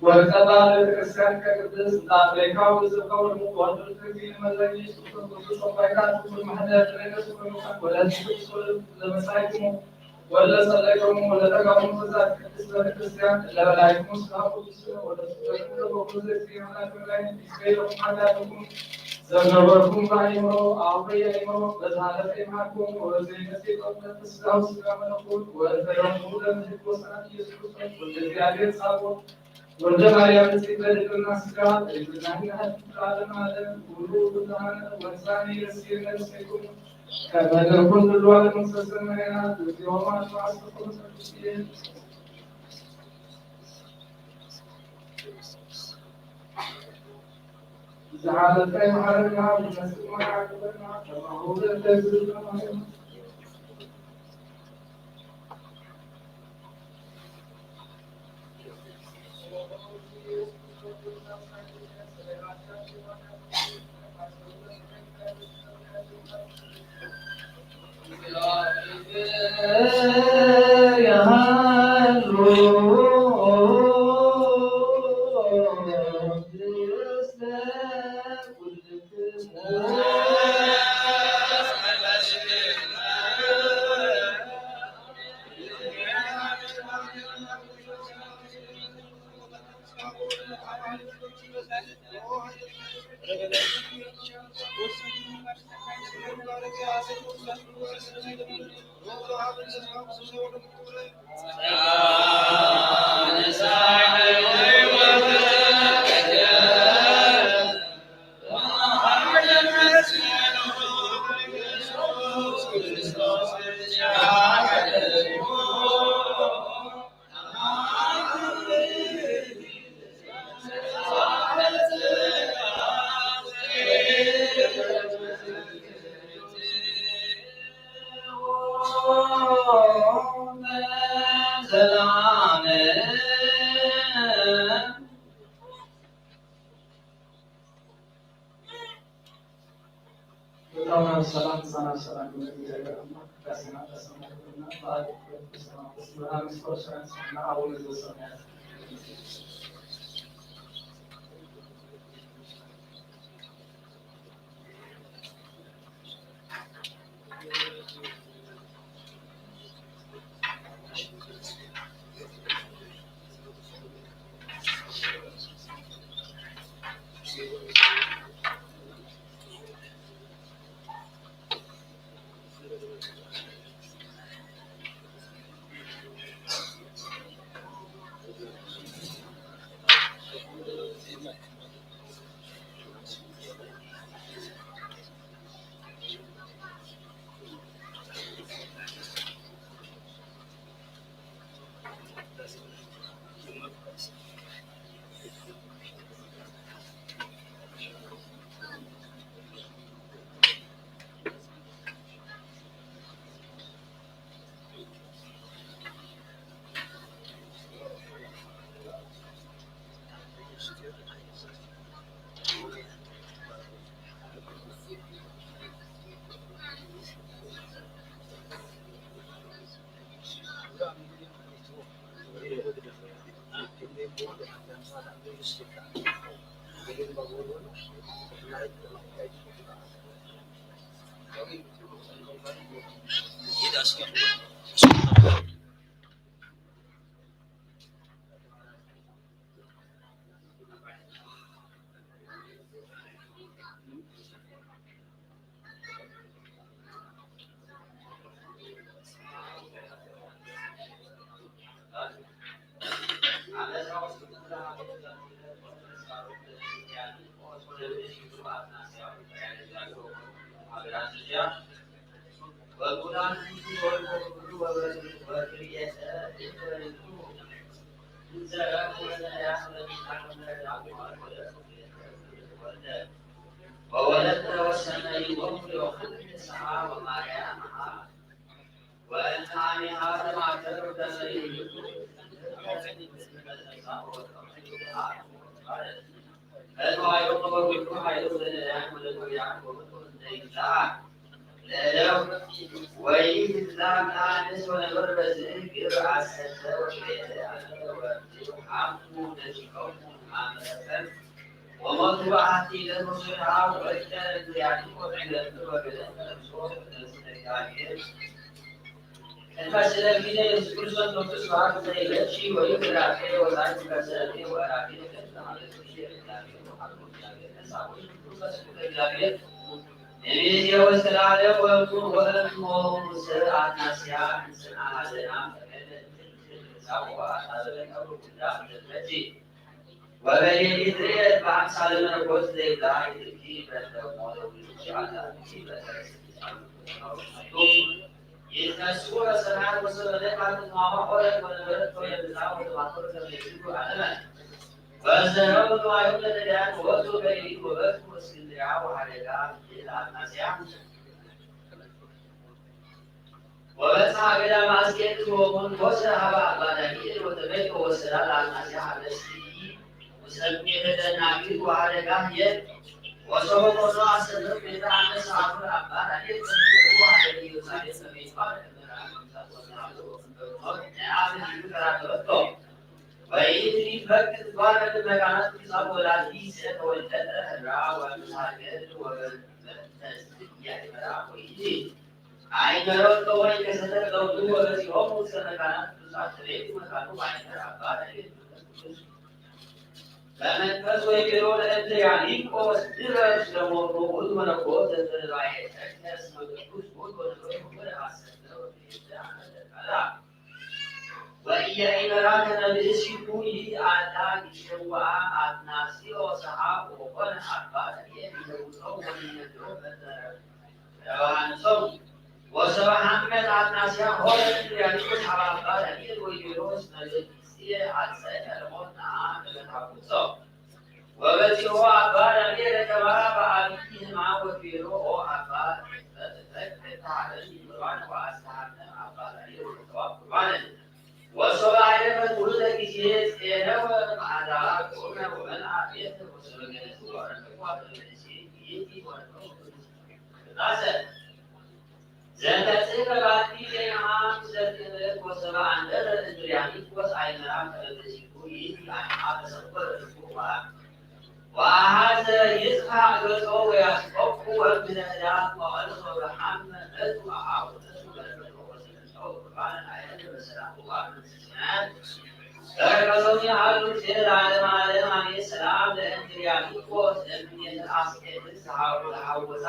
ወቀባ ቤተክርስቲያን ከቅድስ እንተ አፍሬካው ብዝከውን ወንዱ ትርጊ ንመዘኝ ኢየሱስ ክርስቶስ ባይታ ትኩል ማሕደር ትረገስ ወለድ ቅዱስ ወለድ ለመሳይክሙ ወለጸለይኩም ወለተጋሙ ትእዛዝ ቅድስት ቤተክርስቲያን ለበላይኩም ስጋ ቅዱስ ወለተዘክሩ ወኩሉ ጊዜ አምላክ በላይ ይስገይኩም ኃጢአትኩም ዘነበርኩም በአእምሮ አውሬ አእምሮ በዛለፈ ይምሃርኩም ወዘይነሴ ጠውቀት ስጋው ስጋ መለኮት ወዘረሙ ለምህድ ወሰናት ኢየሱስ ክርስቶስ ወልደ እግዚአብሔር ጻድቁ ወልደ ማርያም ንጽሕተ ድንግልና ስጋ በድንግልና ሕይወት ለዓለመ ዓለም። ኩሉ ብርሃነ ወንሳኒ ረስየ ነፍሴኩም ከመ ለኩሉ ለዋለ መንፈሰ ሰማያት ወዚኦማ ተዋስኦ ቅዱስ ዝሓለፈ ይምሓረና፣ ዝመጽእ ይመሓረና፣ ከማሁ ለእንተ ዝብል ከማሁ። ሰላም ሰላም ሰላም። ወወለተ ወሰመይዎሙ ዮሐንስ ወማርያም ወእንተ አሚሃ ተማተሩ ከመ ይህሉ እልዋዮ ወኩሉ ኃይሉ ለነዳያን ወለነቢያት ወኩሉ እንተ ይብላ ለእለው ወይትብላ መአንስ ወነበር በዝህ ግብር አሰተ ወሽሬተ አለ ወርቱ ሐምቱ ነሽቀሙ አመረፈን ወሞቱ በአሐቲ ለተሶይሃ ወእተ እንዲያኒ ወዕለት ወገደት ነፍሶ ነፍሰ እግዚአብሔር እንተ ስለ ጊዜ ኢየሱስ ክርስቶስ መንፈስ ስብሐት ዘይለብሺ ወይም ራሴ ወዛይ ከሰቴ ወራሴ ከሰማለት ጊዜ እግዚአብሔር ወሐቁ እግዚአብሔር ነሳቦች መንፈስ ቅዱስ እግዚአብሔር እምይእዜሰ ወእስከ ለዓለም ወእንቱ ወእንቱ ስርዓት ናስያ እንስና ሀዘና ፈቀደ ጻፎ አሳዘነ ቀብሩ ጉዳ ዘመጂ ወበሌሊት ርኤት በአምሳለ መለኮት ዘይብላ ይትኪ በእንተ እሞ ለውሉድኪ አዳምኪ በእንተ ርእስኪ ጻድቁ يتنسون سمعت وسبب لك عن المعمى حولك ونبرت كل البتاع وتبعثر كم يجيب على مال. وزنوا نوايا الذي عن وزن بيني وبينكم اسكندرية وحريقة إلى الناس. ወበጽሐ ገዳመ አስቄጥስ ወመንኮሰ ሀበ አባ ዳንኤል ወተቤቶ ወሰዳ ለአናስያ ሀበ ስኢ ወሰሚዕ ደናግል ወሀደጋ ህየ ወሰሆ ቆሎ አሰምር ቤተ አነስ አቡነ አባ ዳንኤል ተንገሩ ወሀደ ኢየሩሳሌም በቤቷ ለተመራ መምሳት ወሰናዶ ወፍንበርኖት ነአብ ህዩ ተራከበቶ። ወይእቲ ፈቅድ ጓል መካናት ክሳብ ወላዲ ዝተወልደት ተህራ ወምሳገድ ወበ- ተዝያድበራ ወይእቲ ኣይገረቶ ወይ ከሰተት ዘውዱ ወበጺሖም ውስተ መካናት ቅዱሳት ተቤቱ መካኑ ማይነር አባ ዳንኤል መንፈስ ቅዱስ በመንፈስ ወይቤሎ ለእንድርያኒቆስ ድረስ ለሞቱ ውእቱ መነኮስ ዘተባየ ተክለ ስመ ቅዱስ ውእቱ ወነበሩ ወደ አሰርተ ወክልኤተ ዓመተ ቃላ ወኢያኢመራ ከመ ብእሲቱ ይእቲ አላ ይሸውዓ አትናስዮስ ሀ ወኮነ አባ ዳንኤል ይለውጦ ወይነግሮ በተረ ረባሃንሶም ወሰባ ሐመት አትናስያ ሆረ እንድርያኒቆስ ሀበ አባ ዳንኤል ወይቤሎ እስመ ብእሲየ አልጸቀ ለሞት ነአ ለመታኩሶ ወበጺሖ አባ ዳንኤል ከማራ በአብይ ህማም ወትቤሎ ኦ አባ ተሐረኒ ቁርባን ወአስተሐመ አባ ዳንኤል ወተዋ ቁርባን ወሶበ አይረፈት ውእተ ጊዜ ጼነወ መዓዛ ቆመ ወመልአ ቤተ ወሶበ ገነዝዎ ረከብዋ በመንሴ ይእቲ ወረከቡ ቅዱስ ቅዳሰ ዘተጽሕፈ ባቲ ዜናሃ ምስለ ትእምርት ወሰበ አንደረ እንድርያኒቆስ አይመራ ከመ ብእሲቱ ይእቲ አድማ ተሰወረ ልቡ ወአብ ወአሐዘ ይጽፋዕ ገጾ ወያስቆቁ ወእምነ ህዳት ወቀልሶ በሐመ መጹ አሃው ተሱ በረከቶ ወሰለምታው ቁርባን አየነ በሰላም ወአብ መንግስተ ሰማያት በረከቶም ያህሉ ጊዜ ለዓለም ዓለም አሜን። ሰላም ለእንድርያኒቆስ ለምኔተ አስቄጥስ ተሐወሳ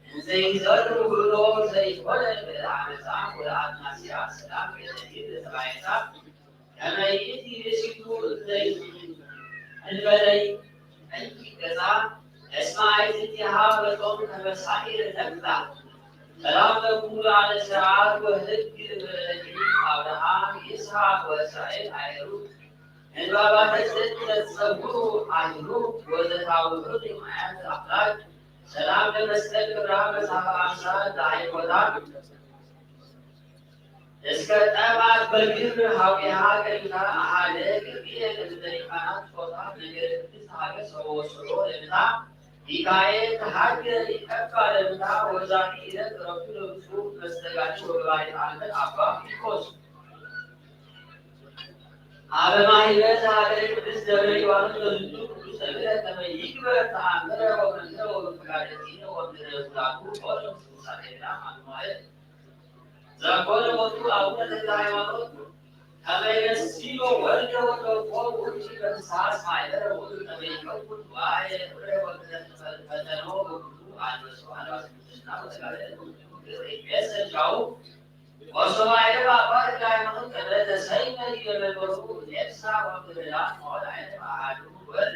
እንዘ ይዘሩ ብሎ ዘይኮነ ብዕለ አመፃ ወለአትናስያ ሰላም ለነቢር ለተባየሳ ከመ ይእቲ ብእሲቱ እንበለይ እንኪ ገዛ እስመ አይትንቲሃ በጾም ከመ ሳኢር ነብላ ሰላም ለኩሉ አለ ስርዓት ወህግ በለኒ አብርሃም ይስሐቅ ወእስራኤል አይሩ እንባባተ ጽድቅ ተጸውሩ አይሩ ወዘታውሩ ማያት አፍላግ ሰላም ለመስቀል ክብራ መጽሐፍ አምሳል ለአይኮታ እስከ ጠባት በግብር ሀዊሃ ገሪታ አሃደ ገብርኤል ለምደ ሊቃናት ጾታ ነገረ ቅድስት ሀገር ሰቦ ወስሎ ለምታ ሚካኤል ተሃገ ይቀባ ለምታ ወዛቲ ኢለት ረቱ ለብሱ መስተጋድል ወገባሪ አልበት አባ ፊልጶስ አበ ማህበረ ሀገረ ቅድስት ደብረ ሊባኖስ ለዝንቱ ቅዱስ ተብለ ከመ ይግበር ተአምረ ወመንክረ ወበፈቃደ ዲነ ወምድረ ዙላቱ ሆነ ውስተ ሳሌዳ አማኑኤል ዘኮነ ወቱ አቡነ ተክለ ሃይማኖት ከመ ይነስዮ ወልደ ወተወልቆ ውእቱ በንስሐ እስመ አይደረ ውእቱ ከመ ይከውን ዋየ ፍሬ ወክለ ፈተኖ ወኩሉ አንበሶ አልባሰ ቅድስና ወተጋደለ ወኩሉ ግብር ይቤሰ ጃው ወሶባኤ በአባ ተክለ ሃይማኖት ከመ ተሰይመ ዲበ መንበሩ ኤልሳ ወምድርዳን መዋዕል አይነ አሐዱ ወልድ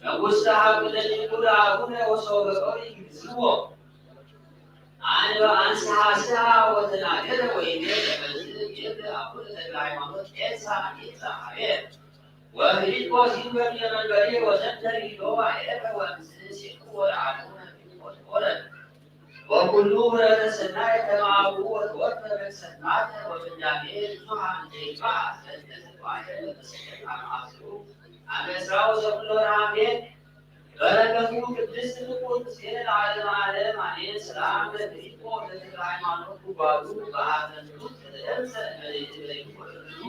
ንጉሥ ሀብ ለይኩን አቡነ ወሶበ ኦሪት ይግዝዎ አንበ አንስሐ ስሐ ወተናገረ ወይቤ ከመዝ ይብል አቡነ ተክለ ሃይማኖት ኤልሳ ይብዛ ሀቤ ወፊልጶስ ይንበር የመንበሬ ወዘንተ ይሎ አየተ ወምስል ሲቁ ወለአቡነ ፊልጶስ ኦረድ ወኩሉ ምህረተ ሰናይ ከማሁ ወትወፈረ ሰናተ ወምዳቤ ብዙሃ እንተ ይባእ ስለዚህ ተስፋ ለመሰከት አማስሩ አመስራው ዘብሎ ራቤ በረከቱ ቅድስት ትኩን ምስሌነ ለዓለመ ዓለም አሜን። ሰላም ለፊልጶስ ለተክለ ሃይማኖት ጉባሉ በአዘንቱ ተደምሰ መሬት በይኑ ወእሉ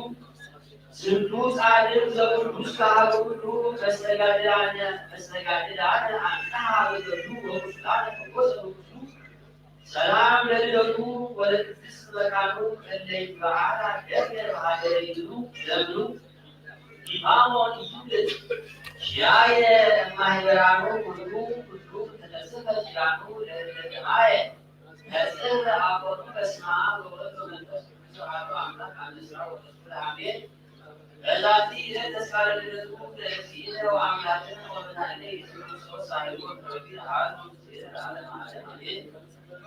ዝንቱ ጻድቅ ዘቅዱስ ከሀበ ኩሉ መስተጋድላነ መስተጋድላነ አንተሃ በገድሉ ወቁስላነ ፈወሰ በኩሉ ሰላም ለልደቱ ወለቅድስት መካኑ እለ ይትበዓላ ደብረ በሀገረ ይብሉ ለምኑ ዲማሞን ይብል ሽያየ ማህበራኑ ኩሉ ኩሉ ተነስፈ ኪዳኑ ለእለ ገማየ ተጽህረ አቦቱ በስመ አብ ወወልድ ወመንፈስ ቅዱስ አሐዱ አምላክ አመስራ ወተስኩለ አሜን። በዛቲ ዕለት ተስካረ ልደቱ ለእግዚእነ ወአምላክነ ወመድኃኒነ ኢየሱስ ክርስቶስ ሳልዎ ክረቢ ለዓለም ለዓለም አሜን።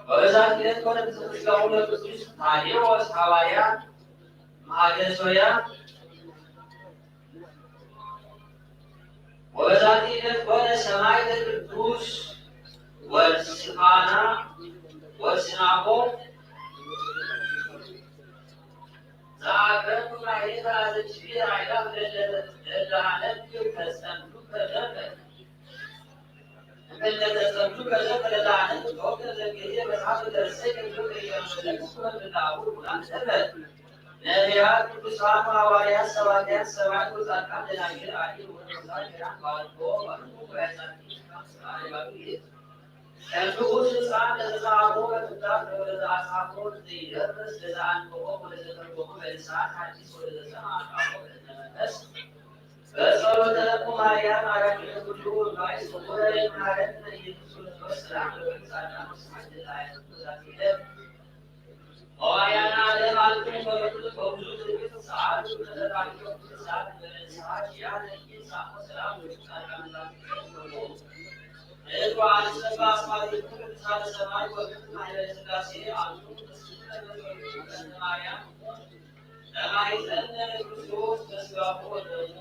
ወበዛቲ ዕለት ኮነ ምስለ ሥጋሁ ለቅዱስ ታዴዎስ ሐዋርያ መሃገሶያ። ወበዛቲ ዕለት ኮነ ሰማዕተ ቅዱስ ወልስፋና ወልስናቆ ዘአቅረብኩ ማሕሌተ አዘኪሬ አእላፍ ለለ አነብብ ተጸምዱ ከዘከር። እምእለ ተጸምዱ ከዘከር ለለ አነብብ ተወከል ዘኪሬ መጽሐፍ ተርሰይ ከዘከር ለለ አነብብ ተወከል ዘኪሬ መጽሐፍ ተርሰይ ከዘከር ለለ አነብብ ነቢያት፣ ቅዱሳን ሐዋርያት፣ ሰባክያን፣ ሰማዕት ወጻድቃን፣ ደናግል፣ አዲ ወመነኮሳት፣ ሄራን ባርኮ ባርኮ ጉባኤ ጻድቃን፣ ቅዱሳን ባርኮ። እም ንዑስ ሕፃን ለዘጸሓፎ በትእዛዝ ወለዘአጽሓፎ ዘይደርስ፣ ለዘአንበቦ ወለዘተርጎሞ በልሳን ሐዲስ ወለዘሰምዐ ቃሎ በእዝነ መንፈስ በጸሎተ እሙ ማርያም አራቂተ ኩሉ እምባይ ስውረ ይምሃረነ ኢየሱስ ክርስቶስ ሰላም ለወልድ ጻድቃን ወሰማዕት ለተአየቱ በዛቲ ዕለት። ሐዋርያና ለማለትም በብዙ በብዙ ትዕግስት ሰዓቱ ለተባረከ ቅዱሳት በንስሐ ሺያ ለኪን ሳሞ ሰላም ወይም ጻድቃን ዛቲ እቱ አንሰባ አስማቲቱ ቅዱሳተ ሰማይ ወቅድስት ማህበረ ሥላሴ አንቱ ምስለ በጸሎቱ ቅድስተ ማርያም ለማይጸነ ክርስቶስ በስጋሁ ወደሙ።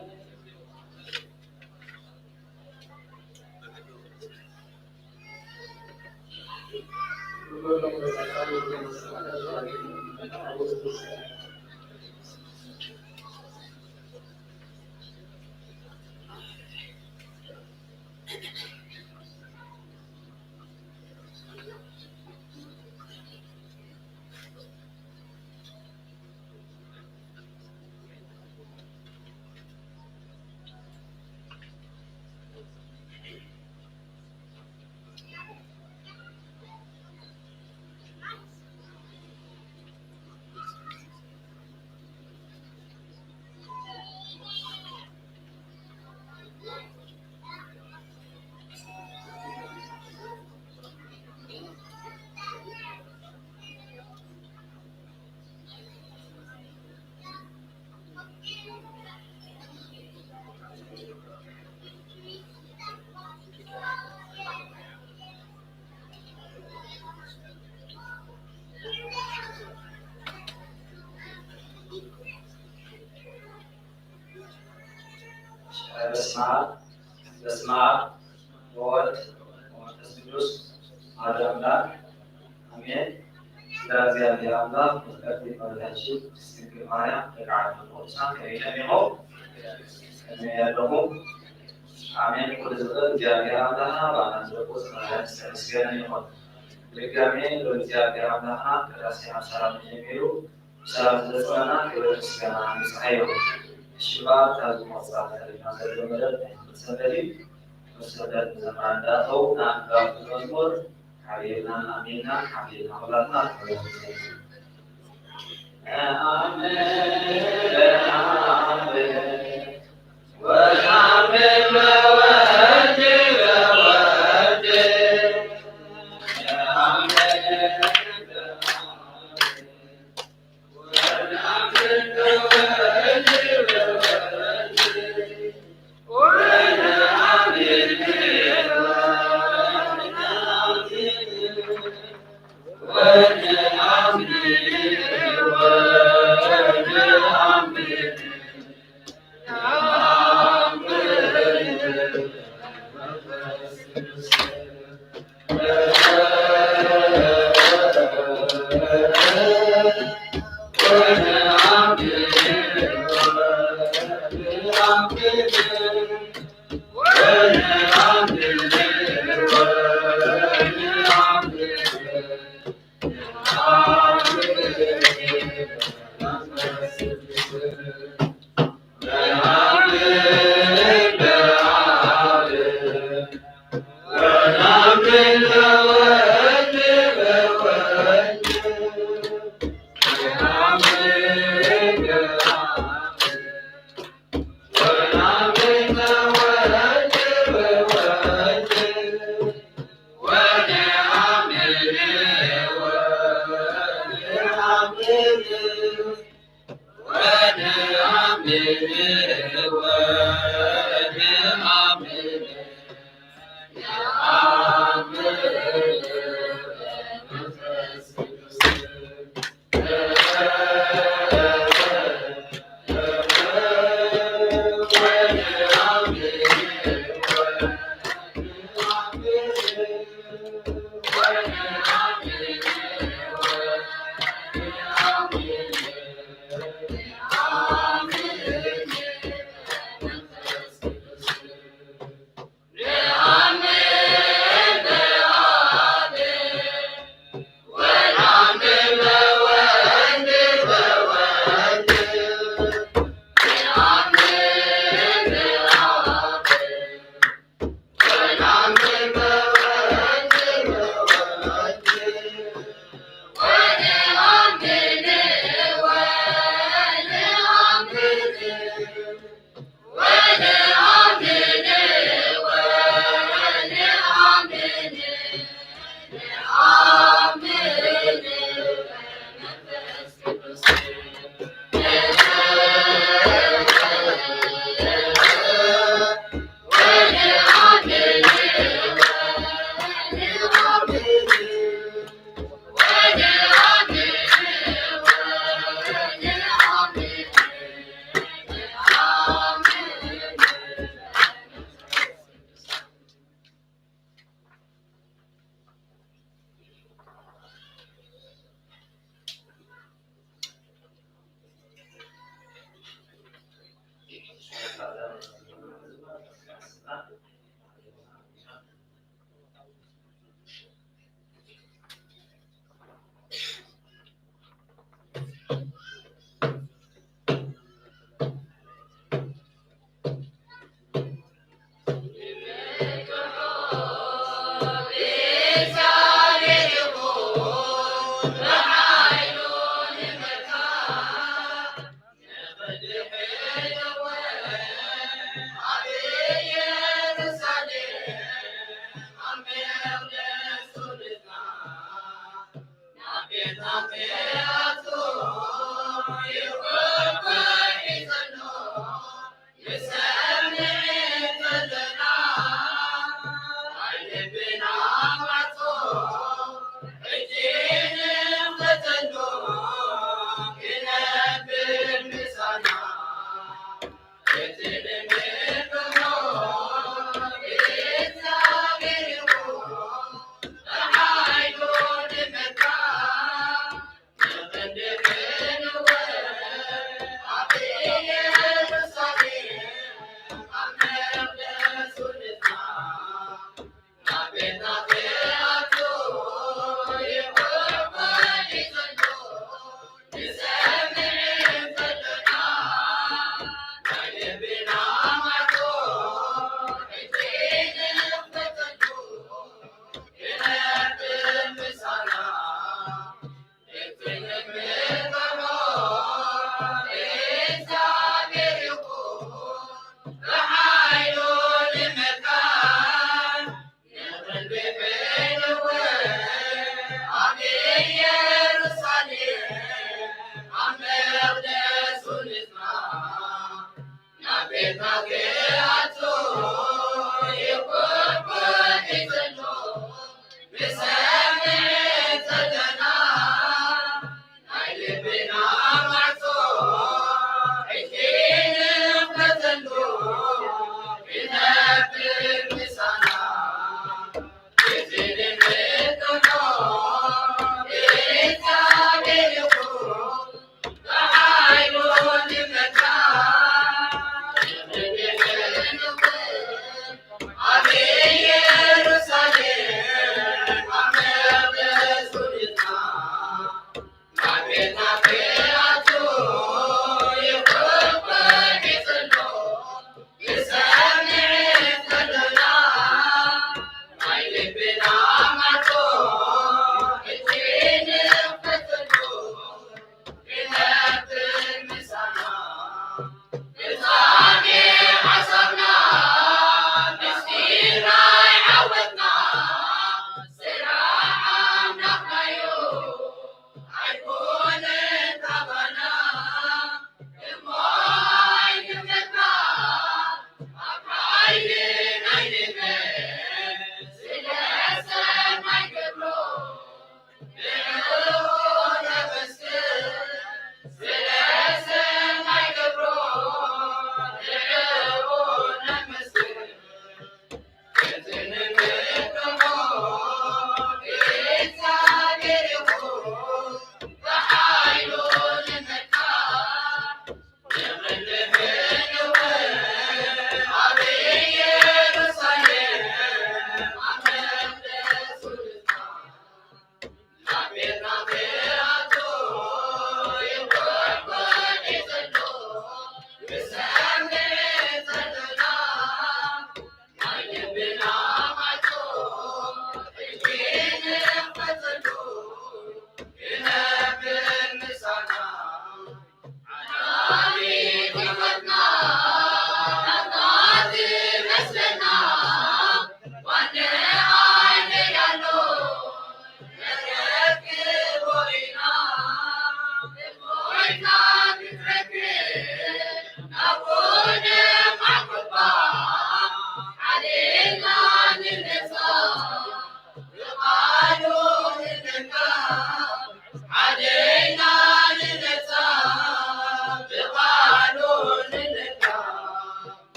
በስመ አብ በስመ አብ ወወልድ ወመንፈስ ቅዱስ አሐዱ አምላክ አሜን። ስለ እግዚአብሔር አምላክ ፍቅርቲ መረዳችን ድንግል ማርያም ደቂ ዓለም ቅዱሳን ከመይ ኢኹም? ከመይ ኣለኹም? አሜን። ኩሉ ዝኽእል እግዚአብሔር አምላኽና ብኣና ዝረቦ ሰማያት ዝተመስገነ ይኹን። ድጋሜ ልዑል እግዚአብሔር አምላኽና ቅዳሴ ሰላም ጀሚሩ ብሰላም ዘበጽሐና ክብርን ምስጋናን ንስሙ ይኹን። እሺ፣ እምበኣር ካብዚ ምቕጻል ተሪፍና ዘሎ መደብ ናይ ትምህርቲ ሰንበት እዩ። ትምህርቲ ሰንበት ንዘምራን እንዳእተዉ ንኣንባቢ መዝሙር ሓቢርና ኣሚንና ሓቢርና ኩላትና ክንበል ንኽእል። ነኣምን በኣብ ወነኣምን በወልድ በወልድ ነኣምን በአብ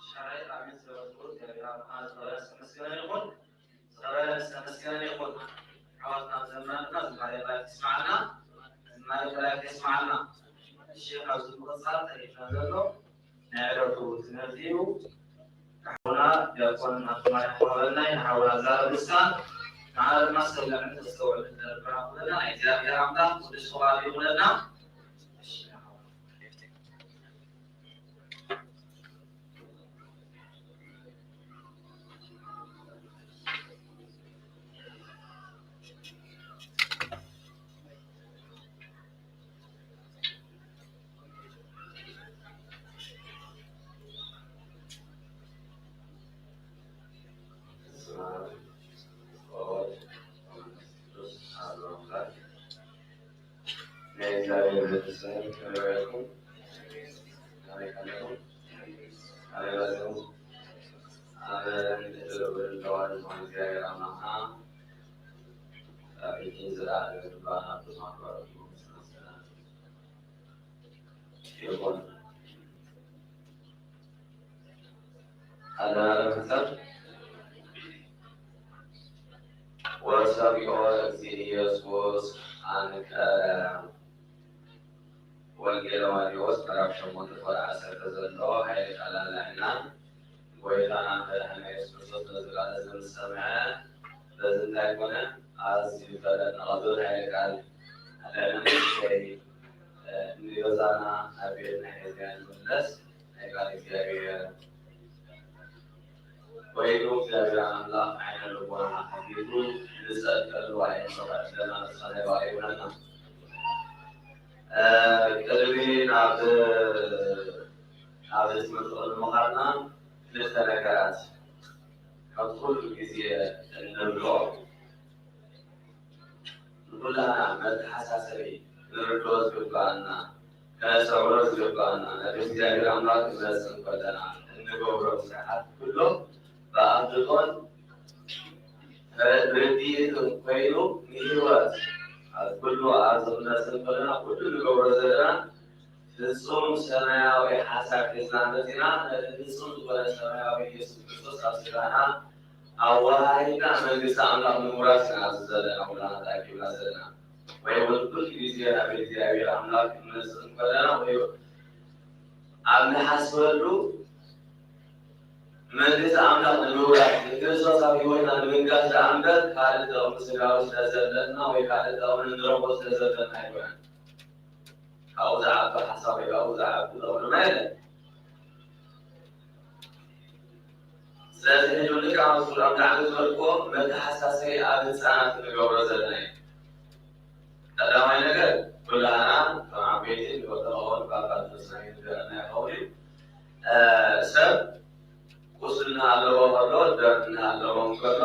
ሻራይ ኣሜን ስለ ዝኽሩ እግዚኣብሔር ኣምላኽ ዝተመስገነ ይኹን። ዝተመስገነ ይኹን። ኣሕዋትና ዘመርና ዝማሬ መላእክት ይስማዓልና። ዝማሬ መላእክት ይስማዓልና። እሺ፣ ካብዚ ብምቕጻል ተሪፍና ዘሎ ናይ ዕለቱ ትምህርቲ እዩ። ንሓውና ዲያቆን ኣቶማይ ክቐርበልና እዩ። ንሓውና ዛረብ ልሳን፣ ንዓና ድማ ሰሚዕን ነስተውዕልን ንርዳእ ክብለና ናይ እግዚኣብሔር ኣምላኽ ቅዱስ ፍቓዱ ይኹነልና። እሺ፣ ንሓውና። ናይ እግዚኣብሔር ቤተሰብ ከመይ ውዒልኩም? ከመይ ከለኹም? ከመይ በልኩም? ኣነ ንእተደወለ ለዋል ዝኾነ እግዚኣብሔር ኣምላኽና፣ ኣብ ፊቱ ዘለዓለም ክባን ኣብ ተስፋ ክባረኹም ይኹን። ኣለና ዶ ክልተ? ወሰሚዖ እግዚእ ኢየሱስ ኣንቀረ። ወንጌል ማቴዎስ ምዕራፍ ሸሞንተ ቁጥሪ ዓሰርተ ዘሎ ኃይለ ቃል ኣለና። ጎይታና መድኃኒና ኢየሱስ ክርስቶስ ነዚ ቃል እዚ ምስ ሰምዐ፣ በዚ እንታይ ኮነ? ኣዝዩ ፈለጥ። ንቐጽል ኃይለ ቃል ኣለና። ንእሽተይ ንገዛና ናብ ቤትና ሒዝና ንምለስ። ናይ ቃል እግዚኣብሔር ኮይኑ እግዚኣብሔር ኣምላኽ ዓይነ ልቦና ከፊቱ ንጸድቀሉ ኣይንሰቐ ዘለና ንስኻ ናይ ባዕሉ ይብለና። እ፣ ቅድሚ ናብ፣ ናብ ትምህርቲ ቅድሚ ምኻድና ክልተ ነገራት ካብ ኩሉ ግዜ እንርድኦ ንኩላና መተሓሳሰቢ ክንርድኦ ዝግባኣና፣ ከነስተውዕሎ ዝግባኣና፣ ናብ እግዚኣብሔር ኣምላኽ ክንመጽእ እንከለና እንገብሮም ስራሓት ኩሎም ብኣፍልጦን ርድኢትን ኮይኑ ንህይወት ኣብ ኩሉ ኣብዚ ክንመጽእ እንከለና ኩሉ ንገብሮ ዘለና ፍጹም ሰማያዊ ሓሳብ ሒዝና መጺና ነቲ ፍጹም ዝኾነ ሰማያዊ ኢየሱስ ክርስቶስ ኣብ ስጋና ኣወሃሂድና መንግስቲ ኣምላኽ ንምውራስ ኢና ኣብዚ ዘለና ኩላና ተኣኪብና ዘለና። ወይ እውን ኩሉ ግዜ ናብ እግዚኣብሔር ኣምላኽ ክንመጽእ እንከለና ወይ እውን ኣብ ንሓስበሉ መንግስቲ ኣምላኽ ንምውራስ ንክርስቶስ ኣብ ህይወትና ንምንጋስ ደኣ እምበር ካልእ ጥቕሚ ስጋዊ ስለ ዘለና ወይ ካልእ ጥቕሚ ንረኽቦ ስለ ዘለና ኣይኮነን። ካብኡ ዝዓቢ ሓሳብ ወይ ካብኡ ዝዓቢ ጥቕሚ ድማ የለን። ስለዚ ሕጂ ልክዕ ኣብ ዙርያ ብጣዕሚ ዝበልክዎ መተሓሳሰቢ ኣብ ህፃናት እንገብሮ ዘለና እዩ። ቀዳማይ ነገር ኩላና ከም ዓበይቲ ንፈልጦ ንኸውን ካብ ካልእ ተስፋ ይንገረና ይኸውን እዩ። እ፣ ሰብ ቁስሊ እናሃለዎ ከሎ ደም እናሃለዎ እንከሎ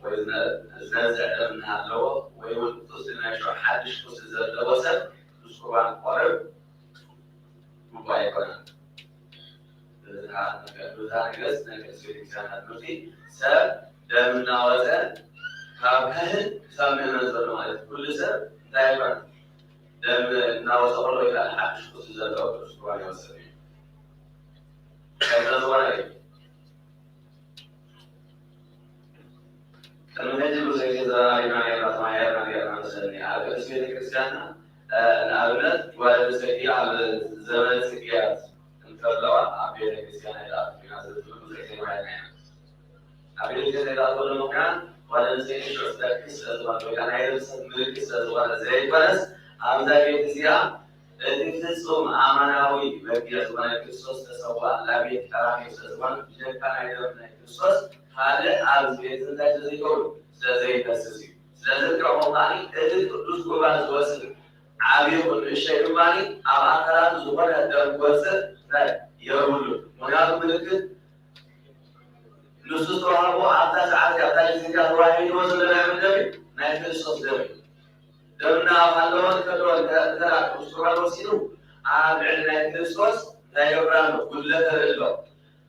ወይ ዝነ-፣ ዝነዝዕ ደም እናሃለዎ ወይ እውን ቁስሊ ናይ ሽዑ ሓድሽ ቁስሊ ዘለዎ ሰብ ምስ ቁርባን ክቆርብ ግቡእ ኣይኮነን። ብዝሃ-፣ ብዝሃ ነገስ ናይ ቅድስት ቤተክርስትያንና ትምህርቲ ሰብ ደም እናወፀ ካብ ካህን ክሳብ ምእመን ዘሎ ማለት ኩሉ ሰብ እንታይ ይኮን? ደም እናወፀ ከሎ ወይ ከዓ ሓድሽ ቁስሊ ዘለዎ ቅዱስ ቁርባን ይወስድ እዩ። ከምዚ ዝኾነ እዩ። ቅድሚ ሕጂ ብዙሕ ግዜ ተዘራሪብና ኔርና፣ ተማሂርና ኔርና መሰለኒ። ኣብ ቅድስት ቤተ ክርስቲያንና፣ እ፣ ንኣብነት ጓል ኣንስተይቲ ኣብ ዘመነ ጽግያት እንተለዋ ኣብ ቤተ ክርስቲያን ኣይትኣቱን ኢና ዝብል ብዙሕ ግዜ ተማሂርና ኢና። ኣብ ቤተ ክርስቲያን ዘይትኣትወሉ ምኽንያት ጓል ኣንስተይቲ ሽዑ ትደክስ ስለ ዝኾነት ወይ ከዓ ናይ ርእሰ ምልክት ስለ ዝኾነ ዘይኮነስ ኣብዛ ቤት እዚኣ እቲ ፍጹም ኣማናዊ በጊዕ ዝኾነ ክርስቶስ ዝተሰውኣላ ቤት ቀራንዮ ስለ ዝኾነ ብጀካ ናይ ደም ናይ ክርስቶስ ካልእ ኣብዚ ቤት እንታይ ስለ ዘይገብሩ ስለ ዘይፈስስ እዩ። ስለዚ ከምኡ ከኣ እቲ ቅዱስ ቁርባን ዝወስድ ዓብዪ ይኹን ንእሽተይ ድማ ኣብ ኣካላቱ ዝኾነ ደም ክወፅእ እንታይ የብሉን። ምኽንያቱ ምልክት ንሱ ዝተዋህቦ ኣብታ ሰዓት ኣብታ ግዜ እዚኣ ተዋሂብዎ ዘሎ ናይ መን ደም እዩ? ናይ ክርስቶስ ደም እዩ። ደምና ኣብ ሃለወ እንከሎ እንተ-፣ እንተ ቅዱስ ቁርባን ወሲዱ ኣብ ልዕሊ ናይ ክርስቶስ እንታይ ይገብር ኣሎ? ጉድለት የርኢ ኣሎ።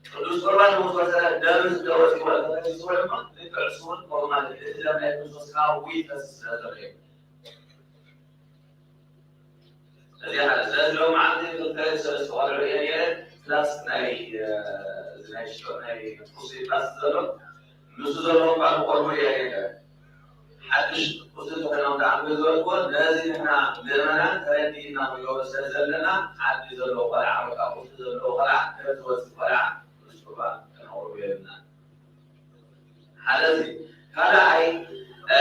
ቅዱስ ቁርባን ምስ ወሰደ ደም እንተወፂዎ እንተፈሲስዎ ድማ ልክዕ እሱ እውን ከምኡ ማለት እዩ። እቲ ደም ናይ ክርስቶስ ካብኡ ይፈስስ ስለ ዘሎ እዩ። እዚ ሓደ። ስለዚ ሎማዓንቲ ክልተ ሰለስተ ቆልዑ እየ ነይረ፣ ፕላስ ናይ፣ እ፣ እዚ ናይ ሽቶ-፣ ናይ ቁስሊ ፕላስ ዘሎ፣ ንሱ ዘለዎ እኳ ክቆርቡ እየ ነይረ። ሓድሽ ቁስሊ እንተኾይኖም ከዓ ምግቢ ዝበልክዎ፣ ነዚ ንሕና ምእመናን ተረዲእና ክንገብሮ ስለ ዘለና፣ ዓዲ ዘለዎ ቆልዓ ወይ ከዓ ቁስሊ ዘለዎ ቆልዓ፣ ደም ዝወፅእ ቆልዓ፣ ቅዱስ ቁርባን ከነቕርቦ የብልናን። ሓደ እዚ። ካልኣይ፣ እ፣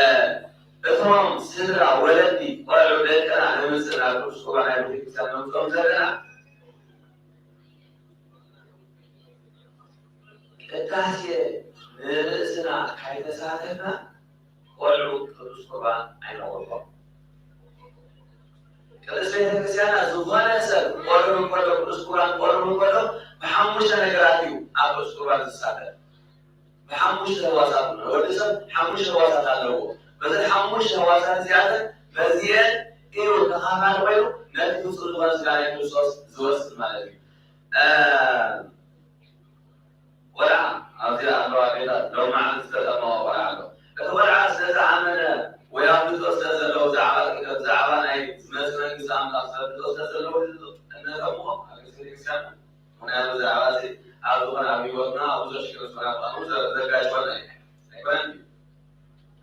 እቶም ስድራ፣ ወለዲ፣ ቆልዑ፣ ደቅና ነምፅእ ናብ ቅዱስ ቁርባን ናይ ቤተክርስትያን ነምፅኦም ዘለና ቅዳሴ ንርእስና ካይተሳተፍና ቆልዑ ቅዱስ ቁርባን ኣይነቕርቦም። ቅድስት ቤተክርስትያንና ዝኾነ ሰብ ክቆርብ እንከሎ፣ ቅዱስ ቁርባን ክቆርብ እንከሎ ብሓሙሽተ ነገራት እዩ ኣብ ቅዱስ ቁርባን ዝሳተፍ። ብሓሙሽተ ህዋሳት ነው። ወዲ ሰብ ሓሙሽተ ህዋሳት ኣለዎ። በዘን ሓሙሽተ ህዋሳት እዚኣተን በዚአን እዩ ተኻፋሊ ኮይኑ ነቲ ፍጹም ዝኾነ ስጋ ናይ ክርስቶስ ዝወስድ ማለት እዩ። እ፣ ቆልዓ ኣብዚ ኣለዋ ቤታት ሎም መዓልቲ ዝተጠመቐ ቆልዓ ኣሎ። እቲ ቆልዓ ስለ ዝኣመነ ወይ ኣፍልጦ ስለ ዘለዎ ብዛዕባ ጥምቀት፣ ብዛዕባ ናይ ዝመጽእ መንግስቲ ኣምላኽ ኣፍልጦ ስለ ዘለዎ ነጠምቖ ኣብ ቤተክርስትያን። ምኽንያቱ ብዛዕባ እዚ ኣብ ዝኾነ ኣብ ህይወትና ብዙሕ ሽግር ዝኾነ ኣብ ዘጋጭወና እዩ። ኣይኮነን ድዩ?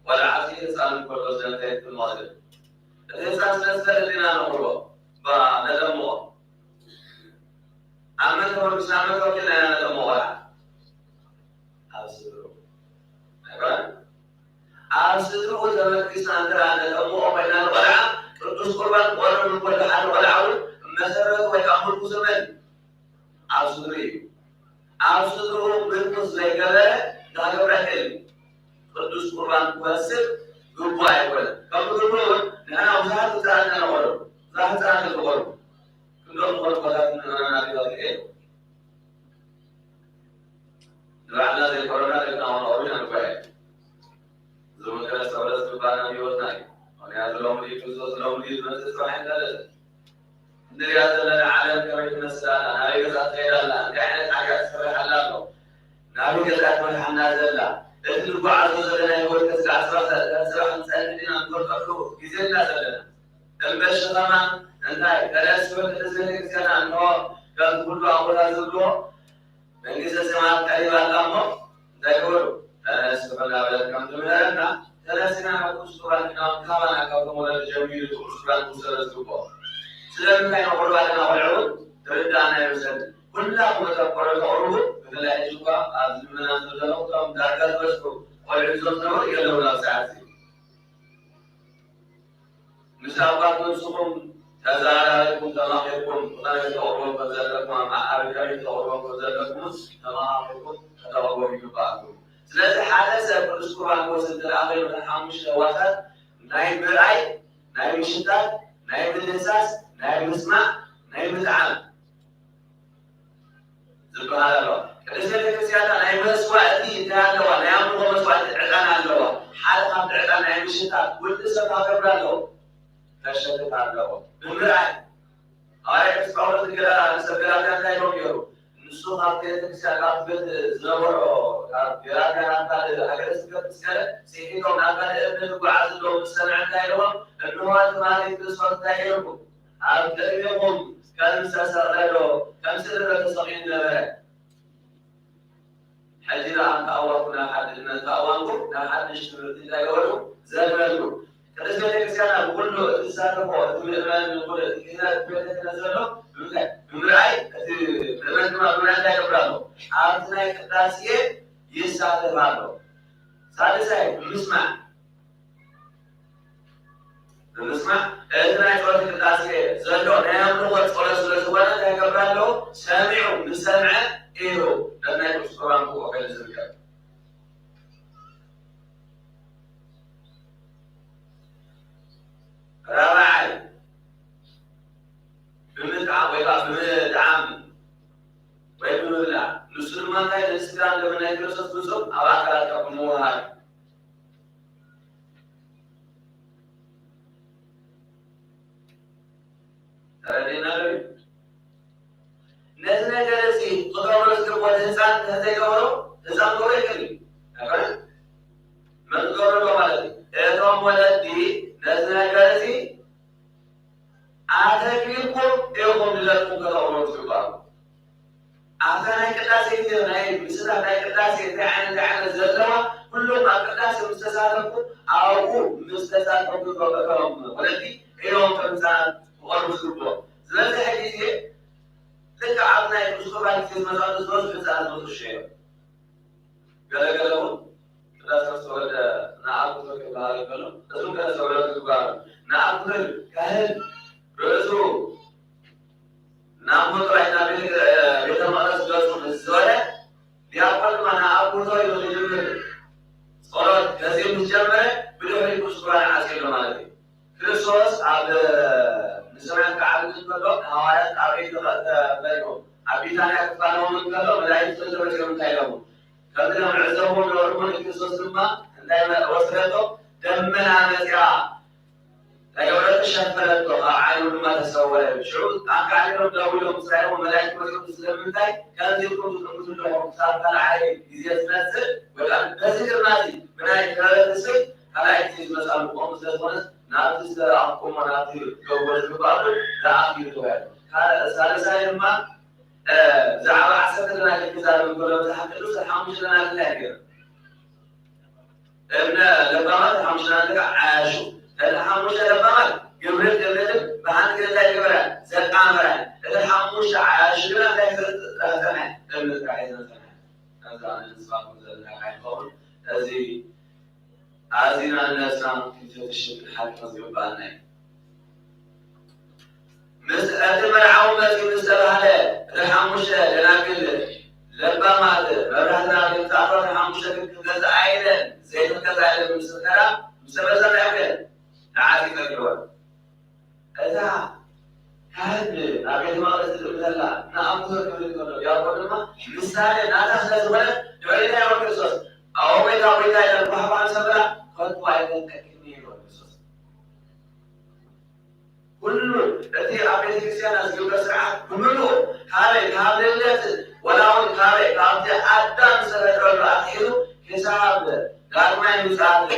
ቆልዓ እዚ ማለት እዩ። እቲ ህፃን ስለ ዝፈልጥ ኢና ነቕርቦ፣ ባ-፣ ነጠምቖ። ኣብ መን ተመርኩስና፣ ኣብ መን ተወኪልና ኢና ነጠምቖ? ቆልዓ ኣብ ስድርኡ። ኣይኮነን? ኣብ ስድርኡ ተመርኪስና እንተ ነጠምቖ ኮይና ንቆልዓ፣ ቅዱስ ቁርባን ክቖርብ እንከሎ ሓደ ቆልዓ እውን መሰረቱ ወይ ከዓ ምርኩሱ መን እዩ? ኣብ ስድርኡ እዩ። ኣብ ስድርኡ ምርኩስ ዘይገበረ እንታይ ክገብር ኣይክእልን እዩ። ቅዱስ ቁርባን ክወስድ ግቡእ ኣይኮነን። ከምኡ ግቡእ እውን ንሕና ብዙሓት ህፃናት ኢና ነቖርብ። ብዙሓት ህፃናት እዮም ዝቖርቡ። ክንደኦም ዝኾኑ ቦታት ምእመናን ኣቢባ ዝቀየሩ። ንባዕልና ዘይኮረና ደቅና ሆነ ኦሪና ንጓየ። እዚ እውን ከነስተውዕሎ ዝግባና ህይወትና እዩ። ምኽንያቱ ሎሚ ድዩ ክርስቶስ፣ ሎሚ ድዩ ዝመጽእ፣ ጽባሕ ኣይንፈልጥን። እንሪኣ ዘለና ዓለም ከመይ ትመስል ኣላ? ናበይ ገጻ ትኸይድ ኣላ? እንታይ ዓይነት ሓጢኣት ትሰርሕ ኣላ ኣሎ? ናበይ ገጻ ትመርሓና ዘላ? እቲ ንጓዓዞ ዘለና ህይወት ከስጋዕ ጽባሕ፣ ጽባሕ ክንጸንሕ ዲና ንፈልጠሉ ግዜ ኢና ዘለና። እምበር ሽኸማ እንታይ? ተነስ በል ቅድስት ቤተክርስትያና እንሆ ከምቲ ኩሉ ኣቦታት ዝብልዎ መንግስተ ሰማያት ቀሪባ ኣላ እሞ እንታይ ግበሩ? ተነስሑ እናበለት ከም ትምህረና ተነሲና ናብ ቅዱስ ቁርባን ክዳውንቲ ካባና ካብቶም ወለዲ ጀሚሩ እቲ ቅዱስ ቁርባን ክውሰዶ ዝግብኦ። ስለምንታይ ነቑርብ ኣለና? ቆልዑ እውን ክርድኣና ይመስለኒ። ኩላኹም እቶም ቆልዑ ተቕርቡ፣ ብፍላይ ሕጂ እኳ ኣብዚ ምእመናን ዘለኹም እቶም ዳርጋ ዝበዝሑ ቆልዑ ሒዞም ዝነበሩ የለውን ኣብ ሰዓት እዚ። ምስ ኣባት ነብስኹም ተዘራሪብኩም ተማኺርኩም ብኸመይ ተቕርቦም ከም ዘለኩም፣ ኣብ መዓርግ ከመይ ተቕርቦም ከም ዘለኩም ተመኻኺርኩም ከተቕርቦም ይግብኣኩም። ስለዚ ሓደ ሰብ ቅዱስ ቁርባን ክወስድ እንተ ደኣ ኾይኑ፣ እተን ሓሙሽተ ህዋሳት ናይ ምርኣይ፣ ናይ ምሽታት፣ ናይ ምድህሳስ፣ ናይ ምስማዕ፣ ናይ ምጥዓም ዝበሃል ኣሎ። ቅድስት ቤተክርስትያንና ናይ መስዋእቲ እንታይ ኣለዋ? ናይ ኣምልኾ መስዋእቲ ዕጣን ኣለዋ። ሓደ ካብቲ ዕጣን ናይ ምሽታት ውዲ ሰብ ከገብር ኣለዎ። ከሸትት ኣለዎ። ብምርኣይ ሃዋርያ ቅዱስ ጳውሎስ ንገላ-፣ ንሰብ ገላትያ እንታይ ኢሎም ገይሩ? ንሱ ካብ ቤተክርስትያን፣ ካብ ቤት ዝነበሮ፣ ካብ ገላትያ ናብ ካልእ ሃገረ ስብከት ምስ ከደ፣ ስሒቶም ናብ ካልእ እምነት ዝጓዓዙ ኣለዉ ምስ ሰምዐ እንታይ ኢልዎም? እንሆ ትማሊ ክርስቶስ እንታይ ገይርኩም? ኣብ ቅድሜኹም ከም ዝተሰቕለ ዶ፣ ከም ስእሊ ዶ ተሰቒሉ ነበረ? ሕጂ ደኣ እንተኣዋንኩ ናብ ሓድ-፣ እንተኣዋንኩ ናብ ሓድሽ ትምህርቲ እንታይ ገበሩ? ዘንበሉ። ቅድስት ቤተክርስትያና ብኩሉ እቲ ዝሳተፎ፣ እቲ ምእመን፣ ብኩሉ እቲ ክህነት ቤተ ክህነት ዘሎ ብምንታይ? ብምርኣይ፣ እቲ ምእመን ድማ ብምርኣይ እንታይ ይገብር ኣሎ? ኣብቲ ናይ ቅዳሴ ይሳተፍ ኣሎ። ሳልሳይ፣ ምስማዕ። ብምስማዕ፣ እቲ ናይ ጸሎት ቅዳሴ ዘሎ ናይ ኣምልኾ ጸሎት ስለ ዝኾነ እንታይ ይገብር ኣለዎ? ሰሚዑ ምስ ሰምዐ እዩ ነቲ ናይ ቅዱስ ቁርባን ብኡ ከይኑ ዝርከብ። ራብዓይ፣ ብምጥዓም ወይ ከዓ ብምጥዓም ወይ ብምብላዕ፣ ንሱ ድማ እንታይ? ነቲ ስጋን ደምን ናይ ክርስቶስ ብጹም ኣብ ኣካላትካ ብምውሃድ። ተረዲእና ዶ? ነዚ ነገር እዚ ክገብሮ ዝግብኦ ህፃን እንተዘይገብሮ፣ ህፃን ክገብሮ ይክእል እዩ። ኣይኮነን? መን ክገብሮ ኣለዎ ማለት እዩ? እቶም ወለዲ ነዚ ነገር እዚ ኣተግቢርኩም ኢኹም ንደቅኹም ከተቕርቡ ትግባሩ። ኣብታ ናይ ቅዳሴ ግዜ፣ ናይ ምስላ ናይ ቅዳሴ እንታይ ዓይነት፣ እንታይ ዓይነት ዘለዋ፣ ኩሎም ኣብ ቅዳሴ ምስ ተሳተፍኩ፣ ኣብኡ ምስ ተሳተፍኩ፣ እቶም ወለዲ እዮም ከም ህፃናት ክቐርቡ ዝግብኦም። ዝበዝሕ ግዜ ልክዕ ኣብ ናይ ቅዱስ ቁርባን ግዜ ዝመፅኣሉ ዝበዝሑ ህፃናት ዝመፁ ሽዑ እዮም። ገለገለ እውን ቅዳሴ ምስ ተወልደ ንኣብ ክብር ክበሃል እንከሎ፣ እሱም ከነስተውዕሎ ዝግባእ እዩ። ንኣብ ክብር ካህን ርእሱ ናብ ምጥራይ ናብ ቤተ፣ ቤተ መቕደስ ገጹ ምስ ዞረ፣ ዲያቆን ድማ ንኣብ ክብር ኢሉ ክጅምር ጸሎት ከዜም ምስ ጀመረ፣ ብድሕሪኡ ቅዱስ ቁርባን ዓጽዩ ኣሎ ማለት እዩ። ክርስቶስ ኣብ ንሰማያት ክዓርግ እንከሎ፣ ንሃዋርያት ኣበይ ተኸ-፣ ተፈሪቖም? ኣብ ቢታንያ ክፋነዎም እንከሎ፣ መላእክቲ ተመጺኦም እንታይ ኢሎሞ? ከምቲ ንዕዘቦም ነበርኩ፣ ንክርስቶስ ድማ እንታይ መ-፣ ወሰደቶ? ደመና መጺኣ፣ ተገበረቶ፣ ሸፈነቶ፣ ካብ ዓይኑ ድማ ተሰወረ። ሽዑ ኣካሊሎም ደው ኢሎም ምስ ረኣይዎ፣ መላእክቲ መጺኦም፣ ስለምንታይ ከምዚ ኢልኩም ትጥምቱ ኣለኹም? ክሳብ ካልኣይ ግዜ ዝመጽእ ወይ ከዓ በዚ ግርማ እዚ ብናይ ክብረት ስም ካልኣይ ግዜ ዝመጽእ ኣሎ። ከምኡ ስለ ዝኾነ ናብቲ ዝተላእኽኩሞ ናብቲ ክገብሮ ዝግባእ ዝኣቱ እዩ ተባሂሉ። ካልእ ሳልሳይ ድማ፣ እ፣ ብዛዕባ ዓሰርተ ደናግል ክዛረብ እንከሎ መጽሓፍ ቅዱስ ሓሙሽተ ደናግል እንታይ ገይሩ? እብነ ለባማት ሓሙሽተ ደናግል ዓያሹ። እተን ሓሙሽተ ለባማት ግብርን እምነትን ብሓንቲ ግደ እንታይ ዝገበራ? ዘጣመራ። እተን ሓሙሽተ ዓያሹ ግና እንታይ ዘጠመ? እምነት ጥራሕ እየን ዘጠመ። ከምዚ ኣነ ንስኻትኩም ዘለና ከይንኸውን፣ እዚ ኣዚና ንነብስና ክንፈትሽ ክንሓክም ዝግብኣና እዩ። ምስ እቲ መርዓዊ መጺኡ ምስ ተባህለ፣ እተን ሓሙሽተ ደናግል ለባማት መብራህትና ክንጻፈ፣ እተን ሓሙሽተ ግን ክገዝኣ ኢለን ዘይክገዝኣ ኢለን ምስ መኸራ፣ ምስ ተመዘና ይብለን ንዓጺ ጸጊበን። እታ ካህን ናብ ቤተ መቕደስ ትጥምተላ ንኣምልኾ ክብል ከሎ ዲያቆን ድማ ምሳሌ ናታ ስለ ዝኾነ ድሕሪታ ይወርድ ክርስቶስ። ኣዎ ጎይታ ጎይታ ኢለን ጓሕጓሕ ምስ ኣበላ ከቶ ኣይፈልጠክን እዩ ይብሎ ክርስቶስ። ኩሉ እቲ ኣብ ቤተ ክርስቲያን ዝግበር ስርዓት ብምሉኡ ካበይ ካብ ልደት ወላ እውን ካበይ ካብቲ ኣዳም ዝተፈጥረሉ ኣትሒዙ ክሳብ ዳግማይ ምጽኣት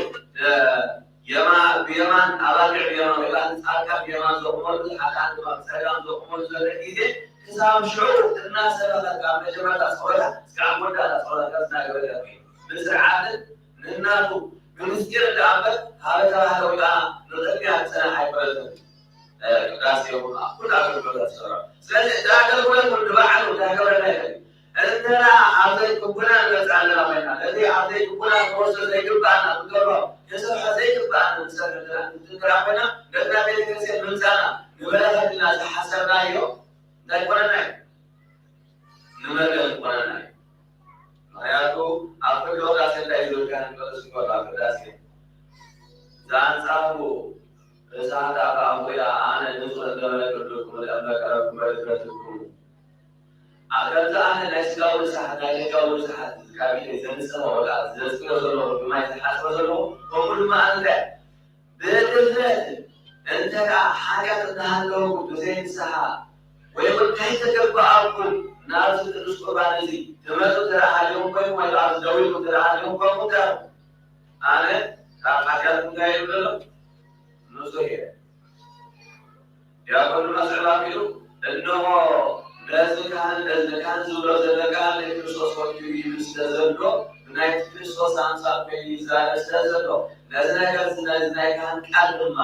የማ ብየማን ኣባጊዕ ብየማን ወይ ከዓ ጻድቃን ብየማን ዘቑመሉ ሓጥኣን ድማ ብጸጋም ዘቑመሉ ዘሎ ግዜ ክሳብ ሽዑ እናሰበኸት ካብ መጀመርታ ጸወታ እስካብ መወዳእታ ጸወታ ካብ ዝናገበ ብስርዓትን ንናቱ ብምስጢር ደኣ እምበር ሃበ ተባህለ ወይ ከዓ ንቕድሚያ ዝጸንሐ ኣይኮነትን። ቅዳሴ ይኹን ኣብ ኩሉ ኣገልግሎታት ዝሰራ። ስለዚ እቲ ኣገልግሎት እውን ንባዕሉ እንታይ ክገብረና ይኽእል እዩ? እንተ ደኣ ኣብ ዘይቅቡላ ንመጽእ ኣለና ኮይና፣ ነቲ ኣብ ዘይቅቡላ ክንወስዶ ዘይግብኣና ክንገብሮ፣ ክንሰርሖ ዘይግብኣና ክንሰርሕ እንተ ደኣ ክንጥንክራ ኮይና፣ ነቲ ናብ ቤተ ክርስቲያን ምምጻእና ንበረኸት ኢልና ዝሓሰብናዮ እንታይ ይኾነና እዩ? ንመርገም ይኾነና እዩ። ምኽንያቱ ኣብ ፍርዲ ቅዳሴ እንታይ እዩ ዝብል ካህን ቅዱስ ንገብር ኣብ ቅዳሴ? ዘኣንጻሩ ርእሳ ኃጥኣት ኣቦያ ኣነ ንጹሕ እንደ መለክ ቅዱስ ክምልአም በቀረብኩ በድፍረትኩም። ኣ- ከምዚ ኣነ ናይ ስጋዊ ንስሓት ናይ ደጋዊ ንስሓት ካብ ኢደይ ዘንጸባርቕ ዘጽግዮ ዘለኹ ብማይ ዝሓጽቦ ዘለኹ ከምኡ ድማ ኣነ እንታይ ብድፍረት እንተ ደኣ ሓጢኣት እናሃለወኩም ብዘይ ንስሓ ወይ እውን ከይተገብኣኩም ናብዚ ቅዱስ ቁርባን እዚ ትመጹ እንተ ደኣ ሃሊኹም ኮይንኩም ወይ ከዓ ኣብዚ ደው ኢልኩም እንተ ደኣ ሃሊኹም ኮይንኩም እንታይ ኢኹም? ኣነ ካብ ሓጢኣትኩም እንታይ ኢሉ ዘሎ? ንጹሕ እየ። ዲያቆን ድማ ስዕብ ኣቢሉ እንሆ ነዚ ካህን እዚ ካህን ዝብሎ ዘሎ ካህን ናይ ክርስቶስ ወኪሉ ይብል ስለ ዘሎ ብናይ ክርስቶስ ኣምሳል ኮይኑ ይዛረብ ስለ ዘሎ ነዚ ነገር እዚ ነዚ ናይ ካህን ቃል ድማ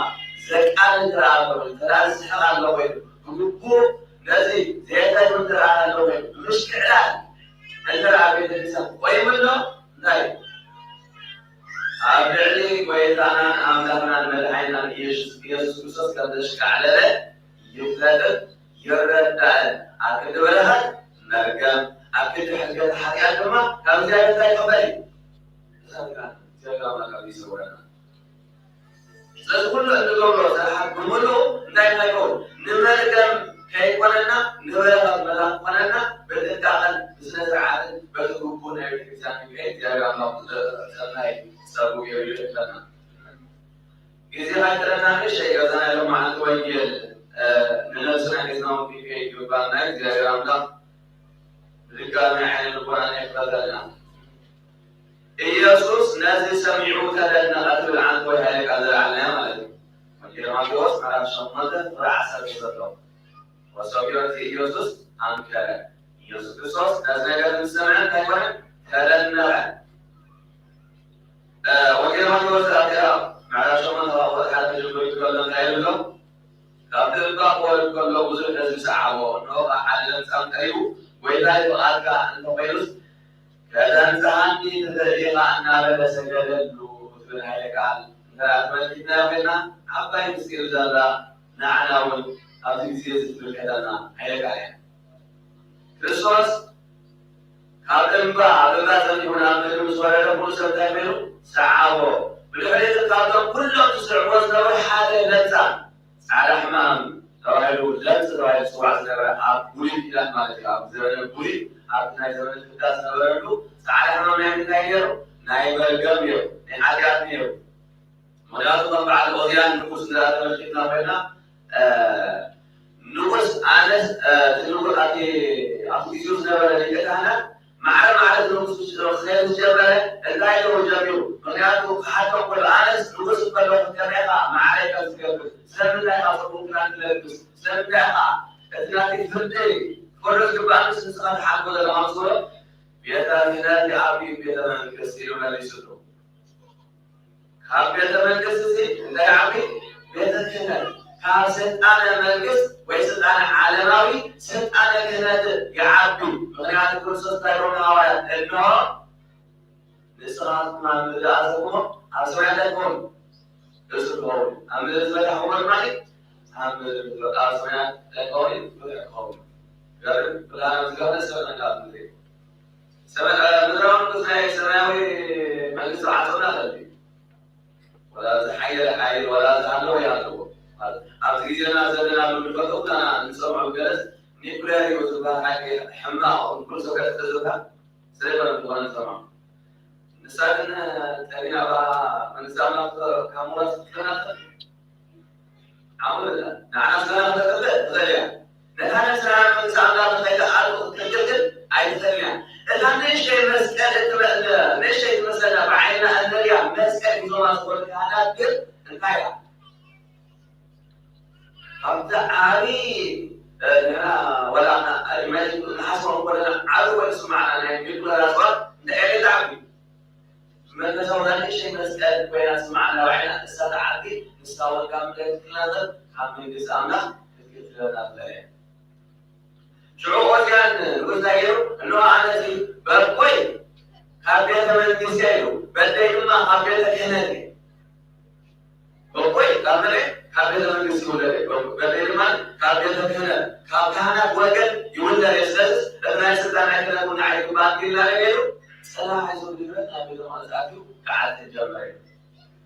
ዘቃልል እንተ ደኣ ኣሎ ኮይኑ እንተ ደኣ ዝስሕቕ ኣሎ ኮይኑ ብግቡእ ነዚ ዘየተግብር እንተ ደኣ ኣሎ ኮይኑ ብምሽክዕላል እንተ ደኣ ቤተክርስትያን ቆይሙ ኣሎ እንታይ ኣብ ልዕሊ ጎይታናን ኣምላኽናን መድሓኒናን ኢየሱስ ኢየሱስ ክርስቶስ ከም ዘሽካዕለለ ይፍለጥን ይረዳእን ኣብ ክንዲ በረኸት መርገም ኣብ ክንዲ ሕድገት ሓጢኣት ድማ ካብ እግዚኣብሔር እንታይ ይቕበል እዩ? እግዚኣብሔር ኣምላኽ ካብ ይሰውረና። ስለዚ ኩሉ እንገብሮ ስራሓት ብምሉኡ እንታይ ከይከውን ንመርገም ከይኮነና ንበረኸት መላኽ ክኾነና ብጥንቃቐን ብስነ ስርዓትን በቲ ግቡእ ናይ ቤተክርስትያን ንከይድ እግዚኣብሔር ኣምላኽ ሰናይ ጸጉ የብልዕለና። ግዜ ካይጥረና ንእሽተይ ገዛና ኢሎም መዓልቲ ወንጌል ንነብስና ሒዝና ወንጌል ከይግባና እግዚኣብሔር ኣምላኽ ብድጋሚ ዓይነ ልቦናና ይክፈተልና። ኢየሱስ ነዚ ሰሚዑ ተደነቐ ትብል ዓንተ ወይ ሃይለ ቃል ዘልዓልናያ ማለት እዩ። ወንጌል ማቴዎስ ምዕራፍ ሸሞንተ ቁጥሪ ዓሰርተ ዘሎ ወሰሚዑ እቲ ኢየሱስ ኣንከረ። ኢየሱስ ክርስቶስ ነዚ ነገር ምስ ሰምዐ እንታይ ኮነ? ተደነቐ። ወንጌል ማቴዎስ ኣብዚኣ ምዕራፍ ሸሞንተ ካብ ቁጥሪ ሓደ ተጀምሩ ይከሎ እንታይ ይብሎ? ካብቲ እባ ክወርድ ከሎ ብዙሕ ህዝቢ ሰዓቦ፣ እንሆ ከኣ ሓደ ለምጻም ቀሪቡ፣ ጎይታይ፣ ፍቓድካ እንተ ኾይኑስ ከተንጽሃኒ ትኽእል ኢኻ እናበለ ሰገደሉ ትብል ሃይለ ቃል እንተ ደኣ ተመልኪትና ኮይና ዓባይ ምስጢር ዘላ ንዓና እውን ኣብዚ ግዜ እዚ ትምልከተና ሃይለ ቃል እያ። ክርስቶስ ካብ እምባ ኣብ እምባ ጸኒሑ ናብ ምድሪ ምስ ወረደ ኩሉ ሰብ እንታይ ኮይኑ ሰዓቦ። ብድሕሪኡ ካብቶም ኩሎም ዝስዕብዎ ዝነበሩ ሓደ ለምጻም ጻዕዳ ሕማም ተባሂሉ ለምጽ ተባሂሉ ዝጽዋዕ ዝነበረ ኣብ ብሉይ ኪዳን ማለት እዩ። ኣብ ዘበነ ብሉይ ኣብቲ ናይ ዘበነ ፍዳ ዝነበረሉ ጻዕዳ ሕማም ናይ ምንታይ ነይሩ? ናይ መርገም ነይሩ፣ ናይ ሓጢኣት ነይሩ። ምኽንያቱ ከም በዓል ኦዝያን ንጉስ እንተ ተመልኪትና ኮይና ንጉስ ኣነስ እቲ ንጉስ ኣቲ ኣብቲ ግዚኡ ዝነበረ ሊቀ ካህናት ማዕረ ማዕረ እቲ ንጉስ ክኸይድ ዝጀመረ እንታይ ኢሉ ጀሚሩ? ምኽንያቱ ክሓቶ ከሎ ኣነስ ንጉስ እንከለኹ ከመይ ኢኻ ማዕረ ከም ዝገብር ስለምንታይ ኢኻ ጽቡቕ ክዳን ትለብስ ስለምንታይ ኢኻ እቲ ናተይ ፍርዲ ክፈርዶ ዝግባእ ምስ ንስኻ ትሓልፎ ዘለኻ ምስ በሎ ቤተ ክህነት ይዓብዩ ቤተ መንግስቲ ኢሉ መሊሱሉ። ካብ ቤተ መንግስቲ እዚ እንታይ ይዓቢ? ቤተ ክህነት። ካብ ስልጣነ መንግስት ወይ ስልጣነ ዓለማዊ ስልጣነ ክህነት ይዓቢ። ምኽንያቱ ክርስቶስ እንታይ ይብሎም ንሃዋርያት? እንሆ ንስኻትኩም ኣብ ምድሪ ዝኣዘዝኩሞ ኣብ ሰማይ እንታይ ክኸውን? ርእሲ ክኸውን። ኣብ ምድሪ ዝፈታሕኩሞ ድማ ኣብ ምድሪ ኣብ ሰማይ እንታይ ክኸውን? ፍትሒ ክኸውን። ገርም ብርሃን ዝገበረ ሰብ እንታይ ኣብ ምድሪ ሰማይ-፣ ምድራዊ ንጉስ ናይ ሰማያዊ መንግስቲ ዓጽምና ዘርኢ ወላ ዝሓየለ ሓይል ወላ ዝሃለወ ይሃለዎ። ማለት ኣብዚ ግዜና ዘለና ንፈልጦ ኩላና ንሰምዖ ገለስ ኒኩሌር እዩ ዝበሃል ሓቂ ሕማቕ ኩሉ ሰብ ከጥፍእ ዝብሃል ስለይኮነ ዝኾነ ንሰምዖ። ንሳ ግን ጠቢና ባ መንግስቲ ኣምላኽ ካብ ምውራስ ክትከላኸል ዓቕሚ የብላን። ንዓና ስጋና ከተጥፍእ ትኽእል እያ። ነታ ነፍስና መንግስቲ ኣምላኽ ንኸይትኣቱ ክትከልክል ግን ኣይትኽእልን እያ። እታ ንእሽተይ መስቀል እትመ-፣ ንእሽተይ ትመስለና ብዓይንና እንርእያ መስቀል ሒዞማ ዝኾኑ ካህናት ግን እንታይ እያ? ካብቲ ዓብዪ፣ እ፣ ንሕና ወላ ኢማጂን ክንሓስቦ እንከለና ዓብዪ ኮይኑ ዝስምዓና ናይ ኒኩለር ኣጽዋር እንታይ ዓይነት ዓቢ መንፈሳዊ ናይ ንእሽተይ መስቀል ኮይና ትስምዓና ባዕልና እሳ ትዓቢ ንሳ ወልካ ምድር ክትናዘብ ካብ መንግስቲ ኣምላኽ ክትክትለና ትበለ። ሽዑ ኦዝያን ንጉስ እንታይ ገይሩ? እንሆ ኣነ እዚ በጎይ ካብ ቤተ መንግስቲ እዩ፣ በደይ ድማ ካብ ቤተ ክህነት እዩ። በጎይ ካብ መሬት ካብ ቤተ መንግስቲ ይውለድ እዩ። በደይ ድማ ካብ ቤተ ክህነት ካብ ካህናት ወገን ይውለድ እዩ። ስለዚህ እቲ ናይ ስልጣን ናይ ክህነት እውን ንዓይ ግባእ እንዲልና ገይሩ ጽላሕ ሒዙ ንብረት ናብ ቤተ መቕደስ ኣትዩ ክዓጽድ ጀመረ እዩ።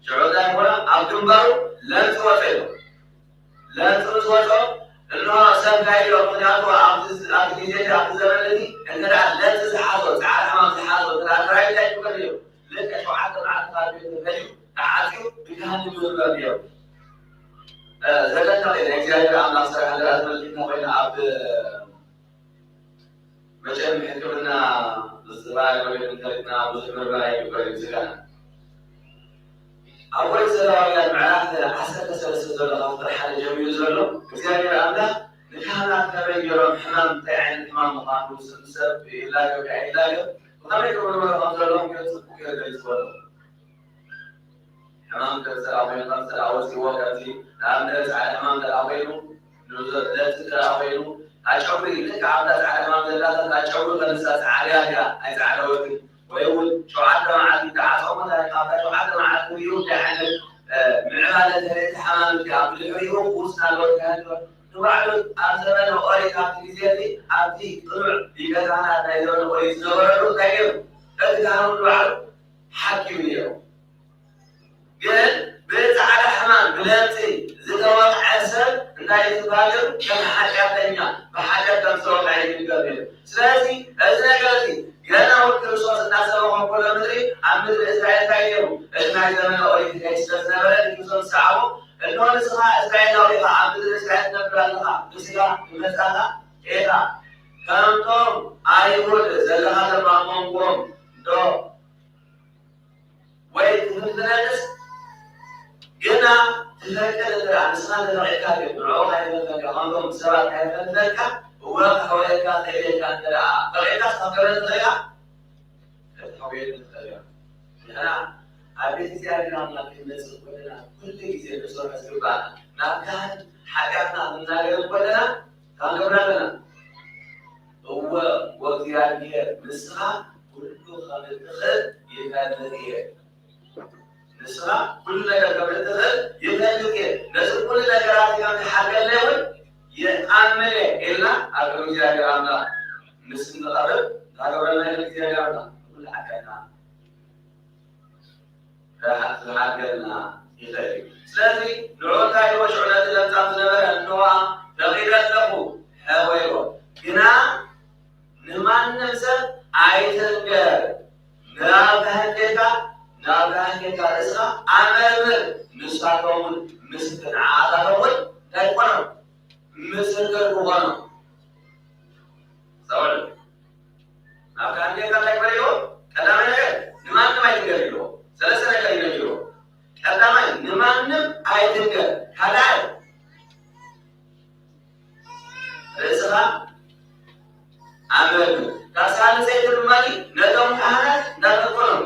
ሽዑ እንታይ ኾነ? ኣብ ግንባሩ ለምጽ ወጸ ኢሉ። ለምጽ ምስ ወጾ፣ እንሆ ሰብ እንታይ ኢሎ? ምኽንያቱ ኣብቲ፣ ኣብቲ ግዜ እቲ፣ ኣብቲ ዘመን እቲ እንተ ደኣ ለምጽ ዝሓዞ፣ ጻዕዳ ሕማም ዝሓዞ እንተ ደኣ ተራእዩ እንታይ ክግበር እዩ? ልክዕ ሸውዓተ መዓልቲ ካብ ቤት ተፈልዩ ተዓጽዩ ብካህን ይምርመር ነይሩ። እ፣ ዘደንቕ እዩ። ናይ እግዚኣብሔር ኣምላኽ ስራሕ እንተ ደኣ ተመልኪትና ኮይና ኣብ መቸም ሕክምና ዝረኣየ ወይ እንተሪእና ብዙሕ ምርመራ ይግበር እዩ ስጋና። ኣብ ወዲ ዘሌዋውያን ምዕራፍ ዓሰርተ ሰለስተ ዘሎ ካብ ቁጥሪ ሓደ ጀሚሩ ዘሎ እግዚኣብሔር ኣምላኽ ንካህናት ከመይ ገይሮም ሕማም እንታይ ዓይነት ሕማም ምዃኑ ስም ሰብ ይላገብ ኣይላገብ ብኸመይ ክምርመሩ ከም ዘለዎም ግን ጽቡቕ ገይሩ ገሊጽዎ ኣሎ። ሕማም ከም ዘርኢ ኮይኑ ከም ዘርኢ ወፂዎ ከምዚ ንኣብነት ፃዕዳ ሕማም ዘርኢ ኮይኑ ንዘ-፣ ነቲ ዘርኢ ኮይኑ እታ ጨጉሪ ልክዕ ኣብታ ፃዕዳ ሕማም ዘላታ እታ ጨጉሪ ከም ንሳ ፃዕዳ እያ ናይ ፃዕዳ ወርቂ ወይ እውን ሸውዓተ መዓልቲ ተዓፀሞ እንታይ ኣብታ ሸውዓተ መዓልቲ ሪኡ እንታይ ዓይነት እ፣ ምዕባለ ተርእቲ ሓማምቲ ኣብ ድሕሪኡ ክውስና ኣለዎ። ንባዕሉ ኣብ ዘመነ ኦሪት ኣብቲ ግዜ እቲ ኣብቲ ቅኑዕ ሊቀ ካህናት ናይ ዘመነ ኦሪት ዝነበረሉ እንታይ ገይሩ? እቲ ካህን ንባዕሉ ሓኪሙ ነይሩ። ግን ብጻዕዳ ሕማም ብለምጺ ዝተወቕዐ ሰብ እንታይ እዩ ዝበሃል ነይሩ? ከም ሓጢኣተኛ ብሓጢኣት ከም ዝተወቕዐ እዩ ዝንገር ነይሩ። ስለዚ እዚ ነገር እዚ ገና እውን ክርስቶስ እናሰበኸ ከሎ ምድሪ ኣብ ምድሪ እስራኤል እንታይ ነይሩ? እቲ ናይ ዘመነ ኦሪት ሕጊ ስለ ዝነበረ ንክርስቶስ ዝሰዓቦ እንሆ ንስኻ እስራኤላዊ ኢኻ፣ ኣብ ምድሪ እስራኤል ትነብር ኣለኻ፣ ብስጋ ብመጻኻ ኢኻ። ከምቶም ኣይሁድ ዘለኻ ዘሎ ኣብ መንጎኦም ዶ ወይ ትፍትነንስ ግና ትፈቅድ እንተ ደኣ ንስኻ እንተፈቒድካ ግን ንዕኡ ካይፈትነካ፣ ከምቶም ሰባት ካይፈትነካ፣ እወ ክሕወየካ ክእልየካ እንተ ደኣ ፈቒድካ፣ እስኻ ክትሕወየኒ ትኽእል ኢኻ? ክትሕወየኒ ትኽእል ኢኻ። ንሕና ኣብ ቤት እግዚኣብሔር ኣምላኽ ክንመጽእ ከለና ኩሉ ግዜ ንሰርሖ ዝግባእና፣ ናብ ካህን ሓጢኣትና ክንናገር ከለና፣ እንታይ ንገብር ኣለና? እወ፣ ወእግዚኣብሔር ንስኻ ኩሉ ከም እትኽእል ይፈልጥ እየ። ንስኻ ኩሉ ነገር ከም እትኽእል ይፈልጥ እየ። ነዚ ኩሉ ነገራት ከም ትሓልቀለይ እውን ይኣምን እየ ኢልና ኣብ ቅድሚ እግዚኣብሔር ኣምላኽ ምስ እንቐርብ፣ እንታይ ገብረና ይብል እግዚኣብሔር ኣምላኽ? ኩሉ ሓጢኣትና ክሓ-፣ ክሓድገልና ይኽእል እዩ። ስለዚ ንዑ እንታይ ኢልዎ ሽዑ ነቲ ለምጻም ዝነበረ? እንሆ ፈቒደ ኣለኹ፣ ሕወዮ። ግና ንማንም ሰብ ኣይትንገር። ናብ ካህን ኬድካ፣ ናብ ካህን ኬድካ ርእስኻ ኣመርምር። ንሳቶም እውን ምስክር፣ ንዓኻቶም እውን እንታይ ክኾኖም? ምስክር ክኾኖም። ኣስተውዕሉ። ናብ ካህን ኬድካ እንታይ ክበል ኢልዎ? ቀዳማይ ነገር ንማንም ኣይትንገር ኢልዎ። ሰለስተ ነገር እዩ ነጊርዎ። ቀዳማይ ንማንም ኣይትንገር። ካልኣይ ርእስኻ ኣመርምር። እታ ሳልሰይቲ ድማ ነቶም ካህናት እንታይ ክትኮኖም?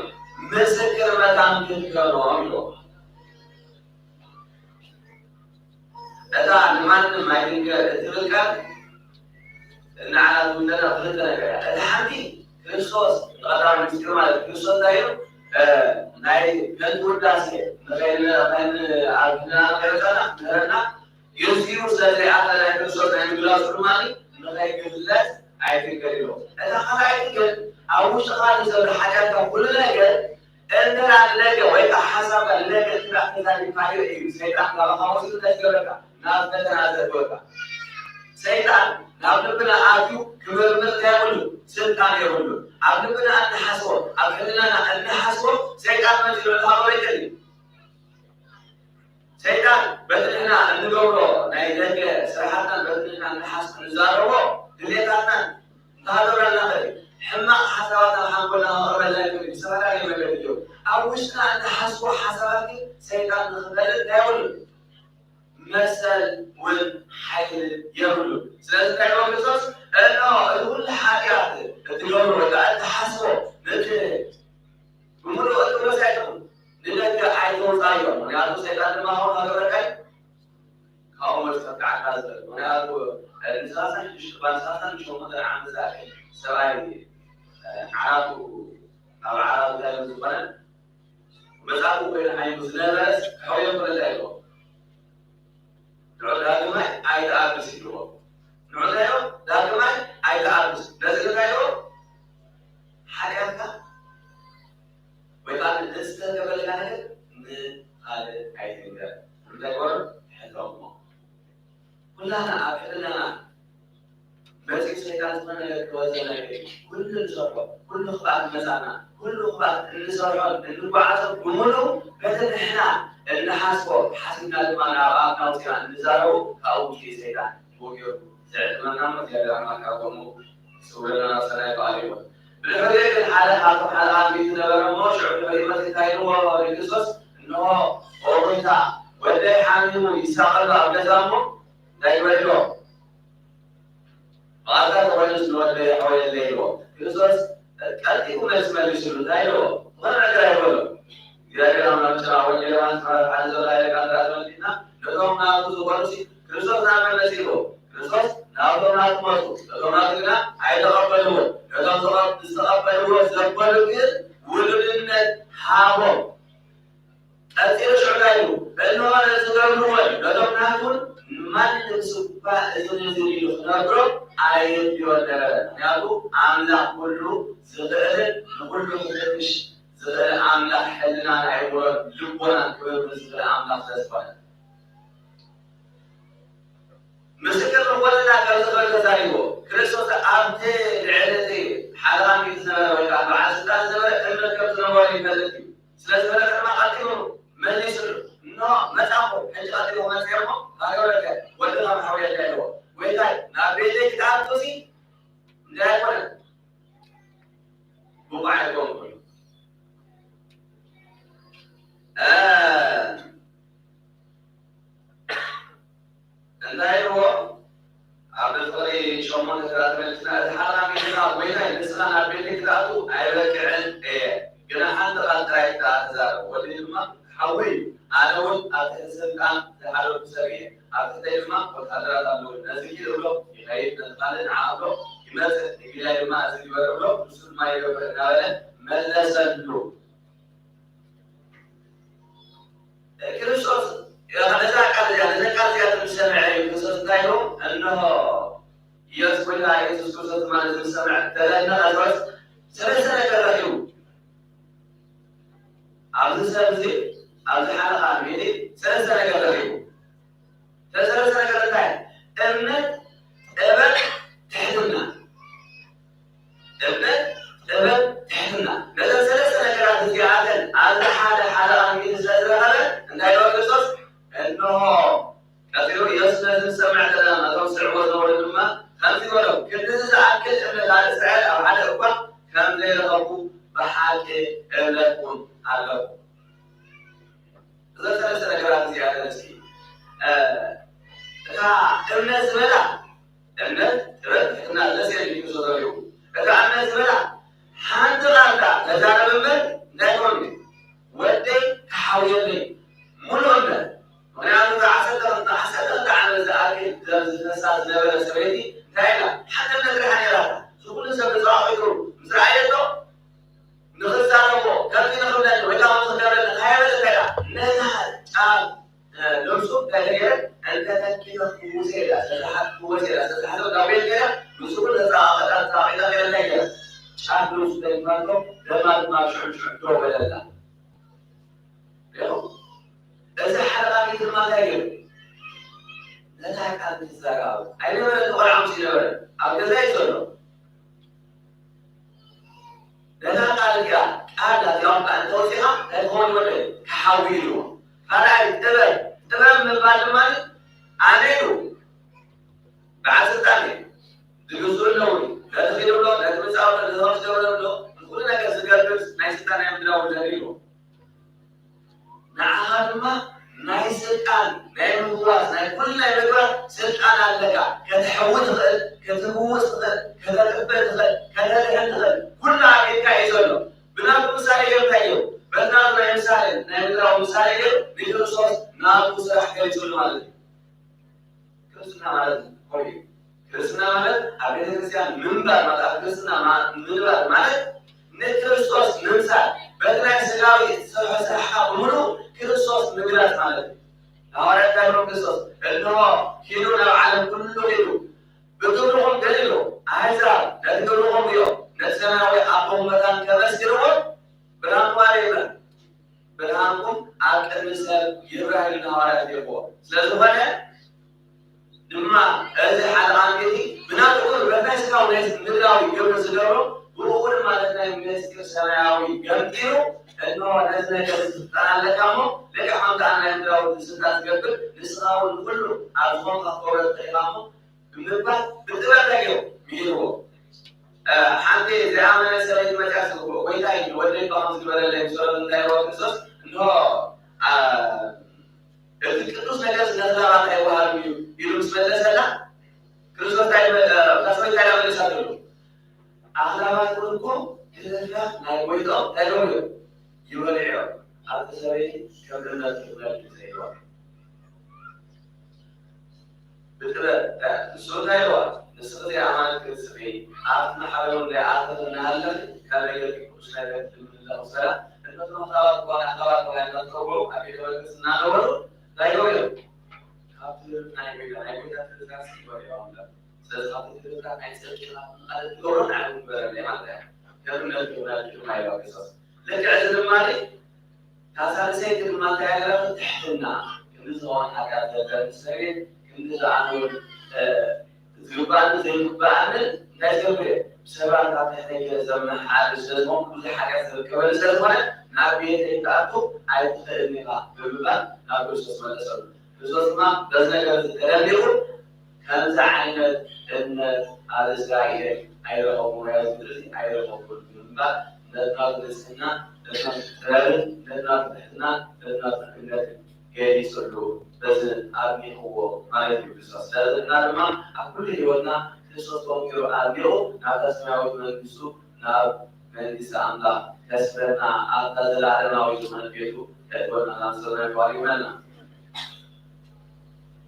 ምስክር መታን ክትገብሮም ኢልዎ። እታ ንማንም ኣይትንገር እትብል ቃል እናዓላቱ ዘለና ክልተ ነገር እያ። እታ ሓንቲ ክርስቶስ፣ ቀዳማይ ምስጢር ማለት ክርስቶስ እንታይ እዩ? ናይ ከንቱ ውዳሴ ንኸይንኣብና ገረፃና ምህረና። ግዚኡ ስለ ዘይኣኸለ ናይ ክርስቶስ ናይ ምግላፁ ድማ ንኸይግለፅ ኣይትንገር ኢሎ። እታ ካልኣይቲ ግን ኣብ ውሽጥኻ ንዘሎ ሓጢኣትካ ኩሉ ነገር እንተ ንነገ ወይ ከዓ ሓሳብካ ንነገ እንተ ተዛሪብካዮ እዩ ሰይጣን ካባኻ ወሲዱ እንታይ ዝገብረካ? ናብ ፈተና ዘእትወካ። ሰይጣን ናብ ልብና ኣትዩ ክምርምር እንታይ የብሉ? ስልጣን የብሉ። ኣብ ልብና እንሓስቦ፣ ኣብ ሕልናና እንሓስቦ ሰይጣን መፂኡ ንዕኻ በበይተን እዩ። ሰይጣን በቲ ንሕና እንገብሮ ናይ ደገ ስራሓትናን በቲ ንሕና እንሓስቦ ንዛረቦ ድሌታትናን እንተሃደረና ኸ ሕማቕ ሓሳባትና ሓንጎልና ከቕርበልና ይኽእል እዩ። ዝተፈላለዩ መገዲ እዮም። ኣብ ውሽጥና እንሓስቦ ሓሳባት ግን ሰይጣን ንኽፈልጥ እንታይ የብሉን? መሰል እውን ሓይሊ የብሉን። ስለዚ እንታይ ይብሎ ክርስቶስ? እነሆ እቲ ኩሉ ሓጢኣት እትገብሮ ወይ ከዓ እትሓስቦ ነቲ ብምሉእ እትብሎ ሳይትኹን ንደገ ኣይተውፃዮ። ምክንያቱ ሰይጣን ድማ ኸውን ሃገረካይ ካብኡ መልስ ከብቅዓካ ዝኽእል። ምክንያቱ ንሳሳን ሽባን ሳሳን ሸሞንተ ዓመት ዝኣክል ሰብኣይ ዓራቱ ኣብ ዓራቱ እንታይ ዝኾነ መጻጉዕ ኮይኑ ዓይኑ ዝነበረስ ክሕውዮ ክኽእል እንታይ ኢልዎ? ንዑ ዳግማይ ኣይትኣብስ ኢልዎ። ንዑ እንታይ ኢልዎ? ዳግማይ ኣይትኣብስ። ነዚ እንታይ ኢልዎ? ሓጢኣትካ ወይ ከዓ ንዝተገበረካ ነገር ንኻልእ ኣይትንገር። እንታይ ግበሮ? ሕተሞ። ኩላና ኣብ ሕልናና መጺኡ ሰይጣን ዝኾነ ነገር ክወዘና ይኽእል እዩ። ኩሉ ንሰርሖ፣ ኩሉ ክፍኣት መጻና፣ ኩሉ ክፍኣት እንሰርሖ፣ እንጓዓዞ ብምሉኡ በቲ ንሕና እንሓስቦ ሓሲብና ድማ ናብ ኣፍና ኣውጺና እንዛረቦ ካብኡ ውሽጢ ሰይጣን ብኡ ገይሩ ዘዕልመና እሞ እግዚኣብሔር ኣምላኽ ካብ ከምኡ ይስውረና ናብ ሰናይ ቃሉ ይኹን። ብድሕሪኡ ግን ሓደ ካብቶም ሓለቓ ሚእቲ ነበረ እሞ ሽዑ ድሕሪኡ መጺኡ እንታይ ኢልዎ ንክርስቶስ? እንሆ ኦ ጎይታ ወደይ ሓሚሙ ይሳቐ ኣሎ ኣብ ገዛ እሞ እንታይ ግበር ኢልዎ? ብቐጥታ ተኾይኑስ ንወደይ ሓወየለይ ኢልዎ። ክርስቶስ ቀልጢፉ መልሲ መሊሱሉ። እንታይ ኢልዎ? ዝኾነ ነገር ኣይበሎ። እግዚኣብሔር ኣምላኽ ብስራ ወንጌል ዮሃንስ ምዕራፍ ሓደ ዘሎ ኃይለ ቃል ጥራሕ ተመልኪትና ነቶም ናቱ ዝኾኑሲ ክርስቶስ ናብ መን መጺእዎ? ክርስቶስ ናብቶም ናቱ መጹ። ነቶም ናቱ ግና ኣይተቐበልዎ። ነቶም ዝተቐ-፣ ዝተቐበልዎ ዘበሉ ግን ውሉድነት ሃቦም። ቀጺሉ ሽዑ እንታይ ኢሉ? እንሆ ነዝገብርዎን ነቶም ናቱን ማንም ስኳ እዝን እዝን ኢሉ ክነግሮ ኣየድልዮን ነበረ። ምኽንያቱ ኣምላኽ ኩሉ ዝኽእልን ንኹሉ ክፍትሽ ዝኽእል ኣምላኽ ሕልናን ኣእምሮን ልቦናን ክምርምር ዝኽእል ኣምላኽ ስለ ዝኾነ። ምስክር ንኾነና ከም ዝኽእል ተዛሪቦ። ክርስቶስ ኣብቲ ልዕሊ እቲ ሓለቓ ሚእቲ ዝነበረ ወይ ከዓ በዓል ስልጣን ዝነበረ እምነት ከም ዝነበሮ ይፈልጥ እዩ። ስለ ዝፈለጠ ድማ ቀልጢፉ መሊሱሉ። እንሆ መጻኹ፣ ሕጂ ቀልጢፉ ክመጽእ እሞ ካገበረከ ወልድኻ መሓውየካ ኢልዎ። ጎይታይ፣ ናብ ቤተይ ክትኣቱሲ እንታይ ኣይኮነን? ብቑዕ ኣይኮንኩን። እ፣ እንታይ ኢልዎ? ኣብ ፍቕሪ ሸሞንተ ተራ ተመልስና፣ እቲ ሓራ ጌጋ ጎይታይ፣ ንስኻ ናብ ቤተይ ክትኣቱ ኣይበቅዕን እየ። ግና ሓንቲ ቃል ጥራይ ከኣ ተዛረብ። ወዲ ድማ ሓወይ፣ ኣነ እውን ኣብ ትሕቲ ስልጣን ዝሓለፍኩ ሰብ እየ። ኣብ ትሕተይ ድማ ወታደራት ኣለዉ። ነዚ ኪድ እብሎ ይኸይድ፣ ነዚ ካልእ ንዓ እብሎ ይመጽእ፣ ንጊልያድ ድማ እዚ ግበር እብሎ፣ ንሱ ድማ ይገብር እናበለ መለሰሉ። ክርስቶስ ነዛ ቃል እዚኣ፣ ነዘን ቃል እዚኣተን ምስ ሰምዐ እዩ ክርስቶስ እንታይ ኢሉ? እንሆ ኢየሱስ ጎይታ ኢየሱስ ክርስቶስ ማለት ምስ ሰምዐ ተደነቐ። ሰለስተ ነገር ረኺቡ። ኣብዚ ሰብ እዚ፣ ኣብዚ ሓለቓ ሚእቲ ሰለስተ ነገር ረኺቡ። እተን ሰለስተ ነገር እንታይ? እምነት፣ ጥበብ፣ ትሕትና። እምነት፣ ጥበብ፣ ትሕትና። ነዘን ሰለስተ ነገራት እዚኣተን ኣብዚ ሓደ ሓለቓ ሚእቲ ስለ ዝረኸበ እንታይ ኢሉ ክርስቶስ? እንሆ ቀጺሉ ኢየሱስ ነዚ ምስ ሰምዐ ተደነቐ፣ ነቶም ዝስዕብዎ ዝነበሩ ድማ ከምዚ በሎም፣ ክንድዚ ዝኣክል እምነት ኣብ እስራኤል ኣብ ሓደ እኳ ከም ዘይረኸብኩ ብሓቂ እብለኩም ኣለኹ። እዘን ሰለስተ ነገራት እዚኣተን እስኪ፣ እ፣ እታ እምነት ዝበላ፣ እምነት፣ ጥበብ፣ ትሕትና፣ ሰለስተ እዩ ክርስቶስ ተረኺቡ። እታ እምነት ዝበላ ሓንቲ ቃል ከኣ ተዛረብ እምበር እንታይ ኮን ወደይ ክሓውየለይ ሙሉእ እምነት። ምኽንያቱ እዛ ዓሰርተ ክልተ፣ ዓሰርተ ክልተ ዓመት ሰበይቲ እንታይ ኢላ? ሓንቲ ነገር ሓኒራታ። እዚ ኩሉ ሰብ ተጸዋዒቱ ምስ ረኣየቶ ንኽዛረቦ ከምዚ ንኽብለኒ ወይ ከዓ ንኽገብረኒ እንታይ በለ እንታይ ኢላ? ነታ ጫፍ ነብሱ እንታይ ገይረ? እንተ ተኪፈ ክወሰ ኢላ፣ ስለዝሓት ክወሰ ኢላ፣ ስለዝሓት ናብ ቤት ገይራ ንሱ እውን ተጸዋዕታ ተጸዋዒታ ገይረ እንታይ ገይረ? ጫፍ ነብሱ ተኪፋቶ ደማ ድማ ሽዑ ሽዑ ደው በለላ። እዚ ሓደ ቃል ድማ እንታይ ገይሩ? ነታ ቃል ክዛረብ ኣይነበረን። ቆልዓ ምስ ይነበረ ኣብ ገዛ እዩ ዘሎ። ነታ ቃል እዚኣ ቃል እዚኦም ከዓ እንተወፂኻ እንታይ ክኸውን ይወደ? ክሓዊ ኢልዎ። ካልኣይ ጥበብ፣ ጥበብ ምባል ድማ ኣነ ኢሉ በዓል ስልጣን እዩ። ዝግዝኡ ኣለዉ። ነቲ ኺድ ብሎ፣ ነቲ ምጻወ፣ ነቲ ኸምስ ገብረ ብሎ፣ ንኩሉ ነገር ዝገብር ናይ ስልጣን ናይ ምድራዊ ነገር እዩ። ንዓኻ ድማ ናይ ስልጣን ናይ ምፍዋስ ናይ ኩሉ ናይ ምግባር ስልጣን ኣለካ። ከተሕዊ ትኽእል፣ ክትፍውስ ትኽእል፣ ከተጥፍእ ትኽእል፣ ከተድሕን ትኽእል። ኩሉ ኣብ ኢድካ እዩ ዘሎ። ብናቱ ምሳሌ ገይሩ እንታይ እዩ? በቲ ናቱ ናይ ምሳሌ ናይ ምድራዊ ምሳሌ ገይሩ ንክርስቶስ ናቱ ስራሕ ገሊጹሉ ማለት እዩ። ክርስትና ማለት ኮይኑ ክርስትና ማለት ኣብ ቤተክርስትያን ምንባር ማለት ኣብ ክርስትና ምንባር ማለት ንክርስቶስ ምምሳል በቲ ናይ ስጋዊ እትሰርሖ ስራሕካ ብምሉ ክርስቶስ ምግላጽ ማለት እዩ። ሃዋርያ እንታይ ብሎም ክርስቶስ እንሆ ኪዱ ናብ ዓለም ኩሉ ኪዱ ብግብርኹም ገሊሉ ኣህዛብ ነቲ ግብርኹም ሪኦም ነቲ ሰማያዊ ኣቦኹም መታን ከመስግንዎ ብራንኳ ይብለን። ብርሃንኩም ኣብ ቅድሚ ሰብ ይብራህ ኢሉ ንሃዋርያት ይልክዎ። ስለዝኾነ ድማ እዚ ሓደ ቃል እዚ ብናትኡ በናይ ስጋው ናይ ምድራዊ ግብሪ ዝገብሮ ብኡ ድማ ነቲ ናይ ምስጢር ሰማያዊ ገምጢሉ እንሆ ነዚ ነገር ስልጣን ኣለካ እሞ ልክዕ ከምቲ ኣብ ናይ ምድራዊ ስልጣን ዝገብር ንስኻ እውን ንኩሉ ኣብ ዝኾንካ ክገብሮ ትኽእል ኢኻ እሞ ብምባል ብጥበብ ነገር ሚልዎ። ሓንቲ ዘይኣመነ ሰበይቲ መፅያ ስብዎ ጎይታይ ንወደይ ባኹም ዝግበረለይ ምስ በለት እንታይ ይበሎ ክርስቶስ እንሆ እቲ ቅዱስ ነገር ነቲ ላባን ኣይወሃብን እዩ ኢሉ ምስ መለሰላ ክርስቶስ እንታይ እታ ሰበይቲ እንታይ መለሳትሉ ኣኽላባት እውን እኮ ክፍፍያት ናይ ጎይትኦም እንታይ ገሩ እዮም ይበልዑ እዮም ኣብቲ ሰበይቲ ከም እምነት ክብለል ዘይዋ ብጥበብ ንሱ እንታይ ኢልዋ ንስኺ ዘይኣማነት ክትስኺ ኣብቲ ማሕበር እውን ዘይኣተኺ እናሃለኺ ካብ ደገ ቅዱስ ነገር ትልምኒ ኣለኹ ሰላም እንተቶም ኣኽላባት እኳ ንኣኽላባት ተባሂልና ዝፀውዑ ኣብ ቤተ መንግስቲ እናነበሩ እንታይ ገሩ እዮም ካብቲ ናይ ጎይታ ናይ ጎይታ ትእዛዝ ይበልዑ ኣምላኽ ስለዚ ካብቲ ትእዛዝ ናይ ፅድቂ ማለት ትገብሮ ንዓይ ግበረለይ ማለት እያ ከም እምነት ግብርና ልክዕና ኢልዋ ክርስቶስ ልክዕ እዚ ድማ ታሳልሰይ ድማ እንታይ ያደረግ ትሕትና ክንዲ ዝኸውን ሓጢኣት ዘበርስ ሰብን ክንዲ ዝኣምር ዝግባእን ዘይግባእን እንታይ ዝገብር እየ ብሰባት ኣብ ትሕተይ ገለ ዘመሓድር ስለዝኾንኩ ብዙሕ ሓጢኣት ዝርከበኒ ስለዝኾነ ናብ ቤተይ ክኣቱ ኣይትኽእልን ኢኻ ብምባል ናብ ክርስቶስ መለሰሉ። ክርስቶስ ድማ በዚ ነገር እዚ ተደኒቑ ከምዚ ዓይነት እምነት ኣብ እስራኤል ኣይረኸብኩን ወይ ኣብዚ ምድሪ እዚ ኣይረኸብኩን ብምባል ነትና ብንጽህና ነትና ጥበብን ነትና ትሕትና ነትና ትሕትነትን ገሊጹሉ በዚ ኣድኒቕዎ ማለት እዩ ክርስቶስ። ስለዚ ንሕና ድማ ኣብ ኩሉ ህይወትና ክርስቶስ ተወኪሉ ኣድኒቑ ናብታ ሰማያዊት መንግስቱ ናብ መንግስቲ ኣምላኽ ከስፍረና ኣብታ ዘለኣለማዊ ዝኾነት ቤቱ ከእትወና ናብ ሰማይ ባሪኽና።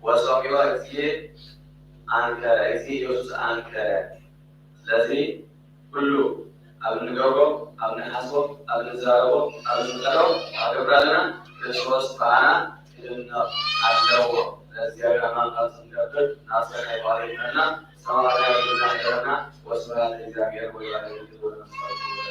ወሰሚዖ እግዚእ ኣንከረ፣ እግዚእ ኢየሱስ ኣንከረ። ስለዚ ኩሉ ኣብ እንገብሮ፣ ኣብ ንሓስቦ፣ ኣብ ንዛረቦ፣ ኣብ ንምጠሮ፣ ኣብ ግብራልና ክርስቶስ ብኣና ክድነቕ ኣለዎ። ለእግዚኣብሔር ኣማን ካብ ዝንገብር ናብ ሰማይ ባሪኽና፣ ሰማያዊ ግብርና ይግበረና። ወስብሐት ለእግዚኣብሔር ወለወላዲቱ ድንግል ወለመስቀሉ ክቡር።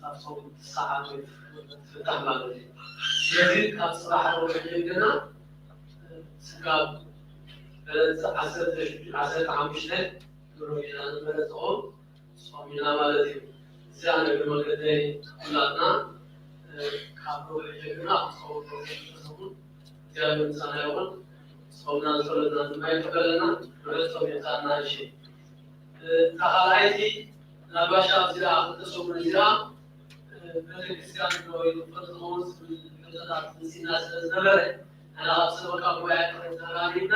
ኣብቶም ሰዓት ወይ ፍታሕ ማለት እዩ። ስለዚ ካብ ፅባሕ ሮብዕ ጀሚርና ስጋብ ዕለት ዓሰርተ ዓሰርተ ሓሙሽተ ንሮብዕ ኢና ንመረፅኦም ፆም ኢና ማለት እዩ። እዚኣ ነገር መገደይ ኩላትና ካብ ሮብዕ ጀሚርና ክፀውም ሰሙን እግዚኣብሔር ምሳና ይኹን። ፆምና ጸሎትና ድማ ይቀበለና። ንዕጾም የምጻና። እሺ፣ እታ ካልኣይቲ ናባሻ እዚኣ ክልተ ሰሙን እዚኣ ቤተክርስትያን ዶ ይኽፈት ዝኸውን ዝብል ሕቶታት መጺእና ስለ ዝነበረ፣ ንሕና ካብ ሰበካ ጉባኤ ተራሪብና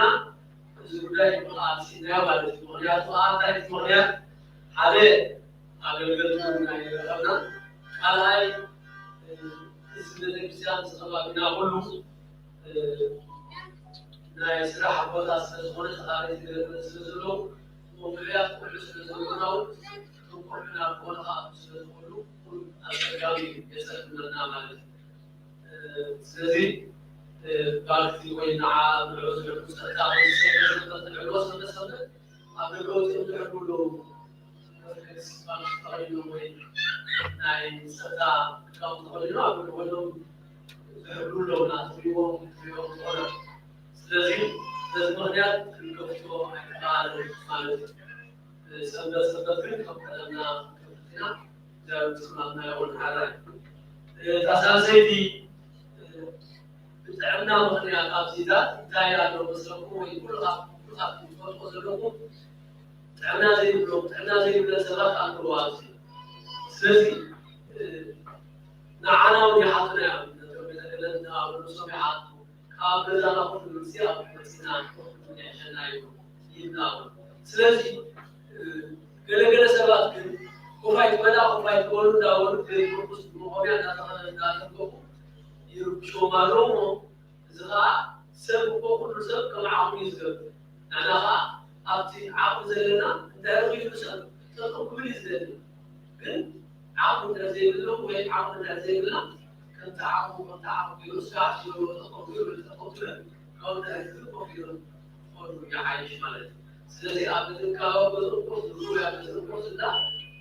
እዚ ጉዳይ ብቕዓት ስኢናዮ ማለት እዩ። ምኽንያቱ ከዓ እንታይ እቲ ምኽንያት ሓደ ኣገልገልቱ ናይ ረኸብና፣ ካልኣይ እዚ ቤተክርስትያን እዚ ከባቢና ኩሉ ናይ ስራሕ ቦታ ስለ ዝኾነ ተኻረይቲ ገለገለ ስለ ዘለዉ፣ እሞ ፍርያት ኩሉ ስለ ዘለዉና እውን እቶም ቆልዑ ናብ ዝኾነ ክኣትዉ ስለ ዝኽእሉ ኣጸጋሚ እዩ፣ የጸግመና ማለት እዩ። ስለዚ ባክቲ ወይ ንዓ ንዕኡ ዝሕግዝ ጸጥታ ወይ ዝሸገር ሰንበት ንዕልዎ ሰንበት ሰንበት ኣብ ደገ ወጺኦም ዝሕግቡ ኣለዉ። ናይ ጸጥታ ክዳውንቲ ተኸዲኖም ኣብ ጎኒ ኮይኖም ዝሕብሩ ኣለዉ። ናትሪዎም ትሪኦም ዝኾነ። ስለዚ በዚ ምኽንያት ክንከፍቶ ኣይከኣልን ማለት እዩ። ሰንበት ሰንበት ግን ከም ቀደምና ክንከፍት ኢና። እግዚኣብሔር ምስማዕና ይኹን። ሓራይ እታ ሳልሰይቲ ብጥዕና ምኽንያት ኣብዚ ዳት እንታይ ኣሎ መስለኩም? ወይ ኩሉ ካብ ኩሉ ካብ ትፈልጦ ዘለኹም ጥዕና ዘይብሎም ጥዕና ዘይብለን ሰባት ኣለዉ ኣብዚ። ስለዚ ንዓና እውን ይሓቱና እዮም። ነቶም ቤተክርስትያን ንኣብኡ ንሶም ይሓቱ። ካብ ገዛና ኩሉ ግዜ ኣብ መጺና ይሕሸና እዩ ይብላ እውን። ስለዚ ገለገለ ሰባት ግን ኮፋይ ትበላ ኮፋይ ትበሉ እንዳበሉ ዘይምርኩስ ብመቆምያ እንዳተኸለ እንዳተንበቡ ይርብሽዎም ኣለዉ እሞ እዚ ኸዓ ሰብ እኮ ኩሉ ሰብ ከም ዓቕሙ እዩ ዝገብር። ንሕና ኸዓ ኣብቲ ዓቕሚ ዘለና እንታይ ረኺቡ ሰብ ጠጠው ክብል እዩ ዝደሊ። ግን ዓቕሚ እንድሕር ዘይብሉ ወይ ዓቕሚ እንድሕር ዘይብልና ከምቲ ዓቕሙ ከምቲ ዓቕሙ ገይሩ ስራሕ ዝበሎ ጠጠው ገይሩ ጠጠው ትበል። ካብኡ እንድሕር ዝብል ኮፍ ኢሎም ክኸዱ ይሓይሽ ማለት እዩ። ስለዚ ኣብ ምትእክካብ ኣብ ገዝኡ ኮፍ ዝብሉ ወይ ኣብ ገዝኡ ኮፍ ዝብላ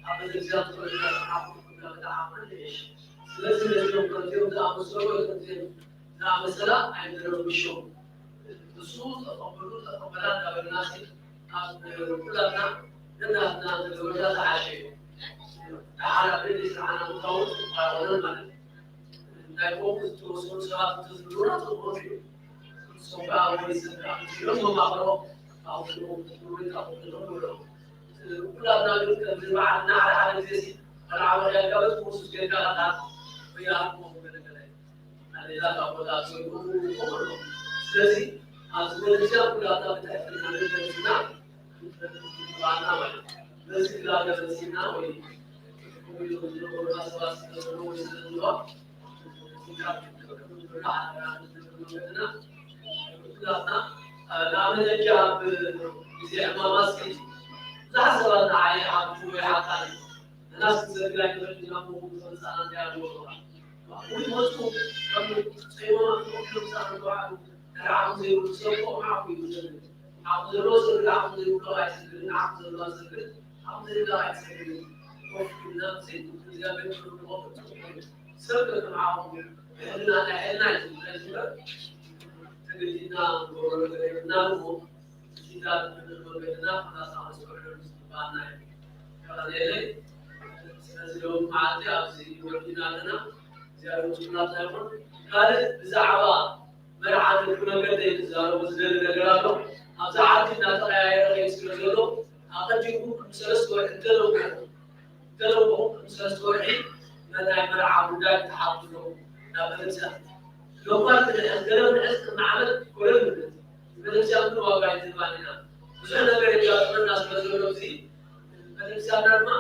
ኣብ ቤተክርስትያን ዝኸዱ እንዳሰሓቑ እንዳተዓቕኑ ይሕሽ። ስለዚ ነዚኦም ከምዚኦም ዝኣመሰሉ ወይ ከምዚኦም ዝኣመሰላ ኣይንረብሾም። እሱ ተቐበሉ ተቐበላ እንዳበልናሲ ኣብ ኩላትና ነናትና እንተገበርና ዝሓሸ እዩ። ደሓር ኣብ ልዕሊ ስራሕና ክኸውን ኣይኮነን ማለት እዩ። እንታይ ኮም ዝተወሰኑ ሰባት እንተዝህልዉና ጽቡቕ እዩ። ንሶም ከዓ ወይ ሰብ ከዓ ኢሎም መማኽሮ ኣውፅኡ ወይ ከዓ ክፍሎም ይብሎም። ኩላትና ግን ከምዚ በዓል ንሓደ ሓደ ግዜ ሲ ቆልዓ መኽያድ ካብ ትኩስ ጌርካ ላታ ወይ ኣልኮ ገለገለ ኣዴታት ኣቦታት ወይ እውን ይኾኑ። ስለዚ ኣብዚ ቤተክርስትያን ኩላትና ብትሕትና ንገዝና ባና ማለት በዚ ግላገ መሲና ወይ ወይ ዝነበሩ ሰባት ስለ ዘለዉ ወይ ስለ ዘለዋ ንኣብነት ሕጂ ኣብ ግዜ ሕማማት ብዙሓት ሰባት ንዓይ ሓብቲ ወይ ሓብታ ናስ ዘግላይ ንኽእል ኢና እሞ ዝመጻና እንታይ ኣለዎ? ወይ መጹ ከም ጸይሮም ክወክሉ ምሳና ተባዕሉ ድሕሪ ዓቕሚ ዘይብሉ ሰብ ክኦም ዓቕሚ እዩ ዘብል። ዓቕሚ ዘለዎ ሰብ ዓቕሚ ዘይብሉ ኣይሰግድን፣ ዓቕሚ ዘለዋ ሰግድ፣ ዓቕሚ ዘይብላ ኣይሰግድን። ኮፍ ኢልና ብዘይ እግዚኣብሔር ክብሪ ንቖም ጽቡቕ እዩ። ሰብ ከከም ዓቕሙ ብሕልና ናይ ሕልና እዩ ዝምለስ እምበር ተገዲድና ንገብሮ ነገር የብልናን እሞ እዚ እንዳትብል መገድና ክናሳ ከስተውዕለሉ ዝግባኣና እዩ። የቐንየለይ። ስለዚ ሎም መዓልቲ ኣብዚ ወዲና ኣለና። እግዚኣብሔር ምስጉናታ ይኹን። ካልእ ብዛዕባ መርዓ ደቂ መገደይ ክዛረቡ ዝደሊ ነገር ኣሎ። ኣብዛ ዓዲ እናተቐያየረ ከይድ ስለ ዘሎ ኣቐዲምኩም ቅድሚ ሰለስተ ወርሒ እንተለውኩም እንተለውኩም ቅድሚ ሰለስተ ወርሒ ናይ መርዓ ጉዳይ ክትሓቱ ኣለኩም ናብ ቤተክርስትያን። ሎማት ክንሕዝ ገለ ክንሕዝ ቅድሚ ዓመት ኮለል ንብል። ቤተክርስትያን ግን ዋጋ ኣይትህባን ኢና። ብዙሕ ነገር የጋጥመና ስለ ዘሎ እዚ ቤተክርስትያንና ድማ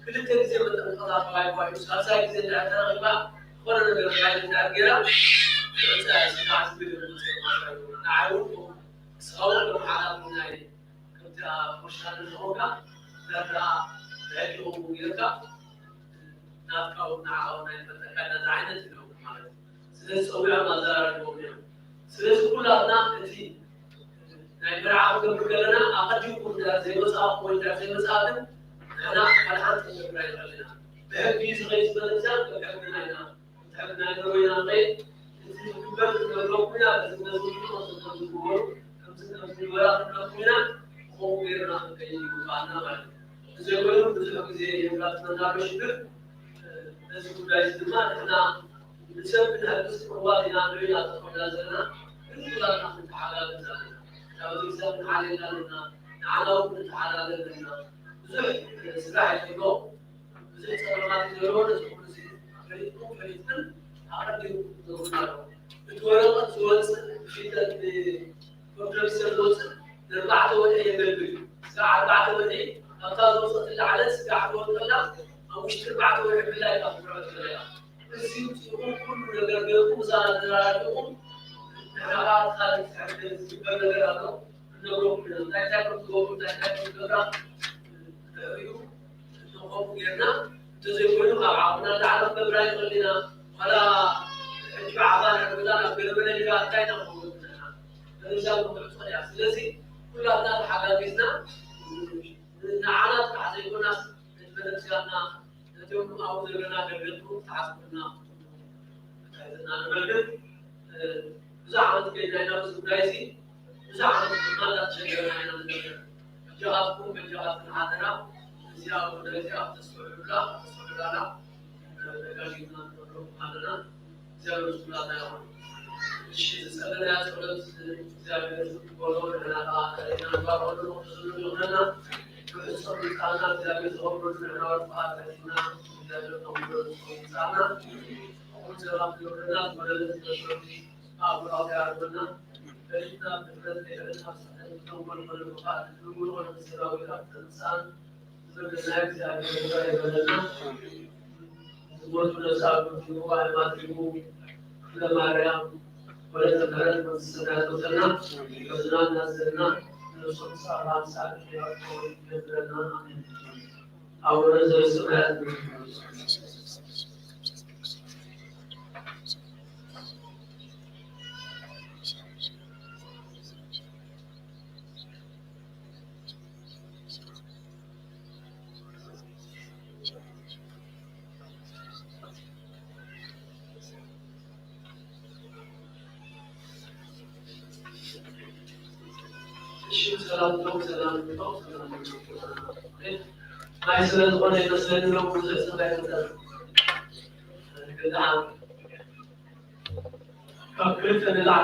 ክልተ ግዜ መጠንቀቕታ ተባሂልዋ እዩ። ሳልሳይ ግዜ እንድሕር ተረኺባ ዝኾነ ነገር ፋይል እንድሕር ገይራ ንዕፀ ስጋዕ ዝብል ንዓይ እውን ክስኻውን ከም ሓላፍና እዩ። ከምቲ ኣብ ፖስታ ዝኾንካ ዳርጋ ብሕጊ ከምኡ ጌርካ ናትካ እውን ንዓኻ እውን ኣይፈልጠካ ኢና ዝዓይነት ኢሎም ማለት እዩ። ስለዚ ፀዊዖም ኣዘራሪቦም እዮም። ስለዚ ኩላትና እቲ ናይ መርዓ ክንገብር ከለና ኣቐዲምኩም እንድሕር ዘይመፃእኹም ወይ እንድሕር ዘይመፃእክን ንሕና ካልእ ሓንቲ ክንገብር ኣይንኽእል ኢና። ብሕጊ ዝኸይድ ዝበለዛን ከም ሕግና ኢና። እቲ ሕግና ኢና ወይና ንኸይድ፣ እቲ ዝግበር ክንነግሮ ኩና፣ በዚ በዚ ንግበር፣ ከምዚ ከምዚ ንግበራ ክንብሎ ኩና፣ ብኸምኡ ገይርና ክንከይድ ይግባኣና ማለት እዩ። እዚ ኮይኑ ብዙሕ ግዜ የጋጥመና ኣሎ ሽግር። ነዚ ጉዳይ እዚ ድማ ንሕና ንሰብ ክንሕግዝ ቅርባት ኢና ንርኢ ኢና ተኾና ዘለና፣ ግን ኩላትና ክንተሓጋገዝ ኣለና። ናብ ሰብ ንሓልየላ ኣለና፣ ንዓና እውን ክንተሓላለ ኣለና። ብዙሕ ስራሕ እዩ ዘሎ። ብዙሕ ጸገማት እዩ ዘለዎ። ነዚ ኩሉ እዚ ፈሊጥኩም ፈሊጥክን ኣቐዲሙ ክትገብሩና ኣለዎ። እቲ ወረቐት ዝወፅእ ብፊደል ብኮምፒተር ዝወፅእ ንኣርባዕተ ወርሒ የገልግል እዩ። ስጋዕ ኣርባዕተ ወርሒ ኣብታ ዝወፀት ላዕለት ስጋዕ ትወርቀላ ኣብ ውሽጢ ኣርባዕተ ወርሒ ብላይ ካብ ትምዕበል እያ። እዚ ውፅኢኹም ኩሉ ነገር ገይርኩም ምሳና ተዘራሪብኩም ንሕና ከዓ እቲ ካልእ ዝሕግዝ ዝግበር ነገር ኣሎ። ክነግረኩም ኢና። እንታይ እንታይ ከም ትገብሩ፣ እንታይ እንታይ ከም ትገብራ፣ ድሕሪኡ ከምኡ ጌርና እንተዘይኮይኑ ካብ ዓቕምና ንላዕሊ ክነብራ ይኽእል ኢና። ዋላ ሕጂ ብዓኻ ንዕብላ ናብ ገለመለ ኢልካ እንታይ ኢና ክኸውን ንሕና? ገንዘብ ንኽዕጾ እያ። ስለዚ ኩላትና ተሓጋጊዝና ንዓና ጥራሕ ዘይኮናስ ነቲ ቤተክርስትያንና ነቶም ኣብኡ ዘለና ኣገልገልቱ ተሓስቡና ኣካይድና ነመልክት። ብዙሕ ዓመት ከይድና ኢና ኣብዚ ጉዳይ እዚ። ብዙሕ ዓመት ድማ እንዳተሸገርና ኢና ንነብር። በጃኻትኩም በጃኻትክን ሓደራ እዚኣ ጉዳይ እዚኣ ተስተውዕሉላ፣ ተስተውዕላላ። ተጋጊዝና ንገብሮ ኣለና። እግዚኣብሔር ምስኩላትና ይኹን። እሺ፣ ዝጸለናያ ጸሎት እግዚኣብሔር ዝቕበሎ ንሕና ከዓ ተረድና ንባዕሉ ንቕድስሉ ይኹነና። ብፍጹም ምጻና እግዚኣብሔር ዝኸብረሉ ንሕና ወድፋ ተረድና እግዚኣብሔር ተኽብሮ ዝጻና። ሰላም ዝገብረና ዝመረለ ዝመሰሉ ኣቡራዊ ያርበና። በሊትና ብፍረት ከይበልና ብስሕተት ዝተንኮል ኮነ ክፋእ ንሙሉ ኮነ ሰራዊት ኣብ ተንሳን ዝመረና እግዚኣብሔር ይበለና። ዝሞቱ ነፍሳት ይባርክ። ማትሪቡ ክፍለ ማርያም ወለተ ምሕረት መንግስተ ሰማያት ወሰና። በዝና እናዘና ነፍሶም ሳራ ሳቅ ይገብረና። አሜን። አቡነ ዘበሰማያት እሺ፣ ሰላም ነው፣ ሰላም ነው፣ ሰላም ነው። ናይ ስለ ዝኾነ ይመስለኒ ነው ብዙሕ ሰብ ኣይመጸን። ግን ካብ ክልተ ንላዕሊ